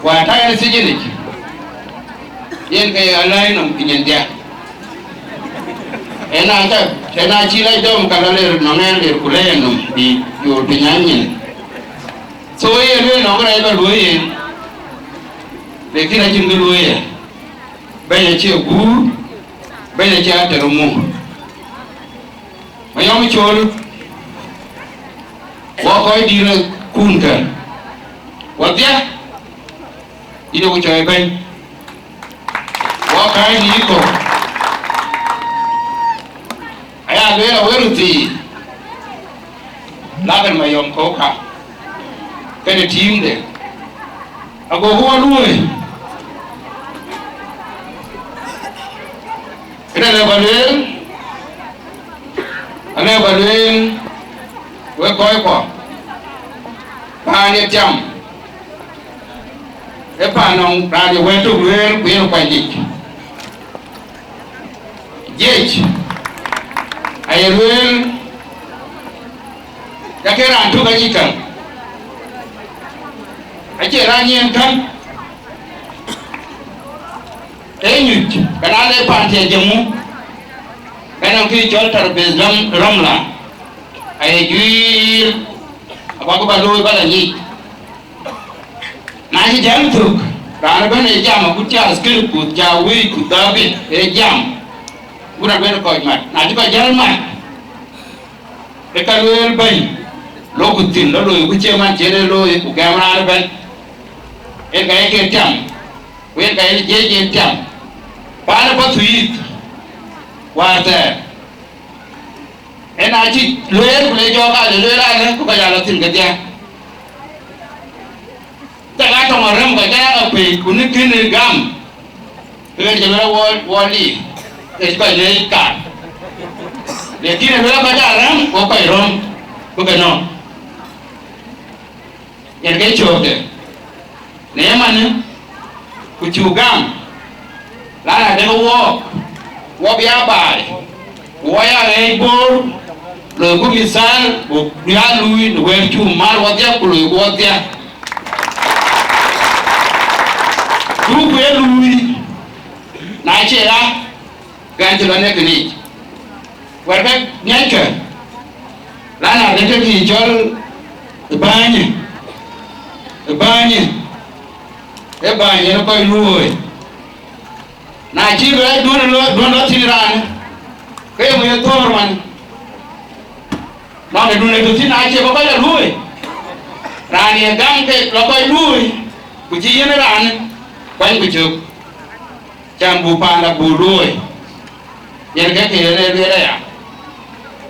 Wäär tɔ̈ yen ë thijinic, yen ke ye alɛ̈i nɔm piny en dhiac. Ëna cä, ëna cï lɛc dɔm ka lɔ ler nɔŋ ɛn ler ku lɛc en nɔm bï yoor piny an nyin. So ye lueel nɔŋ rɛɛc bä luöi yen, lakin acïn kë luöi yen. Bɛ̈ny acie guur, bɛ̈ny acie ater muk. Mayɔm Col, wɔ kɔc dït ë kun kë, wɔdhia, yïn ë ku cɔɔi bɛ̈ny, wɔ kääc në yï kɔ̈u. Aya lueel awër thii, lakën Mayɔm kɔ̈u ka, kënë tiimde, agoku wɔ luöi. Kënë lë bä lueel, alë bä lueel, wek kɔckuɔ, paan ye tiam, ë paan nɔŋ raan ye wɛ̈t tök lueel ku yen kuany yic. Jiëc aye lueel, yak raan tök ayic käŋ, acie raan yen käŋ. Ee nyuc, ke na le paan thiëc jëmu, ke nɔŋ kë cɔl tarbeth ram, ramla, aye juiir, abäk bä looi bä la nyic. Na cï jäl thök, raan ëbɛ̈n ee jam agut cä askari ku cä wëi ku dhabit ee jam, ku raan bɛ̈n kɔc mat. Na cï kɔc jäl mat, ke ka lueel bɛ̈ny, lok ku thïn lɔ looi ku cie man cïn ee looi ku gɛm raan ëbɛ̈n. Yen ka ye kek tiam, ku yen ka yen jiëc yen tiam. Paan ë Pathuyith wäär thɛɛr, en acï lueel ku le jɔɔk ale lueel alë, ku kɔc aa lɔ thïn kedhie. Cak aa tɔŋ arëm kɔc aa pei, ku në kënë gam, ke ɣɛn cï lueel wɔ, wɔ lik, ke cï kɔc leec kaar. Lakin ë lueel kɔc aa rɛ̈m, ku kɔc röm, ku ke nɔ̈k. Yen ke cöökde. Në ëmënë, ku cuk gam, lan adek wɔɔk, wɔ bï ya baai, ku wɔ ya ɣɛɛc Bor, loiku mithal, ku ya luui në wël cuk mar wɔdhia, ku loiku wɔdhia. Duku ye luui, na cie ɣa, ke ɣɛn cï lɔ në kënic. Wɛ̈t ke ŋiɛckë, Lan adekë kï cɔl ë bänyë, ë bänyë, ë bäny yen kɔc luööi. Na cï bï rac duön lɔ, duön lɔ thïn raanë, ke ye ŋö ye thɔ̈ɔ̈r man? Nɔn ë duön ë tɔ̈ thïn acie bï kɔc lɔ luööi. Raan ye gam ke lɔ kɔc luööi, ku cï yen raanë kuany ku cök. Can buk panda buk luööi, yen ke ke yen e lueel aya,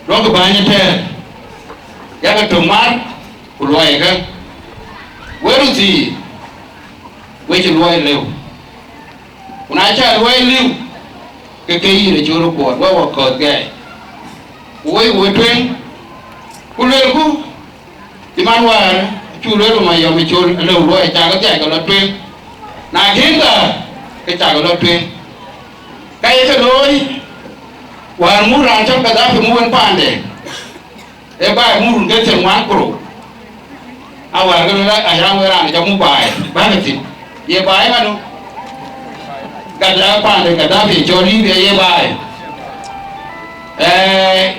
duɔ̈kkë bäny ëtɛ̈ɛ̈r, yakë tök mar, ku luɔikë. Wek röt thii, we cï luɔi lëu, ku na cä luɔi lëu, ke ke yïn acï röt kuɔɔt, we wä kɔ̈th gɛɛi, ku woi we tueŋ, ku luelku, cï man wäär acuk lueel, Mayɔm ë col alëu luɔi, cakë dhiac ke lɔ tueŋ, na gëëŋda, ke cakë lɔ tueŋ. Ka ye ke looi, wäär muk raan cɔl Gaddafi muk wën paande, ee baai muk run ke thiëër ŋuan ku rou. A wäär ke lueel, aye raan wek raan cä muk baai bäkë thïn. Ye baai manu? Gadda-, paande Gaddafi cɔl Libya ye baai. Eh,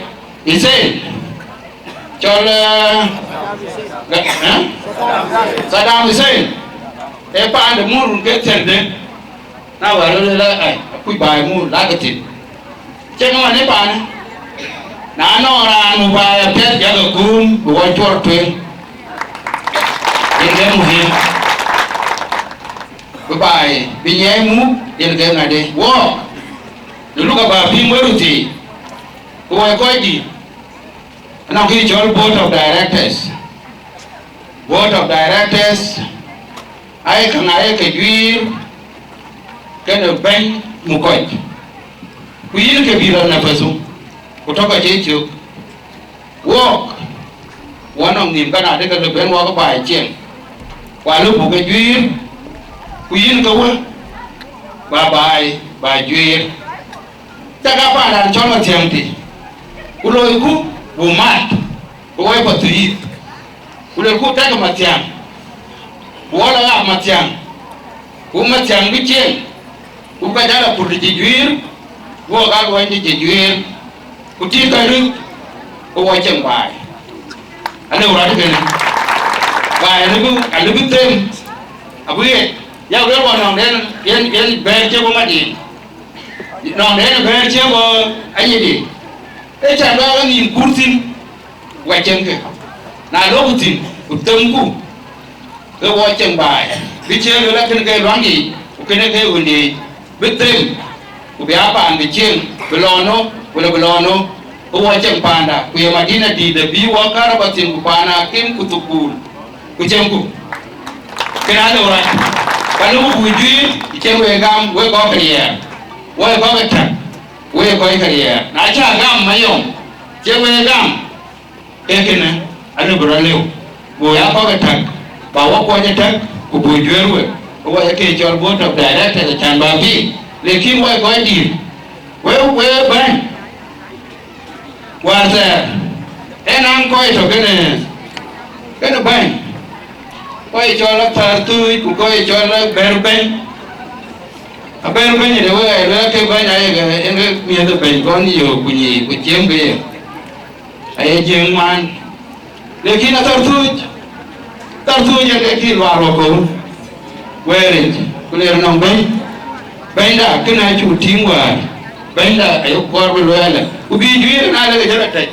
Hussein, cɔl, eh, Ga-, eh? Saddam Hussein, ee paande muk run ke thiërdhïc. Na wäär röt lël, ai, akuc baai muk lakë thïn. Cïn ŋɔn ë paanë. Na nɔŋ raan muk baai apiɛth, yakë kum bï wɔ cuɔr tueŋ. Yen ke muhim. Bï baai, bï nyiɛɛi muk, yen ke ŋadë. Wɔɔk, në luk abä piŋ wek röt thii, ku wɔ kɔc dït, anɔŋ kë cɔl board of directors. Board of directors, aye käŋ aye ke juiir, kenë bɛ̈ny muk kɔc. Ku yïn ke bï lɔ napasu, ku tɔ̈ kɔc ë cök. Wɔɔk, wɔ nɔŋ nhïïm kan adï ke lɔ bɛ̈n wɔk baai cieŋ, ku alɔ buk ke juiir, ku yïn ke wä, ba baai, ba juiir. Cak a paandan cɔl Mathiäŋ tï, ku loiku, buk mat, ku woi Pathuyith, ku luelku, tak Mathiäŋ, ku wɔ lɔ ɣak Mathiäŋ, ku Mathiäŋ bï cieŋ, ku ka jal apuur të cï juiir, ku wɔ ka luɔny të cï juiir, ku tïït kɔc röt, ku wɔ cieŋ baai. Alëu rɔt kënë, baai alëu bï, alëu bï them, abï ɣet, ya luel wɔ nɔŋ den, yen, yen bɛ̈ɛ̈r cï bï mat yic. Nɔŋ den bɛ̈ɛ̈r cï bɔ̈ ayïdï, ee cä luaak ë nïïm kuur thïn, wacieŋkë. Na lɔku thïn, ku themku, ke wɔ cieŋ baai, bï ciëën luel akën ke luaŋ yiic, ku kënë ke ɣön yiic, bï them, ku bï a paan bï cieŋ, bï lɔ nɔ, wala bï lɔ nɔ, ke wɔ cieŋ paanda, ku ye Madina dïït ë bï wɔ karaba thïn, ku paan akim, ku thukul, ku cieŋku. Kënë alëu rɔt, ka lëu buk juiir, cieŋ wek gam, wek gɔ̈k riɛɛr. Woi kɔc ë täk, woi kɔc ke riɛɛr. Na cä gam Mayɔm, cï wek gam, ee kënë, alëu bï rɔt lëu. Go ya kɔc ë täk, ba wɔ kuɔny ë täk, ku buk juëër we, ke wɔ ye ke cɔl board of directors, acän ba piŋ. Lekin woi kɔc dïït, we, we bäny. Wäär thɛɛr, ë naŋ kɔc tɔ̈ kënë, kënë bäny, kɔc cɔl Athär Thuuc, ku kɔc cɔl Abɛ̈r Bɛ̈ny. Abɛ̈r Bɛ̈ny de wek aa lueel ke bäny ayek, en ke miëth ë bɛ̈ny kɔn yöök ku nyiic ku ciem ke ye, aye Jiëëŋ man. Lekin Athär Thuuc, Athär Thuuc en ke kï luaar wakɔ̈u. Wɛɛric, ku le nɔŋ bɛ̈ny, bɛ̈nyda kënë acuk tïŋ wäär, bɛ̈nyda aye kɔɔr bï luɛɛlë, ku bï juiir na lek jɔl atɛc,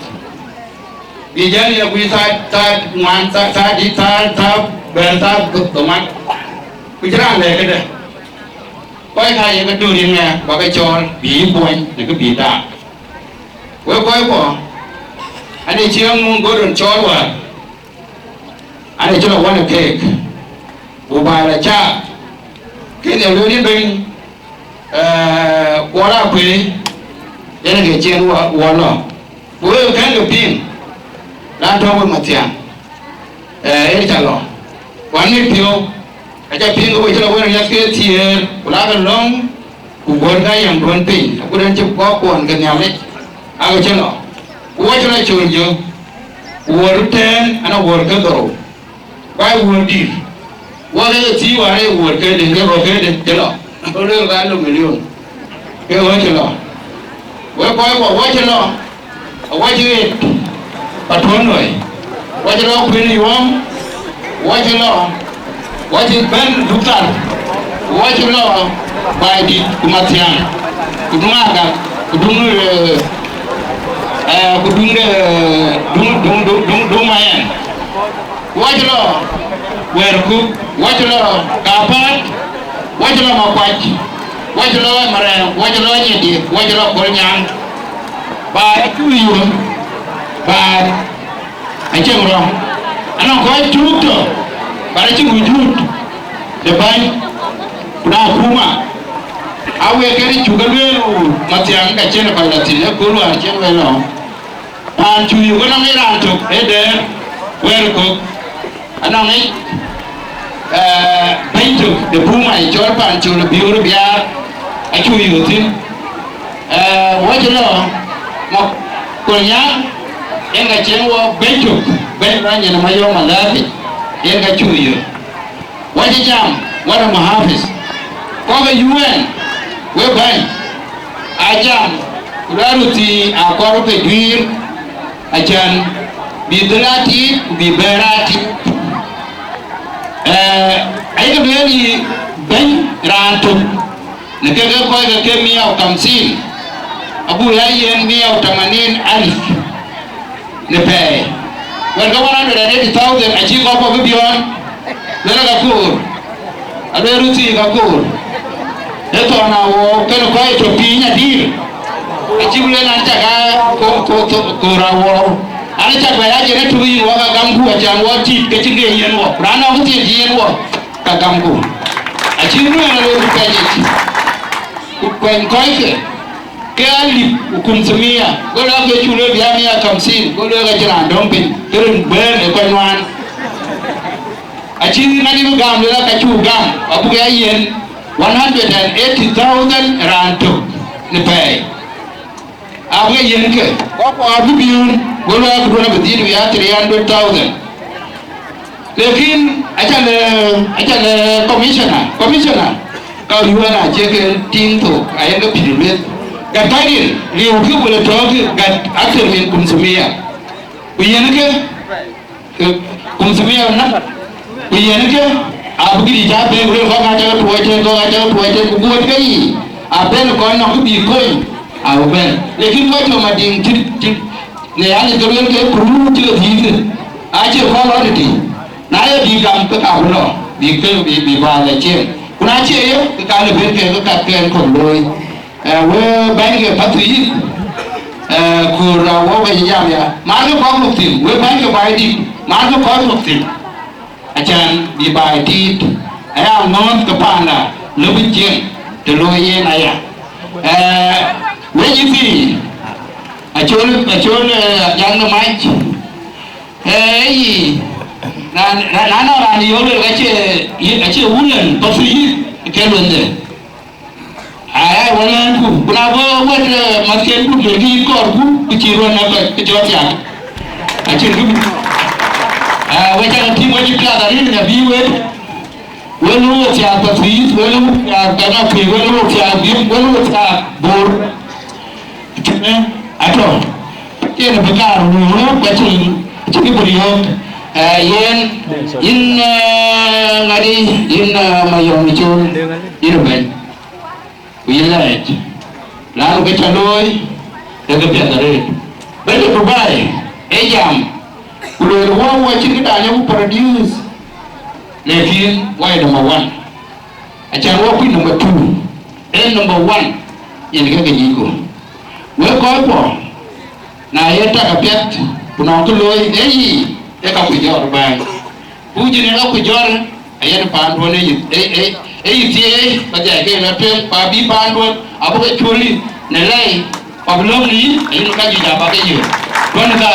bï jäl yen akuc thaa, thaa ŋuan, thaa, thaa dït, thaa, thaa bɛ̈n, thaa dhoŋuan, ku cï raan lɛ̈k këde. Kɔc ka ye ke döör yen ŋɛk, ba ke cɔɔl, bï yï kuɔny në kë bï daak. Wek kɔckuɔ, ade cieŋ nu Gordon cɔɔl wäär, ade cï lɔ wän ë keek, ku baai lɔ caak, ke dhiɛl lueel yïn bɛ̈ny, eh, Kuɔl Akuëi, yen ke cien wɔ, wɔ lɔ. Ku wek kɛ̈n ke piŋ, lan tɔ̈u wek Mathiäŋ, eh, yen ca lɔ. Ku anït piɔ̈u, aca piŋ ke we cï lɔ wën riɛth ke thiëër, ku lakë lɔ̈ŋ, ku guɔ̈t ka yäŋduön piny, agut en cï kɔckuɔn ke Nhialic, akë cï lɔ. Ku wɔ cï lɔ col jö, ku wuɔ̈r tɛ̈ɛ̈n, an, awuɔ̈r ke dhorou. Ku aa wuɔ̈r dït, wok ë thii wäär ë wuɔ̈r këde, ke rɔt këde cï lɔ, rɔt lueel ka lɔ milion, ke ɣöö cï lɔ. Wek kɔckuɔ, wɔ cï lɔ, awɔ cï ɣet, Patuɔ̈n Nuɔi, wacï lɔ Kuën Yuɔ̈ɔ̈m, wacï lɔ, wacï bɛ̈n Duk Thar, wacï lɔ Baidït ku Mathiaŋ, ku Duŋ Agak, ku Duŋ, eh, eh, ku Duŋ de, Duŋ, Duŋ, Duŋ, Duŋ, Duŋ Mayɛn. Wacï lɔ Wɛ̈ɛ̈rkuk, wacï lɔ Kapäät, wacï lɔ Makuac, wacï lɔ Marɛɛŋ, wacï lɔ Nyɛdiɛ̈, wacï lɔ Kolnyaŋ. Baai acuk yök, baai acïn rɔ̈m. Anɔŋ kɔc cuk tɔ̈, bä acïn wujut de bäny, ku na akuma. Aa wek kën cuk lueel, ku Mathiaŋ ka cïn kɔc lɔ thïn, ë kööl wäär cïn wek lɔ. Paan cuk yök anɔŋ ë raan tök ë dɛ̈ɛ̈r wɛ̈ɛ̈r kök. Anɔŋ ë, eh, bɛ̈ny tök de buma ë cɔl Pancol Biöör Biaar acuk yök thïn. Eh, wacï lɔ Makuac, Kolnyaŋ, yen ka cïn wɔ bɛ̈ny tök, bɛ̈ny raan nyin ë Mayɔm Malɛ̈ɛ̈th, yen ka cuk yök. Wacï jam, wala muhafidh. Kɔc ke U N, wek bäny, aa jam, ku raan röt thii akɔɔr ke juiir, acän bï dhil aa tiit, ku bï bɛ̈ɛ̈r aa tiit. Eh, ayek lueel yï bɛ̈ny raan tök, në kek kɔc ke ke mia u kamsin, abuk ya yiɛ̈n mia u tamanin alif. Në pɛɛi. Wɛ̈t ke one hundred and eighty thousand acï kɔc kɔ̈k bï biɔ̈ɔ̈n, luelë ka koor, alueel röt thii ka koor. Ë thɔn awɔu kën kɔc tɔ̈ piny adïïr, acïk lueel an, cak aa ko-, ko-, ko-, koor awɔu. An, cak bɛ ya jɛn ëtök yïn wɔ ka gamku, acan wɔ tït ke cïn kë yiɛ̈n wɔ. Raan nɔŋ kë thiin cï yiɛ̈n wɔ, ka gamku. Acïk lueel alueel ku pɛ̈c yic. Ku kuɛny kɔckë. Ke alip ku kumthumia, go lɔ ke cuk lɔ bï a mia kamsin, go lɔ ke cïn raan dɔ̈ŋ piny, ke rin bɛ̈ɛ̈r ë kɔc nuan. Acï ŋadï bï gam, lɔ ka cuk gam, abuk ya yiɛ̈n one hundred and eighty thousand raan tök në pɛɛi. Abuk ya yiɛ̈n ke, kɔc kɔ̈k abï biöön, go lɔ ke duɔ̈n abï dhiëëth bï ya three hundred thousand. Lakin aca lɛ, aca lɛ commissioner, commissioner, ka yuan acie ke tiŋ thok, ayen ke pïïr lueth. Gat kadï riëëu kë wala tɔ̈ɔ̈kë gat akthar min kumthumia. Ku yen ke, ke kumthumia na. Ku yen ke, abï këdï ca bɛ̈n, wël kɔ̈k aca ke tuɔɔc tën, kɔ̈k aca ke tuɔɔc tën, ku guöt ke yiic, abɛ̈n kɔc nɔŋ kë bï kony, abï bɛ̈n. Lakin kɔc tɔ̈ Madiŋ cït, cït, në ya lec ke luel ke kuru cï ke thiëëth, acie kɔc rɔt tëtï. Na ye bï gam ke ka bï lɔ, bï ke, bï, bï bä lɔ cieŋ. Ku na cie ye, ke ka lɔ ben ke, ke ka kɛn kɔ̈k looi. Eh, we bäny ke Pathuyith, eh, ku ra wo ke jam ya. Mar ke kɔc muk thïn, we bäny ke Baidït, mar ke kɔc muk thïn. Acan bï baai tiit, aya ŋɔ̈ɔ̈th ke paanda, lɔ bï cieŋ, të looi yen aya. Eh, we yï thii, acol, acol, eh, jaŋ de mac. Eh, yï, raan, raan, raan, raan yöök luel ka cie, yï, acie wun en, Pathuyith, ke luel de. Aya, wala ku, ku na bɔ̈ wɛ̈t, eh, mathken ku, luel kï yïn kɔɔrku, ku cï ruɔ̈n na kɔc, ku cɔɔr thiaak. Acïn kë bï. Ah, we cak tïŋ, we cï piath arëët, na bï wek. Wek lɔ wek thiaak Pathuyith, wek lɔ wek thiaak Gamakuei, wek lɔ wek thiaak Biöŋ, wek lɔ wek thiaak Bor. Kënë atɔ̈. Yen bï kaar wëu, ku acïn, acïn kë bï riɔ̈ɔ̈k. Eh, yen, yïn, eh, ŋadï, yïn, eh, Mayɔm Col, yïn bɛ̈ny. Ku yïn lɛɛc, laanu kë ca looi, ee kë piɛth arëët. Bɛ̈ny de Dubai ee jam, ku lueel, wɔ, wɔ cïn këdan yeku produce, lakin wɔ ye number one. Acan wɔ kuc number two, ee number one, yen ke ke nyicku. Wek kɔckuɔ, na ye tak apiɛth, ku nɔŋ kë looi, ee yï, ee ka ku jɔɔr bɛ̈ɛ̈i. Ku jïn ee ka ku jɔɔr, ayen paanduɔn ë yith, ë, ë, ë yith thieei, ba dhiac ke lɔ tueŋ, ku abï paanduɔn, abï ke cuɔ̈l yith në lɛi, ku abï lɔ̈k në yith, ayïn ka juëc abä ke yök. Duɔ̈n ka,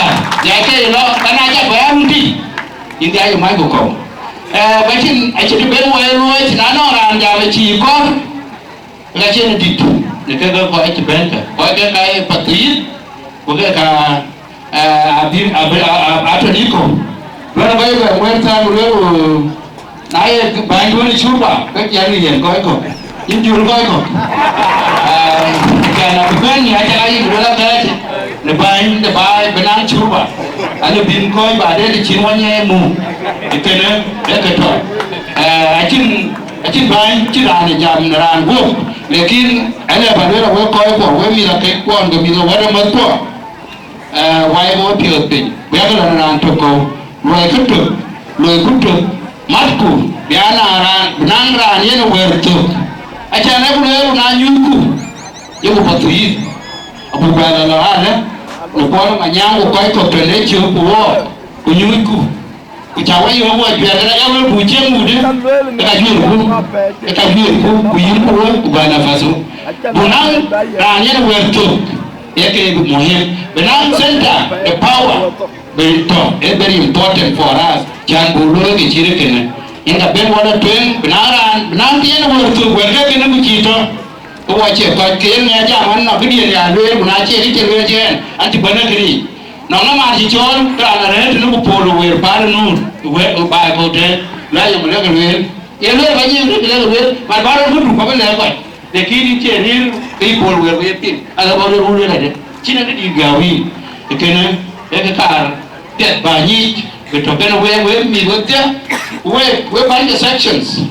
dhiac ke lɔ, ka na cak bɛ aa run tïc, yïn dhiac ë mac ku kɔ̈u. Eh, ba cïn, acïn të ben wɛɛr luɔi, cïn anɔŋ raan jam ë cïï kɔ̈r, ka cïn dït, në kek kɔc cï bɛ̈n ka, kɔc ke ka ye Pathuyith, ku ke ka, eh, abï, abï, a, a, atɔ̈ dït kɔ̈u. Duɔ̈n kɔc ke ŋuɛ̈ɛ̈n thaar, ku lueel, ku na ye bäny duɔ̈n ë curba, ke yɛn yen kɔc kɔ̈k, yïn jur kɔc kɔ̈k. Eh, kɛn abï bɛ̈n, ya cak ayï, ku lueel athɛɛr, në bäny de baai bï naŋ curba. Ënë bïn kɔc ba dɛ̈t cïn wɔ nyiɛɛi muk, ë kënë ë ke tɔ̈. Eh, acïn, acïn bäny cï raan ë jam në raan guöp, lakin ënë ba lueel awek kɔc kuɔ, wek mïth akëc kuɔn, ke mïth ë wɛ̈t ë mäth kuɔ. Eh, wai bï wɔ piɔ̈ɔ̈th piny, ku yak lɔ në raan tök kɔ̈u, luɔi kë tök, luɔi ku tök, matku, bï a na raan, bï naŋ raan yen ë wɛ̈ɛ̈r thök. Acan ë ku lueel na nyuthku, yeku Pathuyith, abuk bɛ lɔ lɔ alë, në kuɔn Manyaŋ ku kɔc kɔ̈k tɔ̈ në ciöökku wɔɔk, ku nyuthku. Ku cä wɔ yöök wɔ juɛ̈ɛ̈r këdë, ë wël buk cieŋ mukdï, ë ka juëërku, ë ka juëërku, ku yïnku wël, ku bä nafasku. Buk naŋ raan yen wɛ̈ɛ̈r thök, ee ke muhim. Bï naŋ center de power, bï tɔ̈, ee very important for us, cän buk looi ke cït kënë. Yen ka ben wɔ lɔ tueŋ, bï naŋ raan, bï naŋ yen wɛ̈ɛ̈r thök, wɛ̈ɛ̈r ke kënë ku cïï tɔ̈. Ke wɔ cie kɔc ke yen ŋɛɛc jam an, nɔŋ këdiën ya lueel, ku na cie kë cï lueel cï ɛn, an, cï bɛ̈n ë këric. Nɔŋ nɔm an cï cɔɔl, ke raan arëët tënë ku pol ë wëër paar ë nuur, ë wëër ë baai kɔ̈u tëën, la yom lek lueel. Ye lueel ka nyiëëŋ lek lek lueel, man bä rɔt ku tuk ka bï lɛ̈k kɔc. Lakin yïn cie rëër ke yï pol wëër ku ye piŋ, ala bä rɔt ku lueel adï. Cïn adï dït gääu yïn. Ë kënë, ee kë kaar piɛth bä nyic, bï tɔ̈ kenë week, wek mïth wedhie, wek, wek bäny ke sections.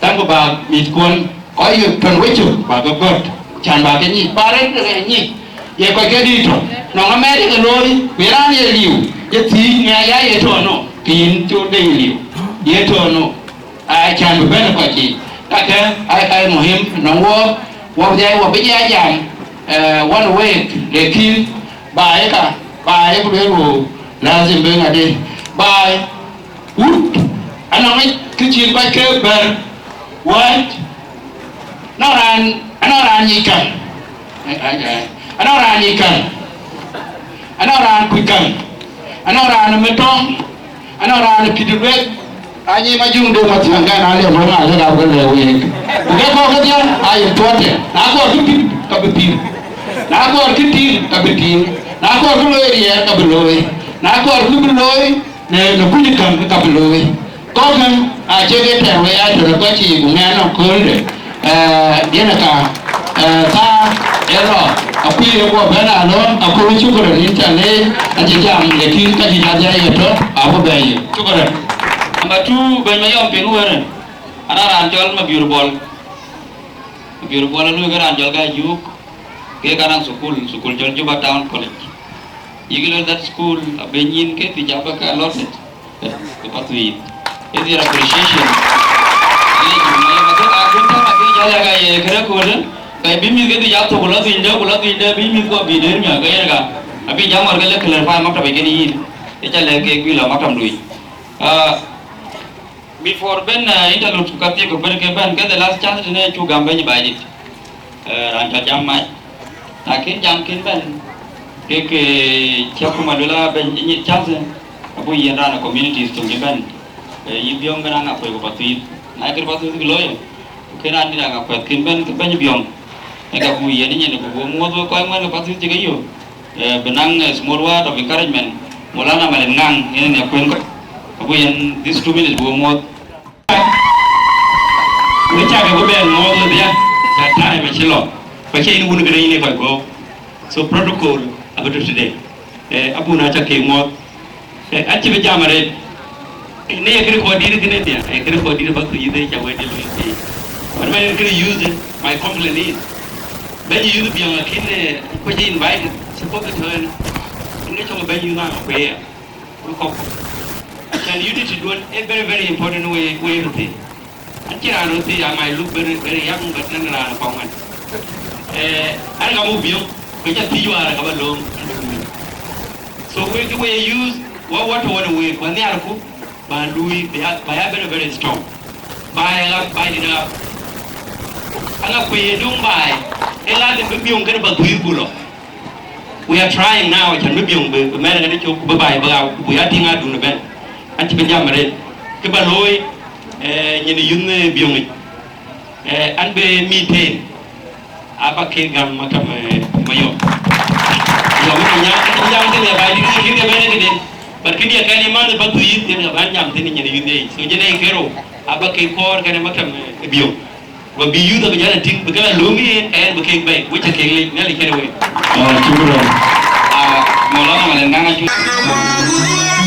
Thaŋku bä mïthkuɔn, kɔc yök tɔ̈n wecök, bä ke gɔ̈t, cän bä ke nyic, bä rɛ̈t rɛ̈t nyic, ye kɔc ke dït tɔ̈, nɔŋ amɛɛt ye ke looi, ku ye raan ye liu, ye thiic ŋɛɛc ya ye tɔ̈ nɔ, ke yïn col ke ye liu, ye tɔ̈ nɔ, aa cän bï bɛ̈n ë kɔc yiic. Kakë aa ka ye muhim nɔŋ wɔ, wɔ bï jai, wɔ bï jai jam, eh, wan week, lakin baai ka, baai ku lueel wɔ, lazim bï ŋadï, baai, wut, anɔŋ kë cïn kɔc ke bɛ̈r, wääc, anɔŋ raan, anɔŋ raan nyic käŋ, anɔŋ raan nyic käŋ, anɔŋ raan kuc käŋ, anɔŋ raan ë mit tɔŋ, anɔŋ raan ë pït ë lueth, anyic majuŋ de mathiäŋ kɛn a liɛm wëŋ a lëk ap ke lɛ̈k week. Ku ke kɔ̈k kedhie aa important. Na kɔɔr kë pït, ka bï pït. Na kɔɔr kë tïŋ, ka bï tïŋ. Na kɔɔr kë looi riɛɛr, ka bï looi. Na kɔɔr kë bï looi, në, në kuc käŋ ka bï looi. Kɔ̈k käŋ acie ke tɛ̈ɛ̈r wei aa tënë kɔc yiic ku ŋɛn nɔm köölde. Eh, yen ë ka, eh, thaa ë rɔ, akuc ye guɔ bɛ̈n alɔ̈ɔ̈m, aköl shukran yïn ca leec, acï jam, lakin ka cï ca dhiac ye tɔ̈, abï bɛ ye. Shukran. Number two, bɛ̈ny Mayɔm piŋ wërë, anɔŋ raan cɔl Mabior Bol. Mabior Bol alui ke raan cɔl Gajuk. Kek anaŋ school, school cɔl Juba Town College. Yïk lɔ that school, abï nyin ke thic abä ke allotted, eh, ke Pathuyith. It's your appreciation. Ënë jur na yɔm athö, akun tääu akï jal ya ka ye kërë köölë, ka bï mïth ke thic athö, ku lɔ thinyde, ku lɔ thinyde, bï mïth kuɔ bï dëër miäk ke yen ka. Abï jam wär ke le clarify maktaba kën yïn. Ë ca lɛ̈k kek bï lɔ maktab dui. Ah, Before ben, eh, interlude ku ka thiek ku ben ke ben, ke the last chance tënë cuk gam bɛ̈ny Baidit. Eh, raan cɔl Jam Mac. Na kën jam kën ben, ke, ke cï akuma luel a bɛ̈ny nyin chance, abu yen raan ë communities töŋ cï ben. Eh, yï Biɔŋ ben aŋa kuec ku Pathuyith. Na kën Pathuyith kë looi, ku kën raan dït aŋa kuɛth kën ben, ke bɛ̈ny Biɔŋ. Ë ka bu yen nyin ku bu muɔ̈th wek kɔc ŋuɛ̈n ke Pathuyith cï ke yök. Eh, bï naŋ, eh, small word of encouragement, Maulana Malem Ŋaŋ, yen ë kuen kɔc. Abu yen these two minutes bu muɔ̈th. Wek cä ke bï bɛn muɔ̈th wedhie, cä time acï lɔ. Ku acie yïn wun këdë yïn ë kɔc guɔ̈p. So protocol abï tɔ̈ tëde. Eh, abun acä ke muɔ̈th. Eh, acï bï jam arëët. Në ye kërë kɔɔr dït kënë nhial, ee kërë kɔɔr dït bäk yïth ca wɛ̈t ye lueel thïn. But man kërë youth, my complaint is, bɛ̈ny youth Biɔŋ akïn, eh, ku cï invited, supposed to turn. Ŋic cɔk bɛ̈ny youth na kueer. Ku kɔk. Can you teach it one a very, very important way, way to think. An cï raan röt thïn, I might look very, very young, but nɛn raan akɔŋ ɣɛn. Eh, an ka muk Biɔŋ, ku ca thiëc wäär ka ba lööm, an bï luui. So wek, wek youth, wä, wä tɔ̈u wä në week, wä nhiarku, ba luui, ba ya, ba ya very, very strong. Ba ya ɣap, ba ya dït ɣap. Aŋa kuëë ye döŋ baai, ë lazim bï Biɔŋ kënë ba dhuëëŋ ku lɔ. We are trying now, acän bï Biɔŋ bï, bï mɛ̈n kënë cök, ku bï baai bï ɣap, ku ya tïŋ adun ëbɛ̈n. An cï bï jam arëët. Kë ba looi, eh, nyin youth në Biɔŋ yic. Eh, an bï maintain. Aba ke gam maktab, eh, Mayɔm. Yɔm ë Manyaŋ, kë jam thïn ë baai dït, kë ke bɛ̈n ë këden. But kë diɛ̈ kɛn ë man ë Pathuyith, yen ka bän jam thïn ë nyin youth ëyic. So jënë ë kërou, aba ke kɔɔr kɛn ë maktab, eh, Biɔŋ. Wa bï youth abï jal a tïŋ, bï ke la lööm yen, ka yen bï kek bɛ̈i, wec ca kek lec, Nhialic kënë wek. Oh, shukran. Ah, Maulana Malem Ŋaŋ acuk.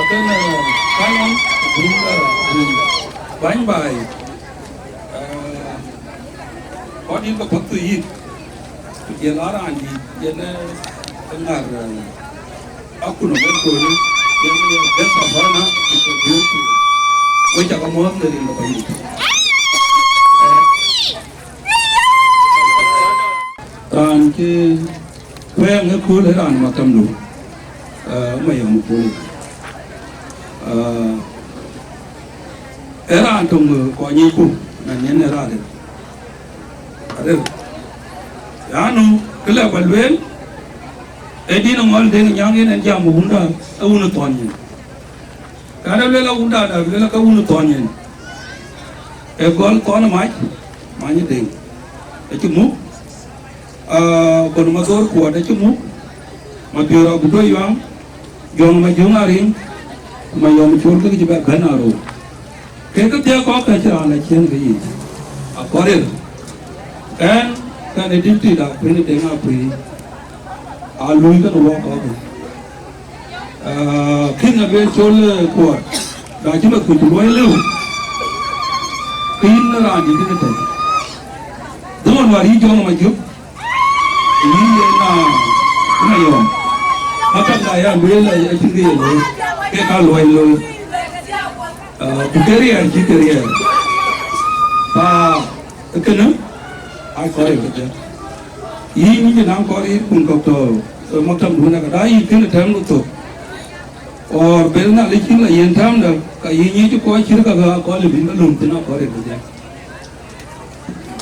Kënë, Canon, bäny baai, kɔc dït ke path thïn yïk, ku jël a raan dït yen, ë ŋär, akun ë Kool, yen ë best of honor, ku ke biöök, wek cä ke muɔ̈ɔ̈th në rin ke Bɛ̈nydït. Raan cï kuɛɛŋ ë kööl ë raan maktamdu, ë, Mayɔm Kuɔl. Ë, ë raan töŋ, ë, kɔc nyic ku, na nyin ë raan ril. Aril. Yanu, kë lɛ ba lueel, ë dïn ë Ŋɔl Deŋ Nyaŋ yen en jam ë wunda, ë wun ë thɔn nyin. Ka rɔt luel a wunda, da luel a ka wun ë thɔn nyin. Ee gɔl thɔn ë mac, many ë Deŋ. Acï muk, aa, Kon Madhor Kuɔt acï muk, Mabiör Agudo Yuaŋ, Jɔŋ Majöŋ Ariŋ, ku Mayɔm Col ke cï bɛ bɛ̈n arou. Kek kedhie kɔ̈k ka cï raan la ciëën ke yic. Akɔr ril. Ɛn, kɛn ë dït tït Akuëi në Deŋ Akuëi. Aa luui kënë wɔ kɔ̈k. Aa, kïn abï col, ë, Kuɔt, na cï meth kuc ku luɔi lëu, ke yïn ë raan dït ënë tɛ̈. Dhëmën wäär yï Jɔŋ Majök, yïn yen, aa, Mayɔm. Maktabda ya lueel, aa, acïn kë ye looi, ke ka luɔi looi. Aa, ku ke riɛɛr cï ke riɛɛr. Pa, ë kënë, aa kɔɔr ë këdë. Yïn yïn cï naŋ kɔɔr yïn kun kɔ̈k tɔ̈. Ke maktam duɔ̈n aka da yï kënë tɛ̈m du thok. Or bel na le cïn la yen täämda, ka yï nyic kɔc cït ka, ka kɔc le bïn ke löm thïn akɔɔr ë bï dhiak.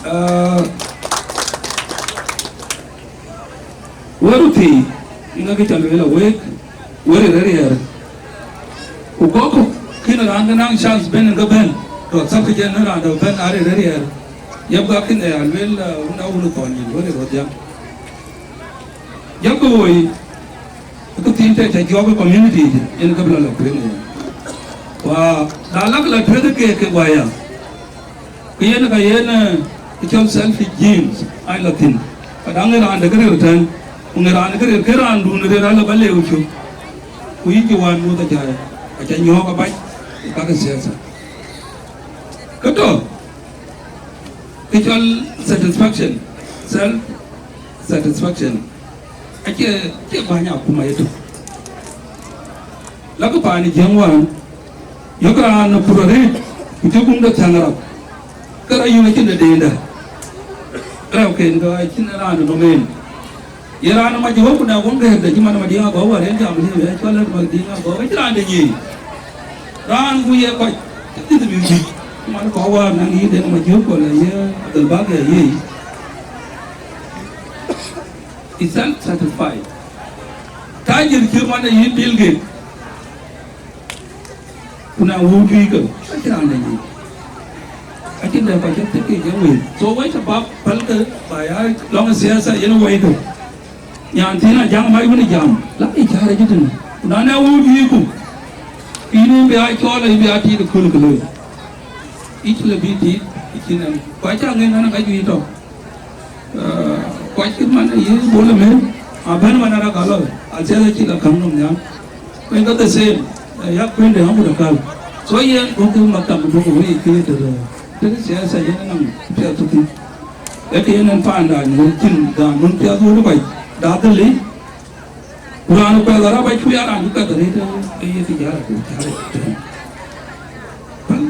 Ah, wëru thii, ŋa kë ca lueel awek, wëri rëriɛɛr. Ku kɔ̈k kën raan ke naŋ chance bɛ̈n ke bɛ̈n, tɔ thap ke jɛn raan dɔ bɛ̈n arë rëriɛɛr. Yep, ka kën ë ya lueel, ah, wun a wun thɔn nyin, wëri rɔt dhiak. Jɔlkï woi, ë kë thiin tëë ca jɔɔk ë community yic, yen ke bï la la kueŋ woi. Wa, na lak la tueŋ ke ke guaya. Ku yen ka yen, eh, ë cɔl selfish genes, ai la thïn. Ka daŋ ë raan de kë ril tɛ̈n, ku ŋë raan de kë ril, ke raandun ril ala ba leu cök. Ku yïn cï wään muth aca, aca nyɔɔk abac, ku ka ke siasa. Kë tɔ, kë cɔl satisfaction, self satisfaction. Acie, acie bäny akuma yetök. Lakï paan ë Jiëŋ wään, yök raan ë pur arëët, ku cï gumde thäŋ rap, ke rɔt yök acïn de deenda. Rɛ̈ɛ̈uken ke acïn raan ë nɔm en. Ye raan ë mac ë wëu, ku na wun gɛ̈ɛ̈rde, cï man ë Madiŋ Agɔ̈k wär en jam liu, ya cɔl ë Madiŋ Agɔ̈k, acïn raan de nyic. Raan ku ye kɔc, cï dhil bï bï, cï man kɔ̈k wär naŋ yï den mac ë wëu, ku la ye Abdel Bak ye yic. Is self satisfied. Tajir cï man ë yï Bill Gates. Ku na wëu juëc ke, acïn raan de nyic. Acïn dɛ kɔc cï thïk ke jɛ wëi. So wek shabab, pälkë ba ya lɔŋ siasa yen wëi ke. Nyan thiin a jaŋ mac wën ë jam, la ë cäär acï tënë. Ku na nɛ wëu juëc ku, yïn bï a cɔɔl, yïn bï a tiit ë köl ke looi. Yic le bï tiit, yï cïn ɛn. Ku acä ŋic nɔn ka juëc tɔ. Eh, kɔc cït man ë yï Bol Mel, abɛ̈n man ë rak alɔ, asiasa cï la käŋ nɔm nhial. Kueny ke the same, eh, yak kuënde aŋut akäl. So yen duɔ̈kkë maktam duɔ̈kkë wëi kë tëde, tëde siasa yen nɔm piath thukï. Ee kë yen en paanda nu cïn gam nun piath wun kɔc, dath dhëli, Ku raan kuɛth arap acu ya raan cï kuɛth arëët, ee ye tijara ku tijara tënë. Pal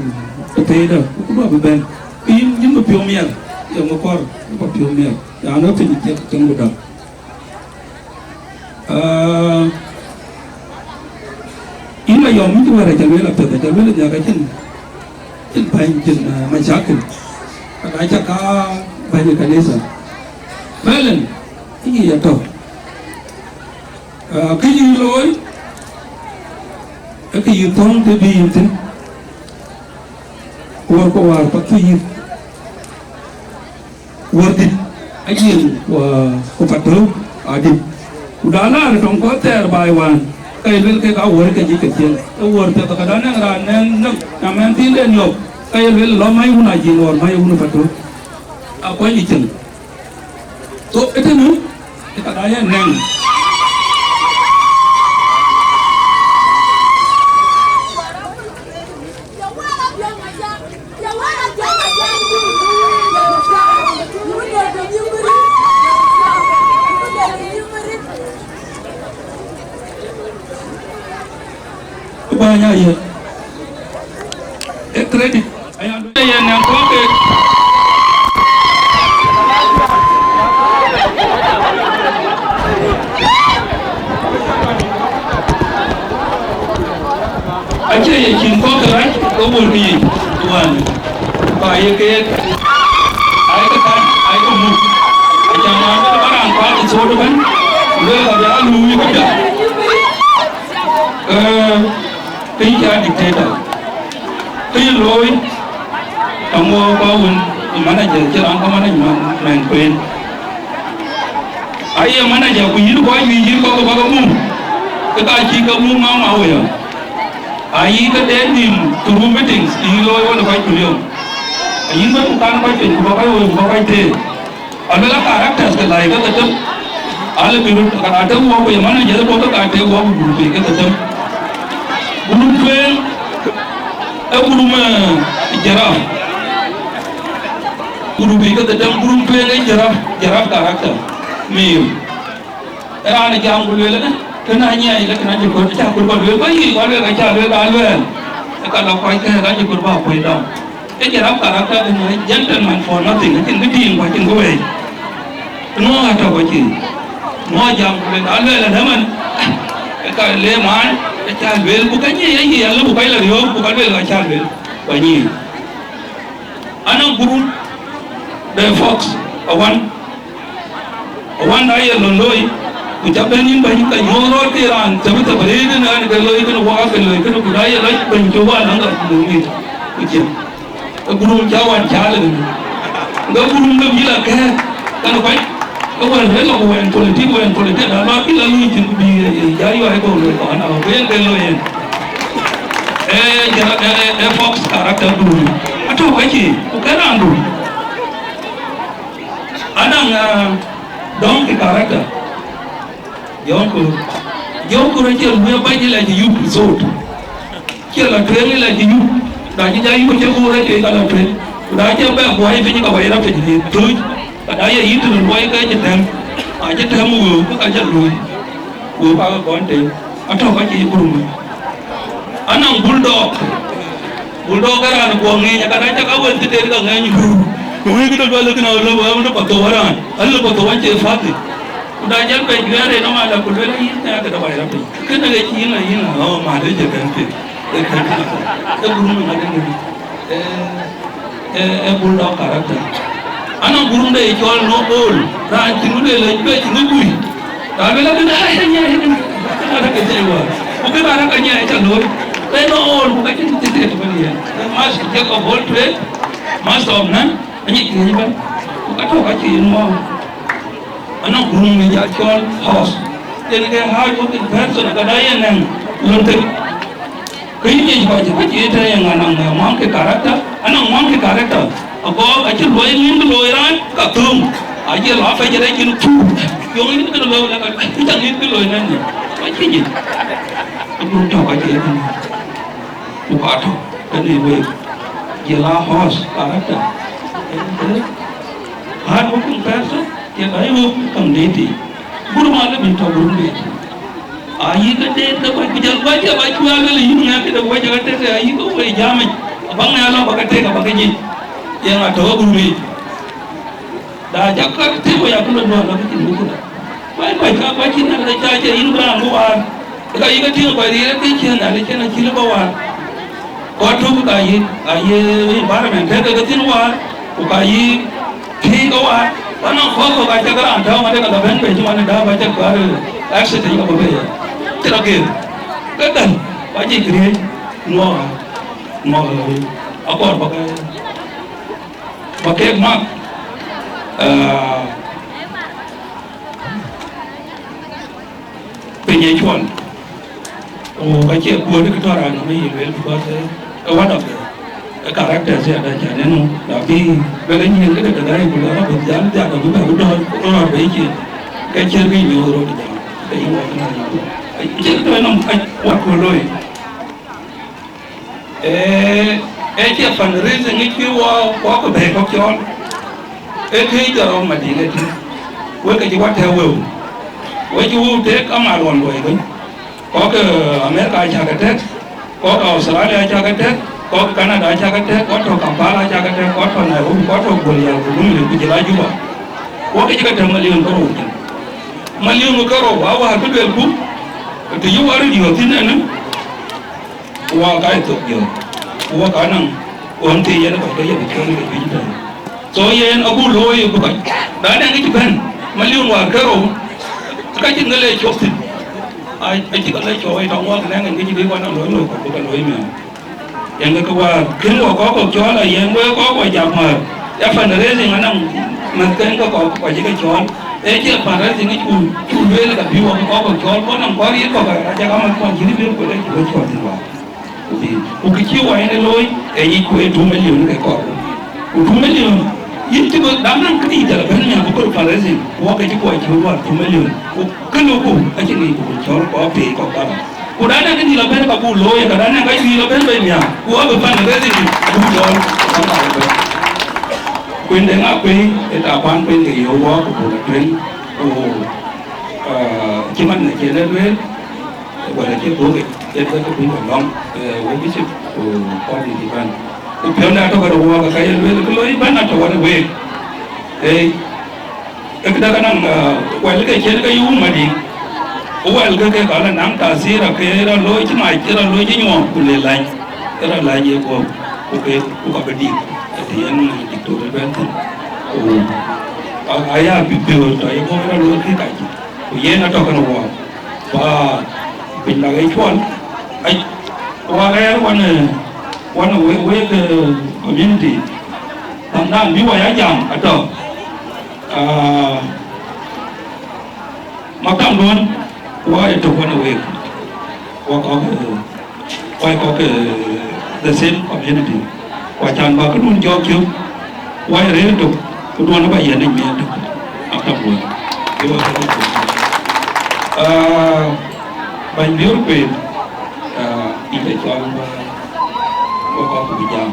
ë peida, ku duɔ̈k bï bɛ̈n. Ku yïn, yïn bï piɔ̈u miɛt, ye ŋö kɔɔr bï piɔ̈u miɛt? Raan ë piny cï cïn ku däk. Ah, yïn la yɔm, yïn cï wɛ̈ɛ̈r aca lueel apiɛth, aca lueel nhiäk acïn, cïn bäny, cïn, ah, macakil. Ka ca ka bäny ë kanitha. Felen, yïn ya tɔ̈. Ah, kë yï looi, ee kë yï thɔ̈ŋ të bï yïn thïn, ku wär ku wäär path cï yïth, wär dït, ajiël, wa, ku path tɔ̈u adït. Ku da laar tɔŋ kɔc thɛɛr baai wään, ka ye luel kek a wär ke jiëc ke thiël, ee wär piɛth ka da nɛŋ raan nɛŋ nɛŋ, na mɛn thiinden yɔ̈k, ka ye luel lɔ mäi wun ajiël wär mäi wun path tɔ̈u, a kuany ë cieŋ. So, ëtënë, ë ka da yɛn nɛŋ. Bäny aye. Ee credit. Aya luel yen nɛn kɔ̈k ke. Acie ye cin kɔ̈k ke rac ke wor ke yic wään. Ka ye keek. Ai ke kan, ai ke muk. Acan na ke ba raan kuat ke thot ëbɛ̈n. Luel ka bï a luui këda. Ee, piny ca dictator. Kë yï looi, aŋuɔɔk ba wun ë manager, cï raan ke management mɛn kueen. Aye manager, ku yïn kɔc wïc yïn kɔ̈k ke bäk mum, ke ka cï ke mum ŋɔ̈ŋ awëë. Ayï ke den nïm through meetings, yï looi wën ë kɔc ku liöm. Ayï bɛ̈n ku kan kɔc piny, ku bä kɔc wëë, ku bä kɔc teer. Aluel a characters ke läi ke dhetem. Ale bï röt, ka na te wok, ku ye manager bɔ̈ ke ka te wok, ku group ke dhetem. Group tueŋ, e group, eh, Jaraf. Group ke dhetem, group tueŋ e Jaraf, Jaraf character. Mir. Raan jam ku lueel, eh, kënë anyiɛɛi, le kënë acï kɔ̈t, acä kɔ̈t ba lueel, ba yic, ba lueel, ka cä lueel, ka lueel. Ë ka lɔ kɔc kɛ̈ɛ̈k, acï kɔ̈t ba kuɔc dɔm. Ke Jaraf character, kënë gentleman for nothing, acïn kë tïŋ, ku acïn kë wëëc. Nuɔɔk atɔ̈ ku acï. Mɔ̈ɔ̈r jam ku luel, aluel ënëmën, ka le man, acä luel, ku ka nyic aye, alë ku ka la riɔ̈ɔ̈k, ku ka luel acä luel, ku anyic. Anɔŋ gurum de Fox, awan, awan aye lon looi, ku ca bɛ̈n yïn bɛ̈ny, ka nyuɔ̈th rɔt ke raan, thëbë thëbë rëër ënɔɔnë ke looi kënë, wok aake looi kënë, ku na ye lɔc bɛ̈ny cök wan, aŋa ku mïth, ku cieŋ. Ë gurum cä wan cä lë ënë. Ŋa gurum de bï la kɛ̈ɛ̈k, kan kuac, ë wɛ̈n rëër lɔ ku wɛ̈n politik, wɛ̈n politik, na lɔ bï la luui thïn ku bï, ë, ë, ja yuai kɔ̈u luɔi kɔn, aɣɔ̈k ku yen ke looi yen. Ee, jara, ee, ee, ee Fox character gurum. Atɔ̈ ka cï, ku kë raandu. Anaŋ, aa, donkey character. Jɔŋkur. Jɔŋkur acï luɔi bac ë la cï yup thot. Cï la tueŋ ë la cï yup. Na cï ja yup cï kuur acï ka la tueŋ. Ku na cï bɛ guɔi piny ka wai rɔt piny ni thöc. Ka na ye yïn tënë luɔi ke cï tɛ̈m. Acï tɛ̈m wëu ke ka cä luui. Wëu ka ke kɔn tem. Atɔ̈ ka cï gurum. Anɔŋ bulldog. Bulldog ë raan guɔ ŋeeny, ka na cä ka wël cï den ka ŋeeny ruu. Ku wëu këde luɔl kënë alë wëu në pathou ë raan. Alë pathou an cie fathi. Ku da jal bɛ juɛɛr en ëmën la ku luel ayï, ne akëde wai rɔt piny. Kënë ke cï yïn ayï, ɣɔn, ma de cï bɛ̈n piny. Ee kën, ee gurum ŋa de ŋic. Ee, ee, ee bulldog character. Anɔŋ gurum de ye cɔl no old. Raan cïn wël le juɛc cïn gui. Raan wël akëde, ai, ai, ai, ai. Raan ke cï wä. Ku kë raan ka nyaai ca looi. Ee no old, ku ka cïn cï thiet bën yen. Ee master, jack of all trade, master of none. Anyic kë ëbɛ̈n, ku ka tɔ̈ ka cï yen mɔ̈u. Anɔŋ gurum ë jal cɔl horse. Yen ke hard working person, ka da yen nɛŋ lon tek. Kë yï nyic kɔc, ka cï tɛ̈ yen anɔŋ, eh, monkey character, anɔŋ monkey character. Agɔɔk acï luɔi ŋïn bï looi raan, ka thöŋ. Acie lɔ apɛc rɛc yen pur. Yöŋ ŋïn bï looi la ka, ka ŋïn bï looi nɛn nï. Ka cï nyic. Agurum tɔ̈ ka cï yen. Ku ka tɔ̈ kenë week, jɔl a horse character. Hard working person, ye ka ye wok kam deet. Gurum alë bï tɔ̈ gurum deet. Ayï ke deet ke kɔc ku jɔl kɔc ke ba cuɛl wël yïn ŋɛk këde wec aka tek, ayï ke wëi jamic. Abä ŋɛk lɔ ba ke tek, abä ke nyic. Ye ŋa tɔ̈ gurum yic? Da cak ka tëk wei akënë duɔ̈ɔ̈r lɔ kë cïn bï këda. Wai kɔc ka kɔc cïn Nhialic ca cie yïn bï raan bï waar. Ka yï ke tïŋ kɔc riɛɛr ke cïn Nhialic cïn acï lë bä waar. Kɔc tök ka yï, aye environment tëk ke thïn waar, ku ka yï tïŋ ke waar. Ku anɔŋ kɔc kɔ̈k acak raan tääu ŋadë ka lɔ bɛ̈n bei cï man ë dääp acak kuaar accident ka bɔ̈ bei. Cï rɔ gëër. Ke däl, ku acï këriëëc, nuɔɔk, nuɔɔk lɔ wei. Akɔɔr bä ke Ba kek mak, aa, piny ë cuɔl. Ku ka cie kuöt kë tɔ̈ raan nɔm ë yï lueel, because, eh, one of the, eh, characters ya da cän ënu, da bï bɛ ke nyiëën këde ke gäi ku lɔ rɔt bï jam, jam bï bɛ ku dɔ̈ɔ̈r, ku rɔt bï cin. Ke cïn kë nyuöth rɔt jam, ke yï wɔ kënë ayï. Cïn kë tɔ̈ nɔm, ai, wä ku looi. Ee, ee cie fundraising ë cï wɔ, wɔ ke bɛ̈ɛ̈i kɔ̈k cɔɔl. Ee kë jɔt rɔt Madiŋ ëtï. Wek ke cï wɔ tɛ̈ɛ̈u wëu. Wek cï wëu tek amat ɣɔn luɔi kën. Kɔc ke America acä ke tɛ̈k, kɔc ke Australia acä ke tɛ̈k, kɔc ke Canada acä ke tɛ̈k, kɔc tɔ̈ Kampala acä ke tɛ̈k, kɔc tɔ̈ Nairobi, kɔc tɔ̈ Guɔl Yal ku Dumili ku jɔl a Juba. Wɔ ke cï ke tɛ̈k milion ke rou cin. Milion ke rou, awär kë luelku, të yï wär ë diɔ̈ɔ̈r thïn ënë. Ku wɔ ka ye thok jɔ̈ɔ̈r, ku wɔ ka naŋ ɣön thii yen kɔc ke ye bï cuɔ̈n ke juëc tɛ̈n. So yen abuk looi ku kɔc, na dɛŋ kë cï bɛ̈n, milion wäär ke rou, ka cïn kë le cop thïn. Aa, acï ke le cop, ë tɔŋ wɔ ke nɛŋ en kë cï bï kɔn naŋ looi looi kɔc bï ke looi miäk. Yen kë wäär kën wɔ kɔc kɔ̈k cɔɔl, ayen wek kɔc kɔ̈k jam wäär, ya fundraising anɔŋ mɛ̈thken ke kɔc kɔ̈k cï ke cɔɔl. Ee cie fundraising ë cu, cu lueel ka bï wɔ kɔc kɔ̈k cɔɔl, ku nɔŋ kɔc riit kɔ̈k acä ka mɛ̈th kɔn cï rït bï ku le cï wek cɔɔl thïn wäär. Ku bï, ku kë cï wɔ yen ë looi, ee yic ku ee two million ke kɔɔr. Ku two million, yïn cï bï dam nɔm këdï jɔl bɛ̈n miäk ku kɔɔr fundraising, wɔ ke cï kuɔc cï wɔ two million. Ku kënë ku acïn yic ku cɔɔl kɔc pei kɔ̈k bä. Ku dan ee këdï lɔ bɛ̈n ka buk looi, ka dan ee ka cï lɔ bɛ̈n bei miäk, ku abï fundraising buk cɔɔl. Kuën de ŋa kuëi, ë ta kuan kuën ke yöök wɔ ku buk tueŋ, ku, ah, cï man në cïn ë lueel, wala cï buk, yen ke kuc ke lɔ̈ŋ, eh, wek bï cïk ku kɔc dït ëbɛ̈n. Ku piɔ̈nde atɔ̈ kɔn wɔ ke ka ye lueel, kë looi ëbɛ̈n atɔ̈ wɔ week. Ee, Ee këdë ka naŋ, ah, wɛl ke cïn ke yum adï. Ku wɛl ke ke ka la naŋ tathir ake rɔt looi cï mac, ke rɔt looi cï nyuɔɔk, ku le lac, ke rɔt lac ye guɔ̈p, ku ke, ku ka bï dik, ke të yen diktor ë bɛ̈n thïn. Ku a, aya bï piɔ̈ɔ̈c tɔ ye guɔ̈p rɔt looi kë kac, ku yen atɔ̈ kënë wɔɔk. Ba piny la ke cuɔl, ai, wa rɛɛr wan, eh, wan wek, wek, eh, community. Thandan bï wa ya jam atɔ̈. Ah, maktam duɔ̈n, wa ye tök wan wek. Wa kɔk, eh, wa kɔk, eh, the same community. Wa can ba këdun jɔk cök, wa ye rëër tök, këduɔ̈n ba yɛn ë miɛt tök. Maktam duɔ̈n. Ye wa kɔk. Ah, bɛ̈ny biöör kueer, ah, yïn ca cɔl ba, ba kɔk bï jam.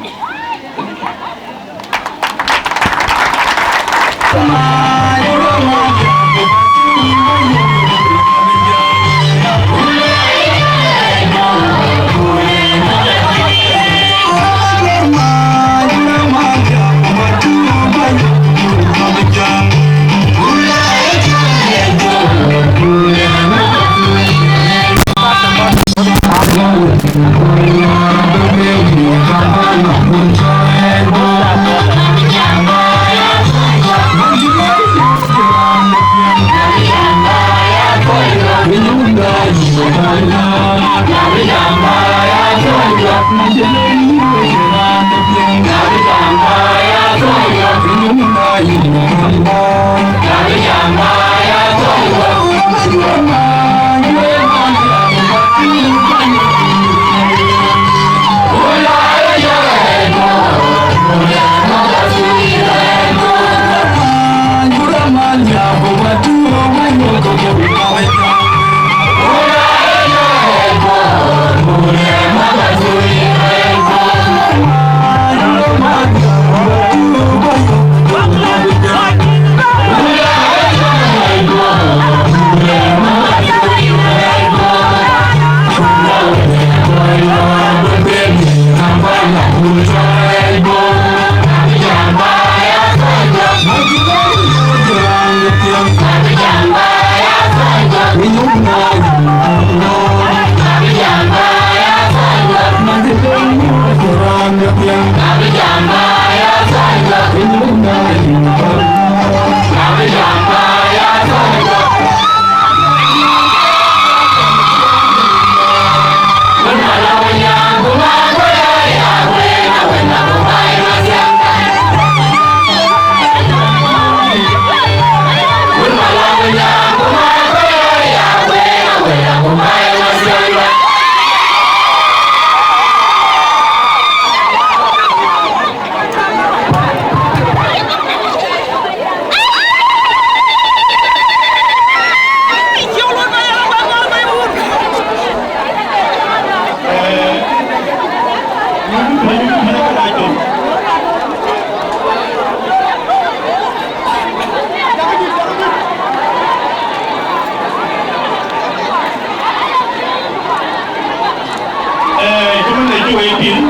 Eh, cïmën ë cï wek tïŋ,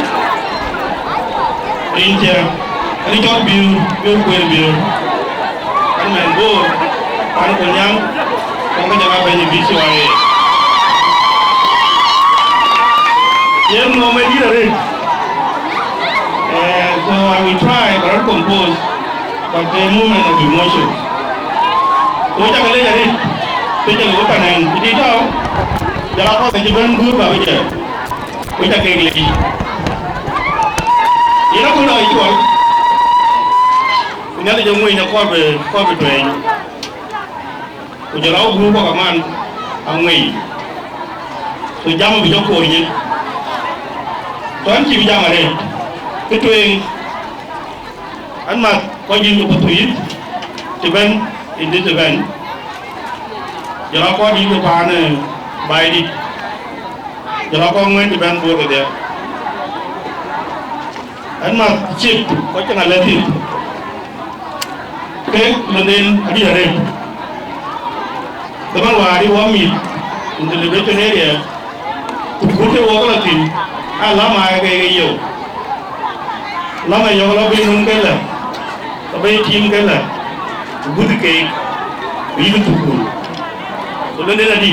rin cï, rin cɔl Biöör, Biöör kueer Biöör. An mɛn Bor, an Kolnyaŋ, kɔn ke jɔl a bɛ̈ny ë B C Y A. Yen ŋɔm ë dït arëët. Eh, so I will try, but not compose, but the moment of emotion. Ku cak lec arëët, especially wek Panɛŋ, ku cï tɔ̈u, jɔl a kɔc ke cï bɛ̈n guur ba bï jɛ. Ku cak kek lec. Yen akut lɔ cuɔl, ku Nhialic aŋuec në kɔɔr bï, kɔɔr bï tuɛɛny. Ku jɔl a wok guur kɔ̈k aman aŋuec, ku jam bï jɔ koor nyin. Tɔn cï bï jam arëët, kë tueŋ, an math kɔc dït ke Pathuyith cï bɛ̈n in this event, jɔl a kɔc dït ke paan ë Baidït, jɔl a kɔc ŋuɛ̈n cï bɛ̈n Bor kedhie. An math cip kɔc cï ŋa lɛ̈k thïn, kek lɔnden adït arëët. Dhaman wäär ë wɔ mïth in the liberation area, ku kut ke wɔ ke lɔ thïn, aa läm aa ke ye yök. Läm ayök lɔ bï nöm ke lɛ, lɔ bï tim ke lɛ, ku guth keek. Ku yïn thukul. Ku lënden adï,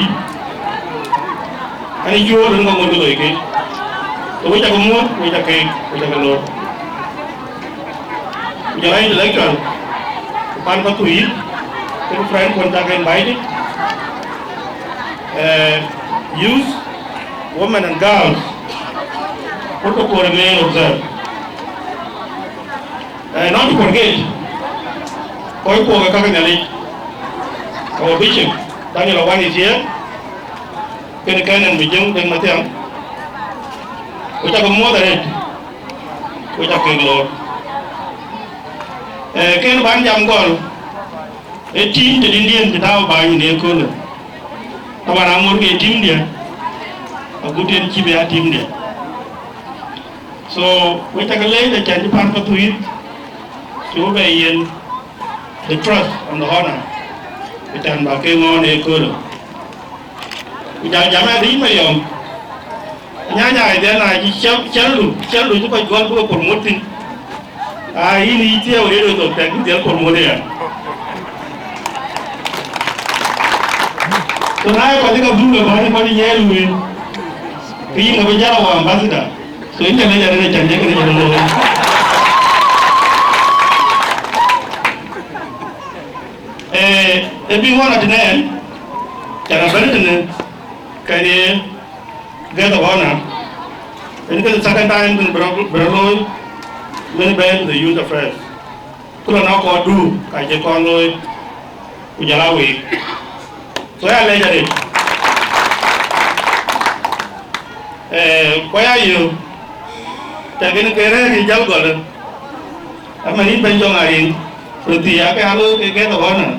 an ë cuöör lënë ŋɔ̈ŋ ŋot ke loi ke. Ke wek cakë muɔ̈th, wek cakë, wek cakë lor. Ku jɔl a intellectual, ku pan Pathuyith, ke friend kuɔn cakë invited. Eh, youth, women and girls, protocol remain observed. Eh, not to forget, kɔc kuɔɔk ë käk Nhialic, our bishop, Daniel Awan is here, kënë Canon Mijëŋ Deŋ Mathiaŋ, ku cakë muɔ̈th arëët, ku cakë kek loor. Eh, kënë ban jam gɔl, ee tim tëdïndiɛ̈n cï tääu bäny në ëköölë. Taban aŋot ke timdiɛ̈, agut en cï bï aa timdiɛ̈. So, wek cakë leec, acän cï pan Pathuyith, cï we bɛ yiɛ̈n the trust and the honor, acän bä ke ŋɔ̈ɔ̈n ë ëköölë. Ku jal jam adï, Mayɔm, nyanya ë dhiɛn, na cï cɛl, cɛldu, cɛldu cï kɔc gɔl bï ke promote thïn. Aa, yïn yï thiëëu rëër ë thok tɛ̈k, yïn dhiɛl promote ya. So na ye kɔc ke dhuk ë bäny, kɔc nyɛɛr lueel, ke yïn abï jal a wä ambassador. So yïn ca lec arëët, acän jɛ kënë jɔl looi. Eh, ë bï ŋɔn atënɛn, ca rɔt bɛ̈n tënë, kɛn ye guest of honor. Ënë ke the second time kën bï rɔt, bï rɔt looi, mën bɛ̈n the youth affairs. Ku lɔ nɔ̈k kɔɔrdu, ka cï kɔn looi, ku jɔl a week. So ya lec arëët. Eh, ku ya yöök, tɛ̈k en ke rɛ̈ɛ̈r yï jäl gɔl. Ama yïn bɛ̈ny Jɔŋ Ariŋ, röt thii aake aa looi ke guest of honor.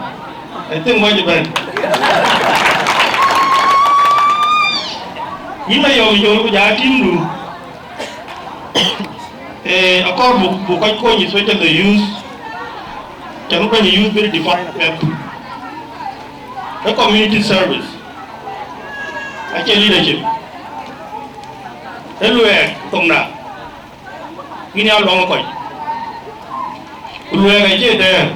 I think muɔc ëbɛ̈n. Yïn Mayɔm Jol ku jɔl a timdu. Eh, akɔɔr buk, buk kɔc kony, especially the youth. Cän bɛ̈ny youth bï define apiɛth. Ë community service. Acie leadership. Ë luɛɛk thoŋda. Yïn ya luɔŋ ë kɔc. Ku luɛɛk acie tɛɛr.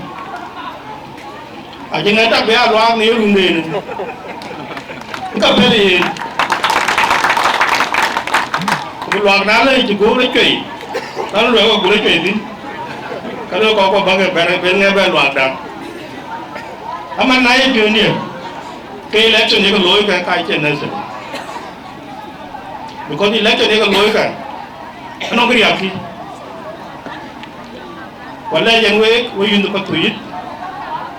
Acï ŋɛk tak bï aa luaak në ye rundeen. Ka pɛ̈l yen. Ku luaak na lëc cï guöör ë cuei, ka luɛɛk aguur ë cuei thïn. Ka luɛɛk kɔc kɔ̈k bäk ë bɛ̈n, bɛ̈n ŋɛk bɛ luaakda. Aman na ye piɔ̈ndiɛ̈, ke election ye ke looi ke ka cie necessary. Because election ye ke looi ke, anɔŋ kë riäk kï. Wala yen week, we yïn Pathuyith,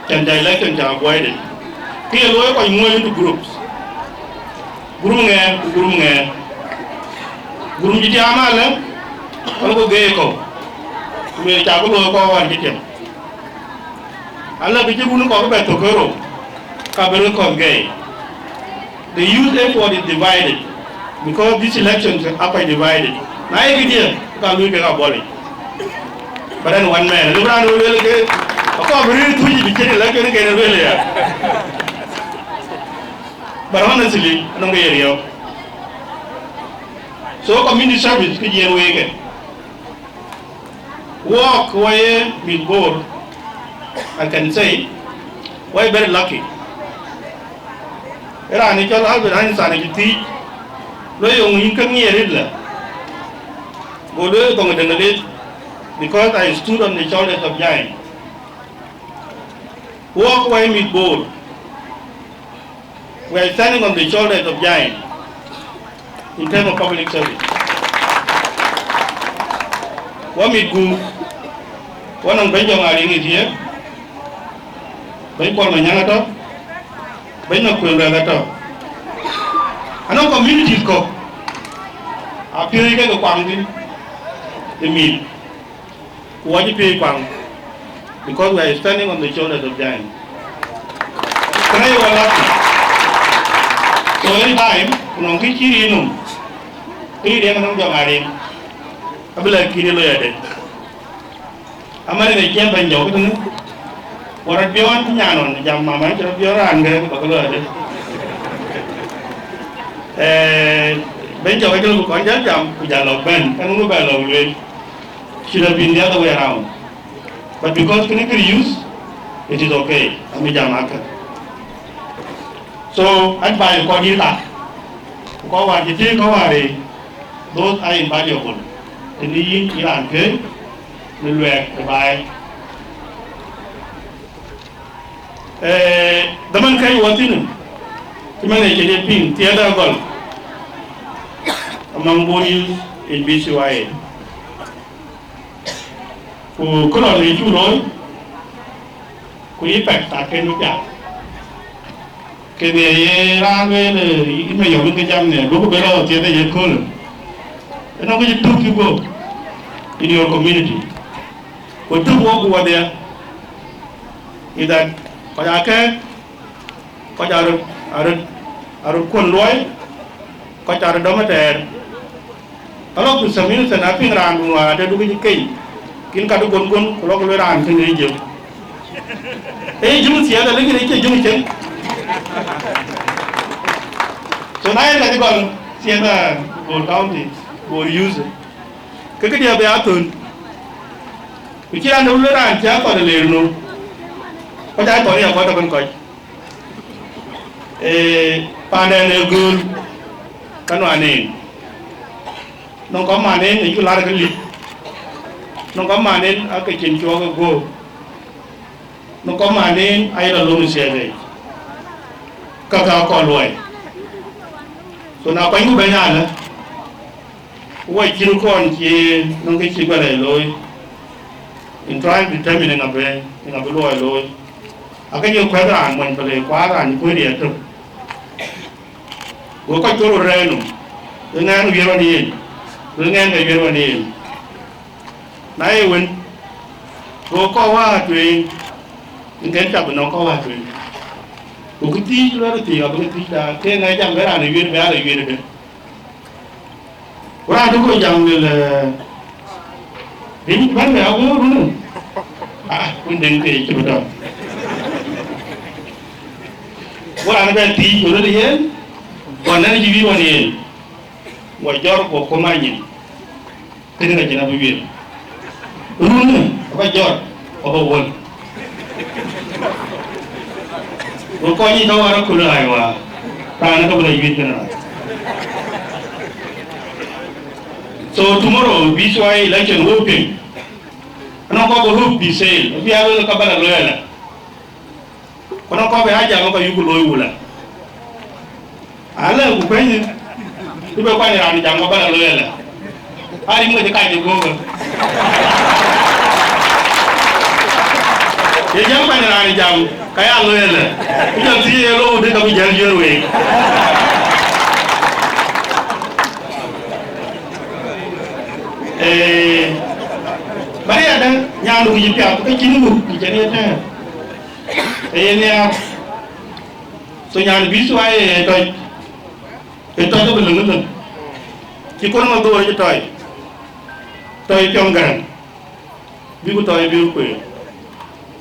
cän ja election ca avoided. Kë ye looi kɔc muɔ̈ɔ̈i into groups. Group ŋɛɛr, ku group ŋɛɛr. Group cï tiam alë, kɔn ku geei kɔ̈u. Ku lueel ca ku looi kɔc wään cï tiam. Ala kë cï wun kɔ̈k bɛ thök ë rou, ka bï röt kɔn gɛɛi. The youth effort is divided because these elections are quite divided. Na ye këdiɛ̈, ka luui kek abolish. But then one man, lëu raan wël ke, akɔɔr bï rëër thuc bï cït election ke në lueel ya. But honestly, anɔŋ ke ye riɔ̈ɔ̈k. So community service kë jiɛɛn week ë. Wɔk wɔ ye mïth Bor, I can say, wɔ ye very lucky. Ë raan ë cɔl Albert Einstein acï thiëëc, lueel, yöŋ yïn ke ŋiɛc Hitler? Go lueel, thoŋ ë Dëŋ lit, because I stood on the shoulders of giants. Wɔk wɔ ye mïth Bor, we are standing on the shoulders of giants in terms of public service. Wɔ mïth guur, wɔ nɔŋ bɛ̈ny Jɔŋ Ariŋ is here, bɛ̈ny Kuɔl Manyaŋ atɔ̈, bɛ̈ny Makuei Luɛth atɔ̈. Anɔŋ communities kɔ̈k, apiööc ke ke kuaŋ thïn ë mïth. Ku wɔ cï piööc kuaŋ, because we are standing on the shoulders of giants. Kënë ye wɔ lucky. So anytime, ku nɔŋ kë cï riɛɛn nɔm, kë cï riɛɛn nɔm Jɔŋ Ariŋ, abï lɛ̈k kïn ye loi adï. Aman ë ciɛɛŋ bɛ̈ny Jɔk tënë, wɔ rɔt biɔɔn cï nyan nɔn jam mama cï rɔt biɔɔn raan gɛ̈ɛ̈k bä ke loi adï. Eh, bɛ̈ny Jɔk acï rɔt bï kɔn jäl jam, ku jäl lɔ bɛ̈n, eeŋö bɛ lɔ lueel? Should have been the other way around. But because kënë kë use, it is okay. Amï jam akë. So, advice kɔc dït ka, ku kɔc wäär cï tïŋ kɔc wäär yiic, those are invaluable. Tënë yïn, yïn raan kë në luɛɛk ë baai. Eh, dhaman kɛ̈c wɔ thïn, cï man ë cï de piŋ, thiëëth agɔl among Bor youth in B C Y A. Ku këlɔn ë cuk looi, ku impact akën bï piath. Kënë ye raan lueel, eh, yïn Mayɔm yïn ke jam në, duɔ̈kkë bï lɔ thiëëth ë ye köölë. Ënɔɔnë, kë cï tök cï guɔ̈p in your community. Ku tök wok ku wadhia, is that kɔc akɛ̈ɛ̈k, kɔc aröt, aröt, aröt kuɔn luɔi, kɔc aröt dɔm atɛɛr. Alɔ ku Samir Hussein apiŋ raandun wäär ade duk yic keny, kin ka duk gon gon, ku lɔ ku lueel raan kënë ë jöŋ. Ee jöŋ thiëëth, alë kënë cie jöŋ cen. So na yen ka cï gɔl thiëëth, a Bor County, Bor youth, ke këdiɛ̈ bï a thön. Ku cï raan de wun lueel raan cï a kɔt ë leer nu, kɔc aa kɔt ë ya kɔt tɔ̈ kën kɔc. Ee, paanden ë gööl, ka nuan en. Nɔŋ kɔc man en ë cï lar ke lip. Nɔŋ kɔc man en ake cin cuɔɔk ë guöör. Nɔŋ kɔc man en aye lɔ löŋ ë thiëëth yic. Ka ka kɔn luɔi. So na kuanyku bɛ̈ny alë, ku wɔ cïn kɔn cie nɔŋ kë cï Guala looi, in trying to determine ŋa bï, ŋa bï luɔi looi. Ake jɔ kuɛth raan mony pelë kuaar raan cï kuëër ye tök. Go kɔc ke röt rɛɛr nɔm, bï ŋɛɛn wiëër ɣɔn yen, bï ŋɛɛn ke wiëër ɣɔn yen. Na ye wën, go kɔc wäär tueŋ, ŋɛɛn ca bï nɔŋ kɔc wäär tueŋ. Go kë thiic luɛɛr thiic, abï ke thiic da, ke ŋɛɛn jam bï raan ë wiëër, bï aa rɔ wiëër ëbën. Ku raan tök kɔc jam lueel, eh, rin bän bɛ awoor nu. Ah, wën deŋ ke cï bï tɔ̈. Ku raan bɛ thiic, ku lueel yen, ɣɔn nɛn cï bï ɣɔn yen. Wɔ jɔr ku kuɔm anyin. Kënë ka cïn abï wiël. Run ë, abä jɔt, abä wöl. Go kɔc yic tɔ̈ wär aköl ë ɣaac wäär, raan ë ka bï lɔ yuëc kënë ɣaac. So tomorrow, B C Y election, wok piŋ. Anɔŋ kɔc bï röp bï sel, abï aa lueel ka bä lɔ looi alä. Ku nɔŋ kɔc bï aa jam, ka yuku looi wula. Alë ku kuëny, ku bï kuany raan jam ka bä lɔ looi alë. Aa rim ke cï kac ë göökë. Ye jam kuany raan jam, ka ya looi alë. Ku jɔ thii ye lou dï ka bï jäl juëër week. Ee, bä riɛɛt dä, nyaandu ku cï piath, ke cïn wur, ku cïn ye tɛ̈ɛ̈r. Ee yen ya, so nyan bï thuai ë tɔc, ë tɔc abï löŋ ëlöŋ. Cï kɔn ŋɔ dhoor cï tɔc, tɔc piɔŋ gäräŋ, bï ku tɔc bï ku kueer.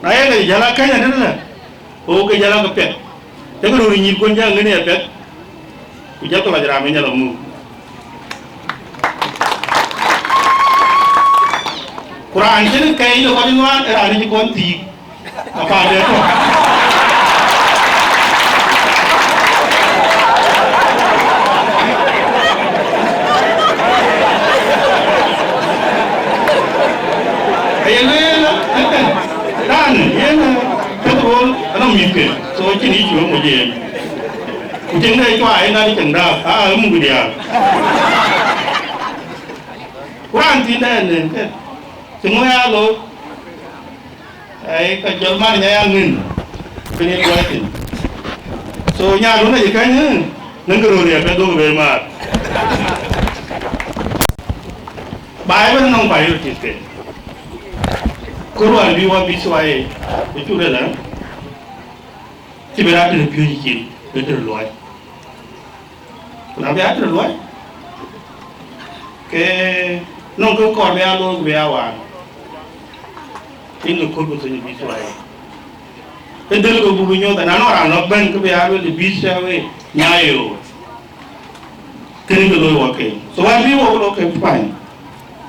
Na ye ke jäl a Kenya tënë lë, ku ke jäl a ke piɛth. Cä ke röör nyïïr kuön jäl ŋën ye piɛth, ku jɔlkï lɔc raan ë nyal amuk. Ku raan cïn kɛɛc de kɔc nuan ë raan ë cï kɔn thiik, apaande tɔ̈. Aye lueel, ëë, raan yen, tëk röör anɔŋ mïthke, so cïn yï cuëë moc yen. Ku tiŋ de cuai ënɔn cieŋ dääp, aa, ë muk diaal. Ku raan thiin dɛn nen ke, cï ŋö ya looi, ai, ka jɔl man nya ya ŋën, piny ë luɔi thïn. So, nyan wën acï käny, ë, nɛ̈ŋkï röör ya bɛ dhuk bɛ maar. Ba ëbɛ̈n nɔŋ priorities ke. Ku ruɔl bï wɔ bï thuai, ë cuk de la. Cï bï raan tëde piööcë cin, bï tëde luɔi. Ku na bï aa tëde luɔi, ke nɔŋ kë kɔɔr bï aa looi ku bï aa waan. Yen ke kööl ku thöny bï thuai. Ke dhël ke buk nyuɔɔth, na nɔŋ raan lɔ bɛ̈n, ke bï aa lueel bï thuai wei, nyaai ë röör. Kënë ke looi wɔ ke. So wɛ̈t bï wɔ looi ke pany.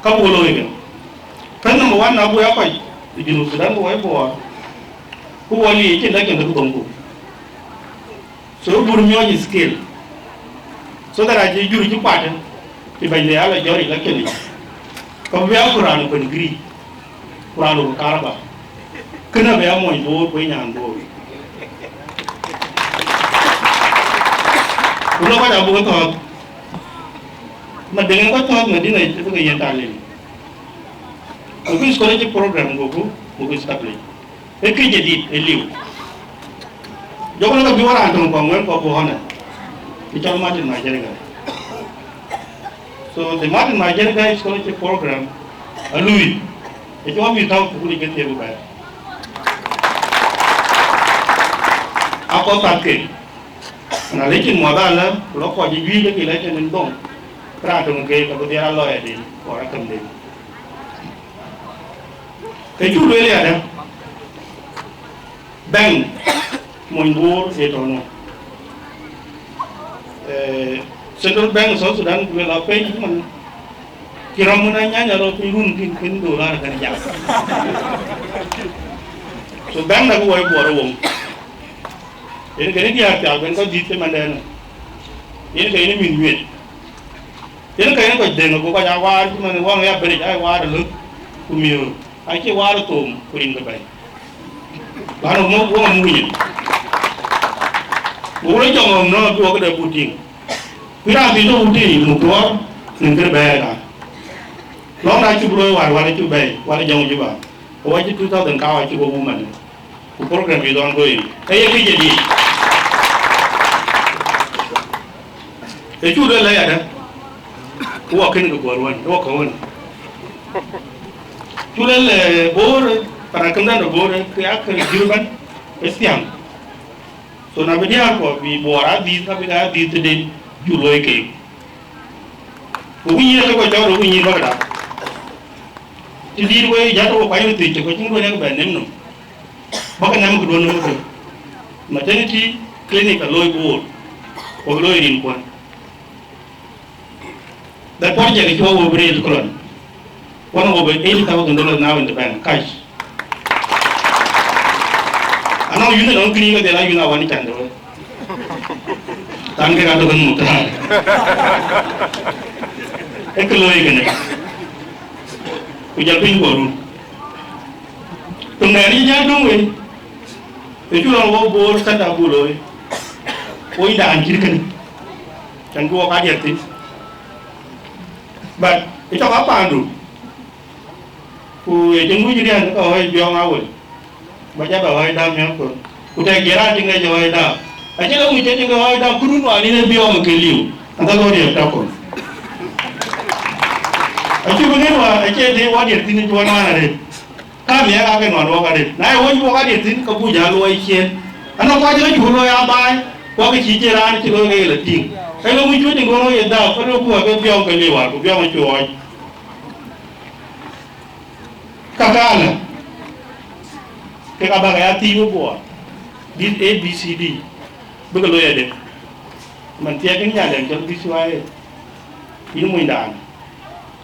Ka buk looi ke. Pɛ̈n number one, na buk ya kɔc, ë Junub Sudan ku wɔ ë Bor. Ku wɔ liic cïn däk cïn däk thoŋku. So bur miɔɔc skill, so that acï jur cï kuat, cï bɛ̈ny de ala jɔ̈ɔ̈r election yic, ka bï a ku raan ë kuen gri, ku raan ë ku karba, kënë abï a mony Bor ku ë nyan Bor. Ku lɔ kɔc abuk thɔ̈ɔ̈th, ma deŋ kɔc thɔ̈ɔ̈th Madina yic, ke yen talim. Ku scholarship program goku, goku establish. Ee kë jadid, ee liu. Jɔku lɔ ka bï wä raan töŋ kɔŋ wën kɔ̈k ku honor, bï cɔl Martin Majeriga. So the Martin Majeriga Scholarship Program, alui, ee cï wä bï tääu thukul yic ke thiëëk ku bɛ̈ɛ̈r. Akɔ̈th path ke, na le cïn muɔth alä, ku lɔ kɔc ë juëc ke election en dhoŋ, ke raan töŋ keek abï dhiɛl a lawyer den, or akëmden. Ke cuk lueel yadë, bank mony Bor ë tɔ̈ nɔ. Eh, Central Bank of South Sudan ku luel apɛi man, cï rɔm wën anyanya rɔt piny run kïn kën dolar kën jam. So bank da ku wɔ ë Bor ë wom. Yen kën diäär thial ben kɔc dhïth cï mandɛn. Yen kën mïth miɛt. Yen kën kɔc dheŋ ku kɔc aa waar cï man wä ya beric aa waar ë löth ku miöör. Acï waar ë thom ku rin ke bɛ̈i. Lɔn ë muk wok amuk nyin. Wok rɔt jɔŋ ɣɔ̈m nɔ̈k bï wok këde buk tïŋ. Kuc raan thïn tɔ̈ wok tïŋ muk tuɔɔr nïn këde bɛ̈ɛ̈i raan. Lɔ̈ŋda cuk looi war, war acuk bɛ̈ɛ̈i, war ë jɔŋ Juba. Ku wɔ cï two thousand ka wɔ cï wok wum manë. Ku program is ongoing. Ee ye kë jadid. Ee cuk luel ë yadë, ku wɔ kën ke guɔ̈r wën, wɔ kɔ̈u wën. Cuk luel, eh, Bor, para këmdan de Bor, ke ya kë jur ëbɛ̈n, ë thiäŋ. So na bï diäär kɔ̈k bï Bor a dhïth, ka bï ka dhïth tëden, cuk looi keek. Ku wïc yïn ke kɔc cɔɔr, ku wïc yïn bäkda. Të dït wei jat wo kuany röt thiëc, ku cïn duɔ̈n ë ke bɛ nem nɔm. Bäk nɛm këduɔ̈n ë ke. Maternity clinic alooi Bor, ku looi rin kuɔ̈n. That project is over eight colon. One over eighty thousand dollars now in the bank, cash. Anɔŋ yun anɔŋ kini ke dhil a yun awan can de wei. Tan ke ka tök en muktar. Ë ke looi kënë. Ku jɔl piny kuɔ̈run. Töŋ dɛn yï jal döŋ wei. Ë cuk lɔ wok Bor center buk looi. Woi daan cït kënë. Can bï wok adiɛr thïn. But ë cɔk a paandu. Ku ë cïn wïc riɛ̈n ka ɣɔ̈c biɔŋ awël. Ba jɔ bɛ ɣɔ̈c dääp miɔ̈k kor. Ku tɛ̈k jiëc raan cïn ke jɔ ɣɔ̈c dääp. Acïn ke wïc cïn ke ɣɔ̈c dääp, ku run wään yïn ë biɔŋ ke liu. Athäl wä riɛp tɔ̈ kor. Acuk bï ŋën wään, acie dee wä diɛt thïn ë cuɔn wään arëët. Ka miɛk ake nuan wok arëët. Na ye wöc wok arëët thïn, ke buk jäl luɔi ciëën. Anɔŋ kɔc ke cuk looi aa baai, ku ake cï cïn raan cï looi ke ye lɔ tïŋ. Ke lɔ wïc cuëc ŋuɔ̈n wok ye dhääp, ke lɔ ku ake biɔŋ ke liu wään, ku biɔŋ ë cuɔɔc. Ka kaalë, kek abäk aya thiëc we Bor, this A B C D, bï ke looi adï? Man thiɛɛk kën nyanden cɔl B C Y A, yïn monydan,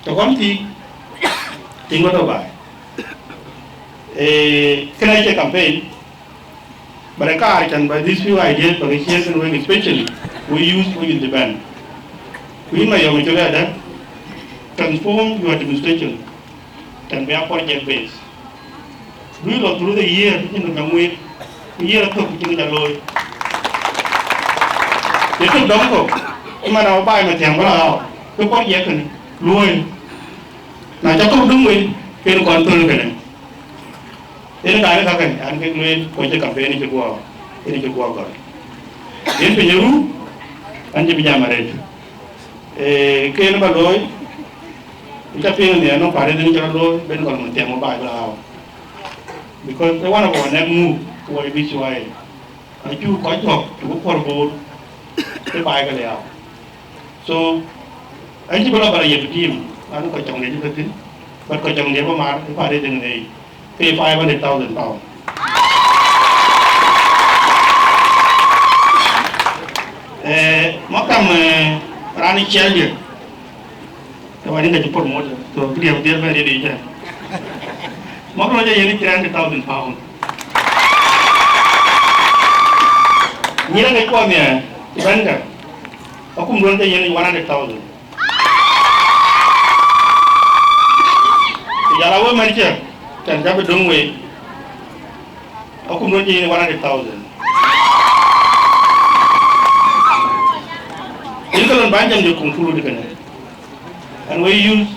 të kɔn thiëc, tiŋ we tɔ̈ baai. Eh, kënë acie campaign, but a kaar can by these few ideas, but a share can work, especially we use we in the band. Ku yïn Mayɔm cɔl adï, transform your administration, can be a project base. Lui lɔ through the year, cïn kë bɛ ŋuëët, ku year athök cïn kë ca looi. Ye tök dɔm kɔ̈k, ëmën a baai Mathiäŋ bä la ɣɔɔk, ke project kënë luööi. Na ca thök döŋ wei, ke yen kɔn thöl kënë. Yen ka yen kakën, an kek lueel, ku cï campaign cï guɔ, yen cï guɔ gɔl. Yen piny ë ru, an cï bï jam arëët. Eh, ke yen bä looi, ku ca piŋ nhial nɔŋ party den cï rɔt looi, ben kɔn mën thiäŋ baai bï la ɣɔɔk. Because the one of our next move, ku wɔ bï cuai. Acuk kɔc kɔ̈k cuk kuɔr Bor, ke baai ke liaau. So, an cï bï lɔ bä la yep team, an kɔc cɔŋ de cï ke thïn, but kɔc cɔŋ de bä mar, ë party den ë ke five hundred thousand pound. Eh, maktam, eh, raan ë ciɛl diɛ̈, ke wani ka cï promote, so, kë diɛ̈ bï dhiɛl bɛ riɛt yic ë. Maktam jɔ yen three hundred thousand pound. Nyïïr aŋic kuɔɔth nhiɛɛr, cï bɛ̈n kä, akumduɔ̈n ke yen yic one hundred thousand. Ku jɔl a wek mɛ̈t cä, tɛ̈n cä bï döŋ wei, akumduɔ̈n ke yen yic one hundred thousand. Yïn ke lon bäny jam jɔ kuŋ tulu dï kënë. And we use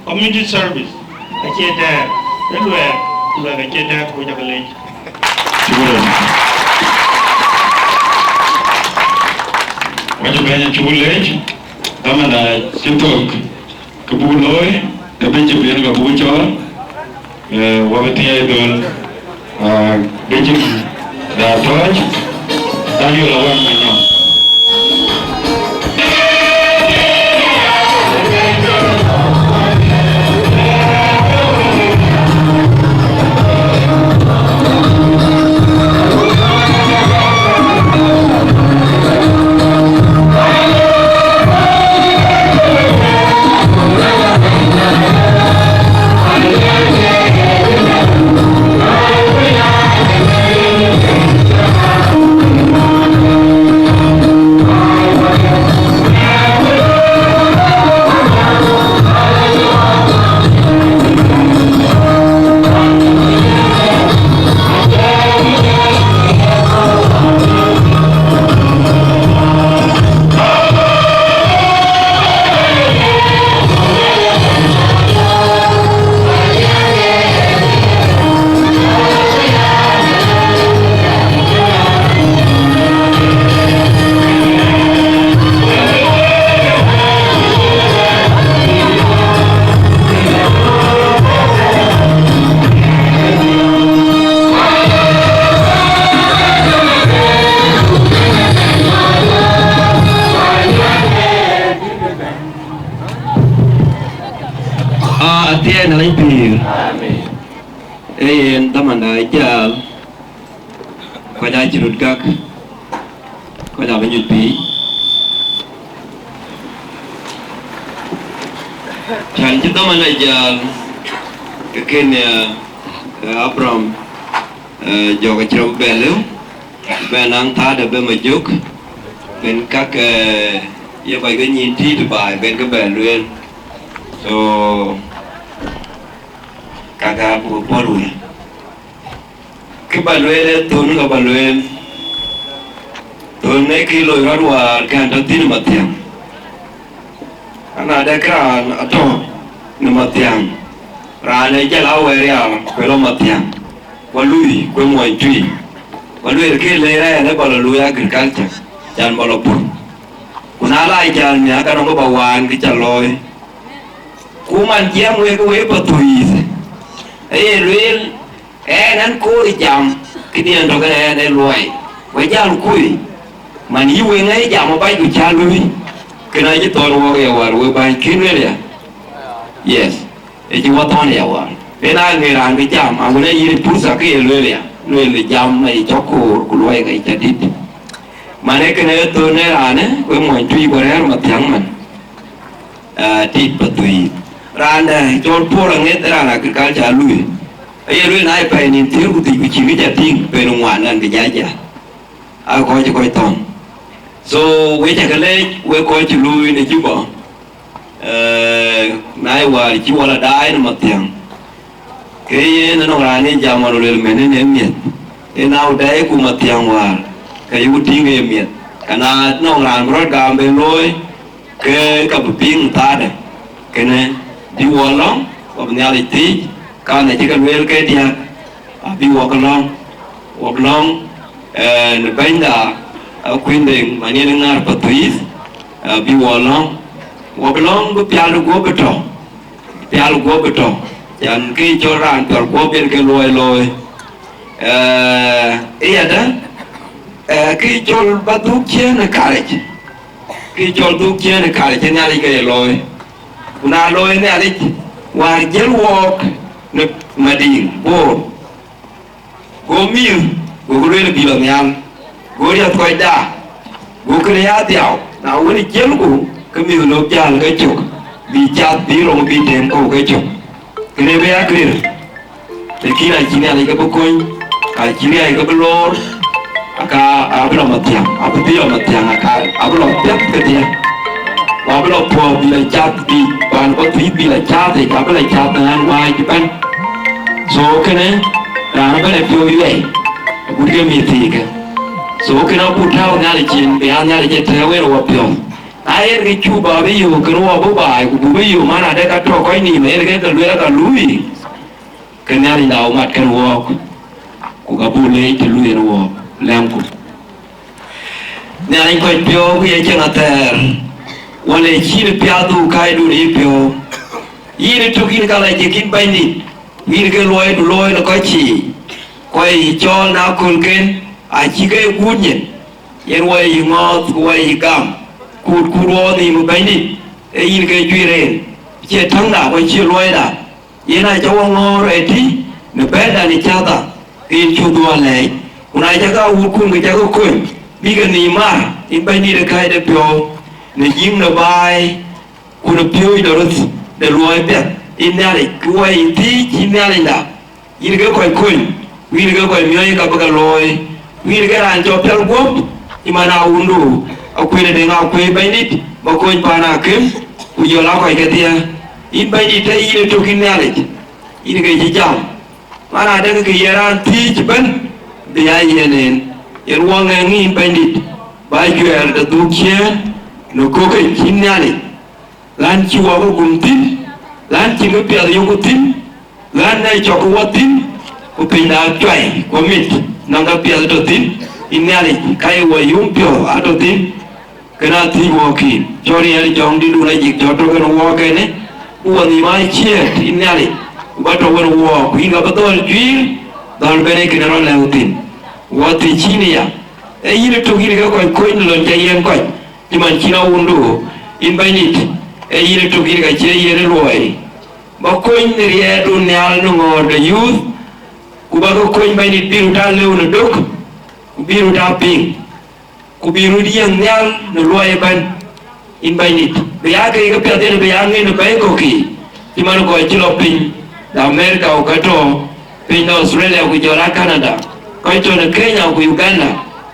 community service. Acie tɛ̈ɛ̈r, ë luɛɛk, luɛɛk acie tɛ̈ɛ̈r, ku jɔkë leec. Cuk lec. Wacï bɛ̈ny cuk lec, dhamanda cï thök, kë buk looi, kë bï cï piɛ̈n kë buk cɔɔl. Eh, wabï thiëëc dhöl, ah, Bishop da Tɔ̈c, Daniel Awɛm Manyɔk. Aa, athiɛɛn alec pïïr. Ee yen dhamanda jal, kɔc aa cï röt gäk, kɔc aa bï nyuc piny. Cän cï dhamanda jal, ke kën, eh, eh, Abraham, eh, jɔk acï rɔt bɛ lëu. Bɛ naŋ thaade bɛ ma jök, ben kak, eh, ye kɔc ke nyin tïït baai ben ke bɛ lueel. So, kaka buk puɔ̈l wei. Kë ba lueel ee thön ka ba lueel. Thön ee kë loi rɔt wäär kɛn tɔ thïn mathiäŋ. Ana de kë raan atɔ në mathiäŋ, raan ee jal awɛɛr ya ku lɔ mathiäŋ, ku lui ku muɔny tui, ku lueel ke le rɛɛn ë ba lɔ lui agriculture, can ba lɔ pur. Ku na la jal nhiaak ka nɔŋ ba waan kë ca looi. Ku man jiɛɛm wek wei Pathuyith, ee ye lueel, ɛn ɛn koor jam, këdiɛn tɔ ke ɛn ë luɔi, we jal kui, man yï weŋ ë jam abac ku ca lui, kën acï thɔn wɔk ye wäär we bäny kën lueel ya. Yes, ë cï wä thɔn ya wäär. Pen a ŋer raan bï jam, aŋun ë yïn pursa ke ye lueel ya, lueel jam ë cɔk koor, ku luɔi ke ca dït. Man ë kën ë thon ë raanë, we muɔny tui ku rɛ̈ɛ̈r mathiäŋ man. Ah, tit Pathuyith. Raan dɛ cɔl Paul Aŋeth, raan agriculture lui. Aye lui na ye pɛɛi nïn thiëër ku dhïc ku cïn kë ca tïŋ, pen ŋuan an bï jaja. A kɔc cï kɔc thɔn. So, we ca ke leec, we kɔc cï lui në Juba. Eh, na ye wäär cï wala daai në mathiäŋ. Ke yen anɔŋ raan ë jam ɣɔn luel mɛn ë miɛth. Ë na wudai ku mathiäŋ wäär, ke yï ku tïŋ ë miɛth. Ka na nɔŋ raan bï rɔt gam ben looi, ke ka bï piŋ thaade. Kënë bï wɔ lɔ̈ŋ, wɔ bï Nhialic thiëc, ka na cï ke lueel ke diäk, abï wɔ ke lɔ̈ŋ. Wɔ lɔ̈ŋ, eh, në bɛ̈nyda, Akuëndeŋ, man yen ë ŋäär Pathuyith, abï wɔ lɔ̈ŋ. Wɔ bï lɔ̈ŋ bï pial guɔ̈p bï tɔ̈. Pial guɔ̈p bï tɔ̈, can kë cɔl raan pial guɔ̈p yen ke luɔi looi. Eh, ë yadë, eh, kë cɔl ba dhuk ciëën ë karic, kë cɔl dhuk ciëën ë karic ë Nhialic ke ye looi. Ku na looi Nhialic, wäär jiël wɔɔk në Madiŋ Bor. Go mïth, gokï lueel bï lɔ nhial, go riäth kɔc daa, go kënë ya dhiau. Na wën, ë jiëlku, ke mïth lok jäl ke cök, bï cath, bï röŋ, bï tem kɔ̈u ke cök. Kënë bï ya kër, lakin acï Nhialic ke bï kony, acï riäi ke bï loor. Aka abï lɔ mathiäŋ, abï dhil lɔ mathiäŋ, aka abï lɔ piɛth kedhie. Ku abï lɔ puɔ̈u bï lɔ cath bï, paan bɔ̈ thiëc bï lɔ cath yic, abï lɔ cath ënɔɔnë wääc ëbɛ̈n. So kënë, raan ëbɛ̈n ë piɔ̈u yuɛi, agut ke mïth thiikë. So kënë abuk tääu Nhialic cin, bï aa Nhialic ë tɛ̈ɛ̈u en ë wapiɔ̈u. Na yen kë cuk bä bï yök kën wɔ bï baai, ku buk bï yök man adek ka tɔ̈ kɔc nïïm, yen ke ke lueel aka luui, ke Nhialic da mat kën wɔɔk, ku ka buk leec të luui en wɔɔk, lɛ̈ŋku. Nhialic kɔc piɔ̈u ku ye cieŋ athɛɛr, wala cïn piathdu kaidun ye piɔ̈u. Yïn ë tök yïn ka la jek yïn Bɛ̈nydït, ku yïn ke luɔidu looi në kɔc cii, kɔc cɔɔl në aköölken, acï ke guut nyin, yen wɔ ye yï ŋɔɔth ku wɔ ye yï gam, kuut kuut wɔ nhïïm ë Bɛ̈nydït, ee yïn ke juëc reen, cie täŋda ku acie luɔida. Yen acä wɔ ŋɔ̈ɔ̈r ëtï në bɛ̈nda në cathda, ke yïn cuk dhuɔ̈k lɛɛc. Ku na cä ka wutkun ke cä ke kony, bï ke nhïïm mar, yïn Bɛ̈nydït ë kääc de piɔ̈u, në jiëŋ de baai, ku në piööcde röth de luɔi piɛth, yïn Nhialic, ke wɔ yï thiëëc, yïn Nhialicda, yïn ke kɔc kony, ku yïn ke kɔc miɔ̈c ka bï ke looi, ku yïn ke raan cɔk piɛl guɔ̈p, cï man awundu, Akuën ë Deŋ Akuëi Bɛ̈nydït, bä kony paan akïm, ku jɔl aa kɔc kedhie. Yïn Bɛ̈nydït, tëë yïn ë tök yïn Nhialic, yïn ke cï jam. Man adek ke ye raan thiëëc ëbɛ̈n, bï aa yen en, yen wɔ ŋɛk ŋïn Bɛ̈nydït, bä juɛɛr de dhuk ciëën në kökic yïn Nhialic, ɣän cï wɔ ke gum thïn, ɣän cïn kë piɛth yökku thïn, ɣän ë cɔk wɔ thïn, ku pinyda cuai, ku mit, nɔŋ kë piɛth tɔ̈ thïn, yïn Nhialic, ka ye wɔ yum piɔ̈u atɔ̈ thïn. Kënë athiëc wɔɔk kïn, cɔl riɛl Jɔŋdïtdun Ajik cɔl tök ënë wɔɔk kënë, ku wɔ nhïïm aa ciëët yïn Nhialic, ku bä tɔ̈ wën wɔɔk, ku yïn ka bï dhɔ̈l juiir, dhɔ̈l bɛ̈n ee kënë rɔt lɛ̈u thïn. Wɔ thiëc cïn aya, ee yïn ë tök yïn ke kɔc kony në lon cä yiɛ̈n kɔc, cï man cïn awundu, yïn Bɛ̈nydït, ee yïn ë tök yïn ka cie yiɛ̈n ë luɔi. Bä kony në riɛɛrdun nhial në ŋɔ̈ɔ̈r de youth, ku bä ke kony Bɛ̈nydït bï röt aa lëu në dök, ku bï röt aa piŋ. Ku bï röt yiëk nhial në luɔi ëbɛ̈n, yïn Bɛ̈nydït, bï aa ke ke piɛth yen bï aa ŋën ë bɛ̈i kɔ̈k yiic, cï man kɔc cï lɔ piny de Amerika ku ka tɔ̈ piny de Australia ku jɔl aa Canada, kɔc tɔ̈ në Kenya ku Uganda,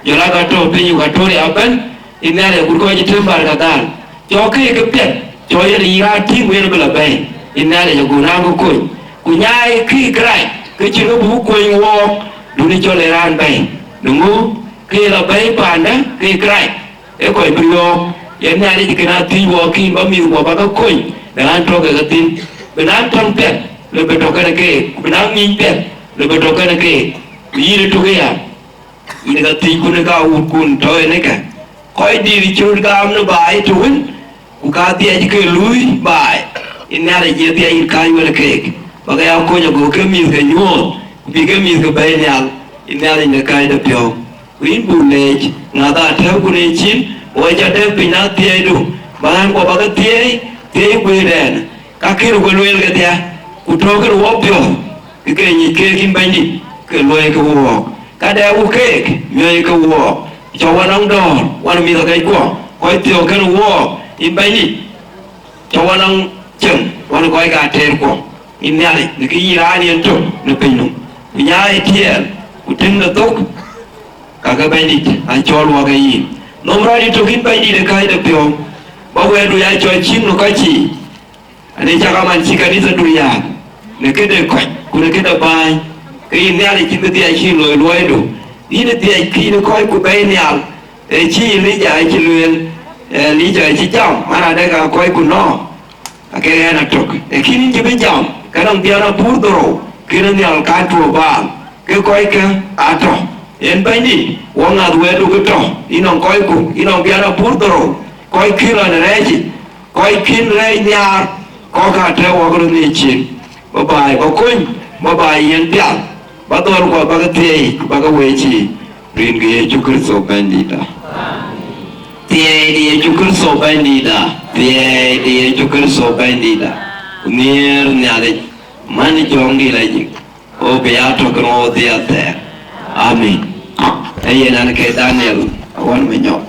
jɔl aa ka tɔ̈ piny Equatoria ëbɛ̈n, yïn Nhialic agut kɔc cï tëm barkadhal, cɔk ke ke piɛth, cɔk yen yï raan tïŋ ku yen bï lɔ bɛ̈i, yïn Nhialic agut raan ke kony, ku nyaai kë kërac, ke cïn kë buk kuöny wɔɔk, duni cɔl ë raan bɛ̈i, në ŋö? Ke ye lɔ bɛ̈i paanda ke ye kërac, ee kɔc bï riɔ̈ɔ̈k, yen Nhialic kën athiëc wɔɔk kïn bä mïthkuɔ bä ke kony, bï raan tɔ̈ ke ke thïn, bï naŋ täŋ piɛth, le bï tɔ̈ kɛn keek, ku bï naŋ ŋïny piɛth, le bï tɔ̈ kɛn keek, ku yïn ë tök ëya, yïn ka thiëckun ë ka wutkun tɔ̈ ënë kë, kɔc dït cï röt gam në baai tɔ̈ wën, ku ka dhiɛc ke luui baai, yïn Nhialic ye dhiɛc yïn kääc wël keek, bä ke ya kony ago ke mïth ke nyuɔɔth, ku bï ke mïth ke bɛ̈i nhial, yïn Nhialic në kääc de piɔ̈u. Ku yïn buk leec, ŋäth atɛ̈ɛ̈ukun ë cin, wɔ cä dɛ̈p piny na thiɛɛidu, bä ɣɛn kuɔ bä ke thiëëi, thiëëi guëëtdɛn, ka kën ku lueel kedhie, ku tɔ̈ kën wɔ piɔ̈ɔ̈th, ke ke nyic keek yïn Bɛ̈nydït, ke luɔi ke wɔɔk, ka dɛɛku keek, miɔ̈c ke wɔɔk, cä wɔ nɔŋ dɔ̈ɔ̈r, wan mïthëkɔckuɔ, kɔc thiɔ̈k kën wɔɔk, yïn Bɛ̈nydït, cä wɔ nɔŋ cieŋ, wan kɔc ka teerkuɔ, yïn Nhialic, në kë yï raan yen tök në piny nɔm, ku nyaai tiɛɛl, ku tïŋ de thok, ka ke Bɛ̈nydït acɔl wɔ ke yïn. Nhom rɔt yï tök yïn Bɛ̈nydït ë kääc de piɔ̈u, bä wɛ̈ɛ̈tdu ya cɔl cïn në kɔc cii, ani cak aman cï kanithadu yääk, në këde kɔc, ku në këde bääny, ke yïn Nhialic cïn bï dhiac cïn loi luɔidu, yïn ë dhiac kïn kɔc ku bɛ̈i nhial, ee cï Elija ë cï lueel, Elija ë cï jam, man adek aa kɔc ku nɔ̈k, ake ɣɛn atök. Lakin yïn cï bï jam, ke nɔŋ bian abur dhorou, kën nhial ka tuɔɔk Baal, ke kɔckë atɔ̈. Yen Bɛ̈nydït, wɔ ŋäth wɛ̈ɛ̈tdu kë tɔ̈, yïn nɔŋ kɔcku, yïn nɔŋ bian abur dhorou, kɔc kï lɔ në rɛɛcic, kɔc kïn rɛɛc nhiaar, kɔ̈k ka tɛ̈ɛ̈u wɔk röt ŋic cin. Bye bye, bä kony, bye bye, yen pial, bä dhɔl kuɔ bä ke thiëëi, bä ke wëëc cii, rin ke Yecu Kërtho Bɛ̈nydïïtda. Thiëëi de Yecu Kërtho Bɛ̈nydïïtda, thiëëi de Yecu Kërtho Bɛ̈nydïïtda, ku nhiëër Nhialic, man Jɔŋdït Ajik, o bï ya tök në wodhie athɛɛr. Amin. Ee yen an ke Daniel awän me nyɔk.